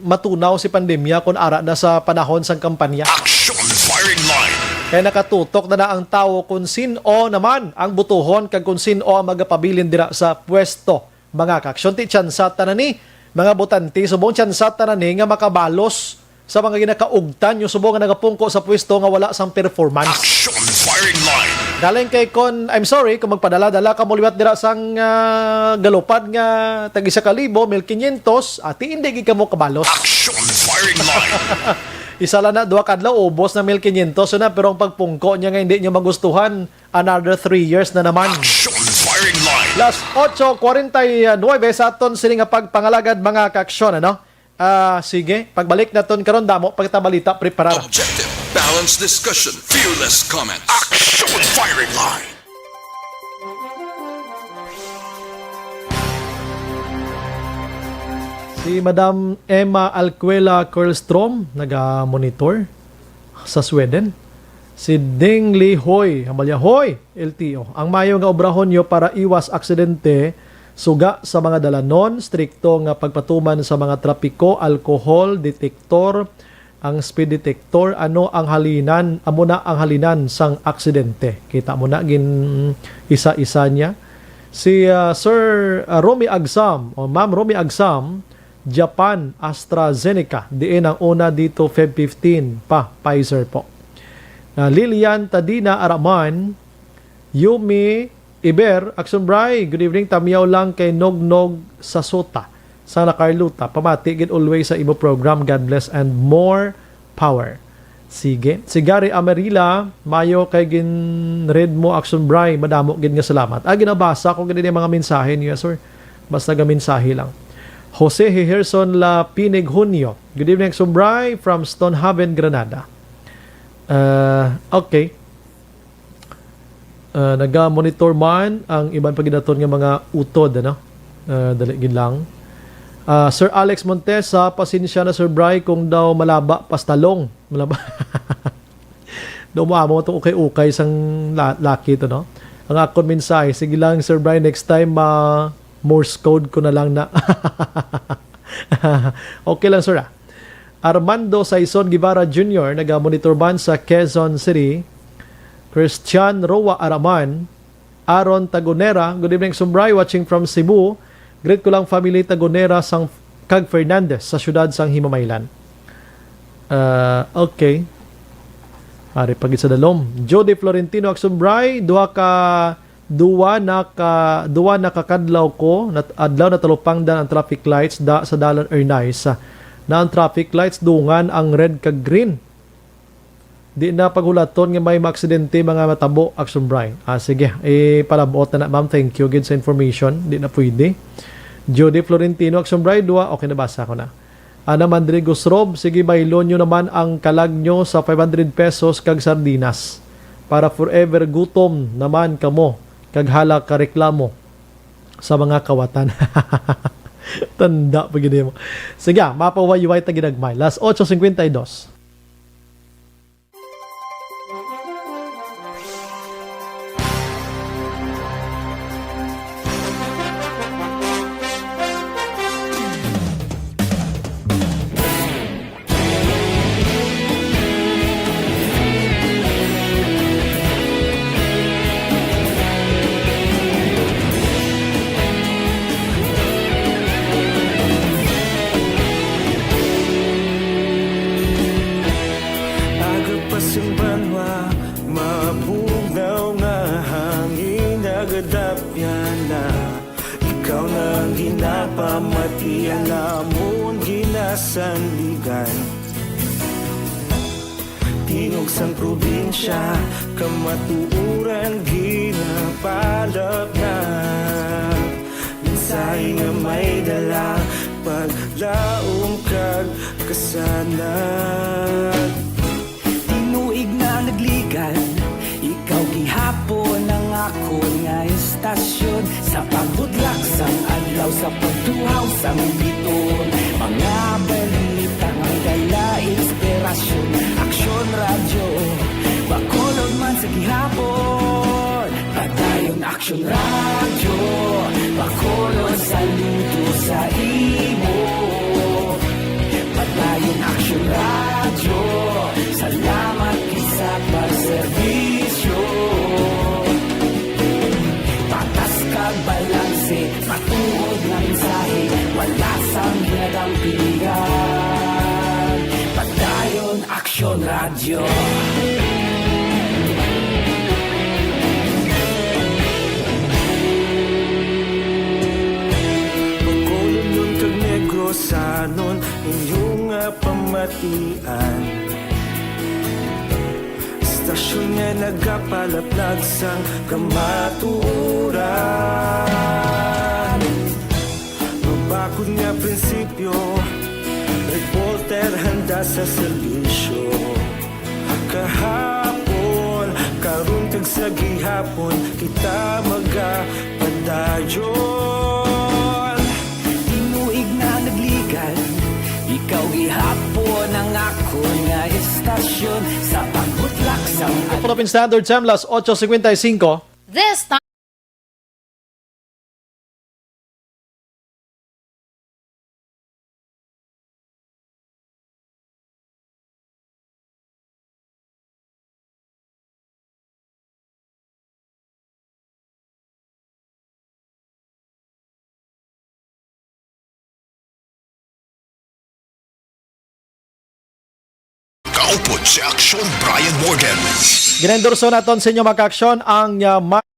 matunaw si pandemya kon ara na sa panahon sang kampanya. Action Firing Line. Kay nakatutok na na ang tawo kon sin-o naman ang butuhon kag kon sin-o ang magapabilin dira sa pwesto. Mga kaaksyon, ti tsansa tanan ni mga botante, subong tsansa tanan ni nga makabalos sa mga ginakaugtan nyo, subong nga nagapungko sa pwesto nga wala sang performance. Action Firing Line. Galing kay kon, I'm sorry, kung magpadala-dala ka mo liwat dira sang, ah, galupad nga tag isa ka libo, mil kinyentos, ati, hindi gid kamo kabalos. Action Firing Line. Isa lang na, duha kadlaw, ubos na mil kinyentos na, pero ang pagpungko niya nga hindi niyo magustuhan, another three years na naman. Action Firing Line. Las ocho cuarenta y nueve sa aton sini nga pagpangalagad, mga kaaksyon, ano? Ah, sige. Pagbalik naton karon, damo pa kita balita preparar. Objective, balanced discussion, fearless comments. Action Firing Line. Si Madam Emma Alcuela Curlstrom naga-monitor sa Sweden. Si Ding Li Hoy, hambalya, "Hoy, L T O, ang mayo nga obrahon nyo para iwas aksidente, suga sa mga dalanon, strikto nga pagpatuman sa mga trapiko, alcohol detector, ang speed detector, ano ang halinan, amo na ang halinan sang aksidente." Kita mo na, gin isa-isa niya. Si, ah, Sir, ah, Romy Agsam, o Ma'am Romy Agsam, Japan, AstraZeneca, diin ang una dito, Feb fifteen pa, Pfizer po. Ah, Lilian Tadina Araman, Yumi Iber, Action Bri, good evening, tamyaw lang kay Nognog sa Sota, sa La Carlota. Pamati gid always sa imo program. God bless and more power. Sige. Si Gary Amarila, mayo kay gin-read mo, Action Bri, madamo gid nga salamat. Ah, ginabasa ko gid ang mga mensahe niyo, sir. Basta ga mensahe lang. Jose Heherson La Pinig Junio, good evening, Action Bri, from Stonehaven, Granada. Ah, okay. Ah, naga-monitor man ang iban pa gid naton nga mga utod, ano? Ah, dali gid lang. Ah, Sir Alex Montesa, "Pasensya na, Sir Bri, kung daw malaba, pastalong." Malaba. Daw mo amo to ukay-ukay sang la-, laki to, no? Ang akon mensahe, "Sige lang, Sir Bri, next time, ah, Morse code ko na lang na." Okay lang, sir, ah. Armando Saison Guevara Junior, naga-monitor man sa Quezon City. Christian Roa Araman, Aaron Tagonera, good evening, Sumbray, watching from Cebu. Greet ko lang family Tagonera sang, kag Fernandez sa siyudad sang Himamaylan. Ah, okay. Ari pa gid sa dalom. Jody Florentino, Aksumbray, duha ka Duwa na ka, duwa na ka kadlaw ko, nat-, adlaw natalupangdan ang traffic lights da, sa Dalan Ernais. Na ang traffic lights, dungan ang red kag green. Di na paghulaton nga may maaksidente, mga matabo, Aksumbray. Ah, sige, ipalabot na na, ma'am. Thank you gid sa information. Di na pwede. Judy Florentino, Aksumbray, duwa. Okay, nabasa ko na. Ana man diri, Gusrob, sige, baylon nyo naman ang kalag nyo sa five hundred pesos kag sardinas, para forever gutom naman kamo kag hala ka reklamo sa mga kawatan. Tanda pa gid mo. Sige, ah, mapawayway ta ginagmay. Las ocho cincuenta y dos. Namon ginasandigan, tingog sang probinsya, kamatuoran ginapalapnag. Mensahe nga may dala, paglaom kag kasanag. Tinuig na nagligan, ikaw gihapon ang akon nga estasyon. Sa pagbudlak sang adlaw, sa pagtuhaw sang biton, mga balita nga dala inspirasyon. Aksyon Radyo, Bacolod man sa gihapon. Padayon Aksyon Radyo, Bacolod saludo sa imo. Padayon Aksyon Radyo, salamat gid sa pagserbisyo. Patas kag balanse, matuod nga mensahe, wala sang ginadampigan. Padayon Aksyon Radyo. Bacolodnon kag Negrosanon, inyo nga pamatian. Estasyon nga nagapalaplag sang kamatuoran. Mabakod nga prinsipyo, reporter handa sa serbisyo. Kahapon, karon kag sa gihapon, kita magapadayon. Tinuig na nagligan, ikaw gihapon ang akon nga estasyon sa pagbutlak sa Philippine Standard Time, las ocho cincuenta y cinco. This time. Kaupod si Aksyon Brian Morgan. Ginaendorso naton sa inyo, mga ka-aksyon, ang, ah, ma-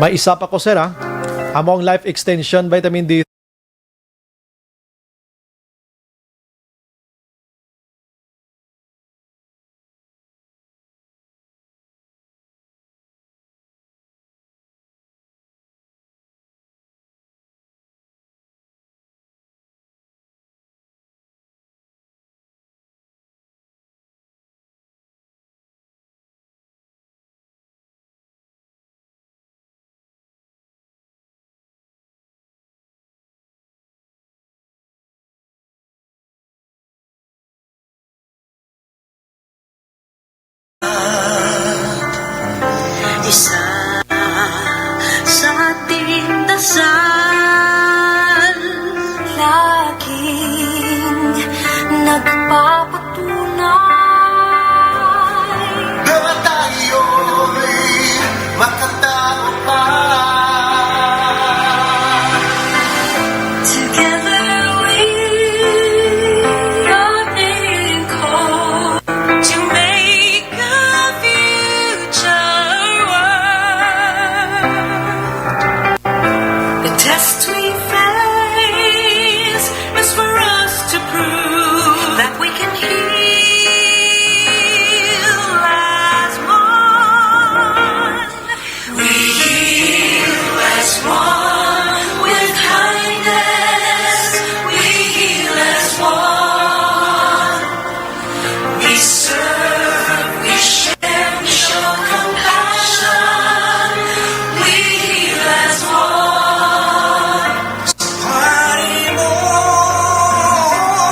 May isa pa ko, sir, ah. Amo ang Life Extension Vitamin D. Isa sa ating dasal, laging nagpapatunay na tayo'y makatawa pa. Together we are made in call to make a future world. The test we face is for us to prove that we can heal as one. We heal as one with kindness. We heal as one. We serve, we share, we show compassion. We heal as one.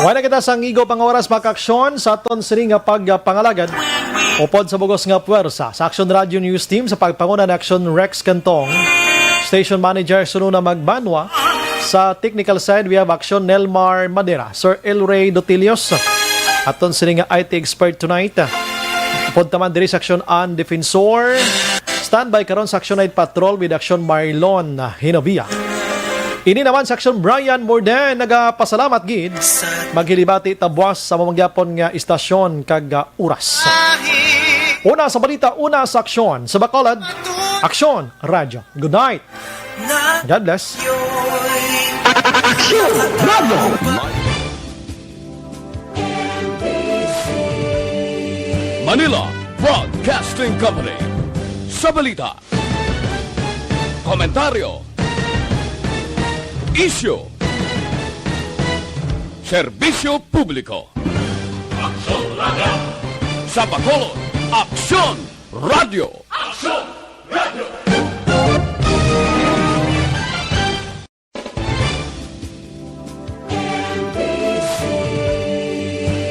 Wala kita sa ngigo pang oras, mga ka-aksyon, sa aton sini nga pagpangalagad. Upod sa bugos nga puwersa sa Aksyon Radio News Team sa pagpanguna ni Aksyon Rex Cantong, Station Manager Sununa Magbanwa. Sa technical side, we have Aksyon Nelmar Madera, Sir Elray Dotilios, aton sini nga I T expert tonight. Upod ta man diri sa Aksyon An Defensor. Standby karon sa Aksyon Night Patrol with Aksyon Marlon Hinovia. Ini naman sa Aksyon Brian Morden, nagapasalamat gid. Maghilibati ta buwas sa mamangyapon nga istasyon kag, ah, oras. Una sa balita, una sa aksyon. Sa Bacolod, Aksyon Radyo. Good night. God bless. Aksyon Radyo. Manila Broadcasting Company. Sa balita, komentaryo, isyu, serbisyo publiko. Aksyon Radyo. Sa Bacolod, Aksyon Radyo. Aksyon Radyo.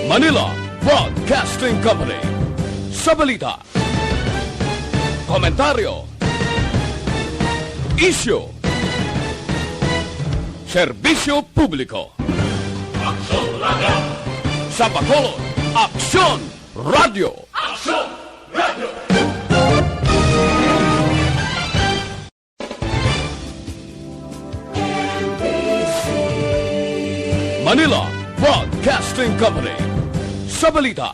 Manila Broadcasting Company. Sa balita, komentaryo, isyu, serbisyo publiko. Aksyon Radyo. Sa Bacolod, Aksyon Radyo. Aksyon Radyo. Manila Broadcasting Company. Sa balita,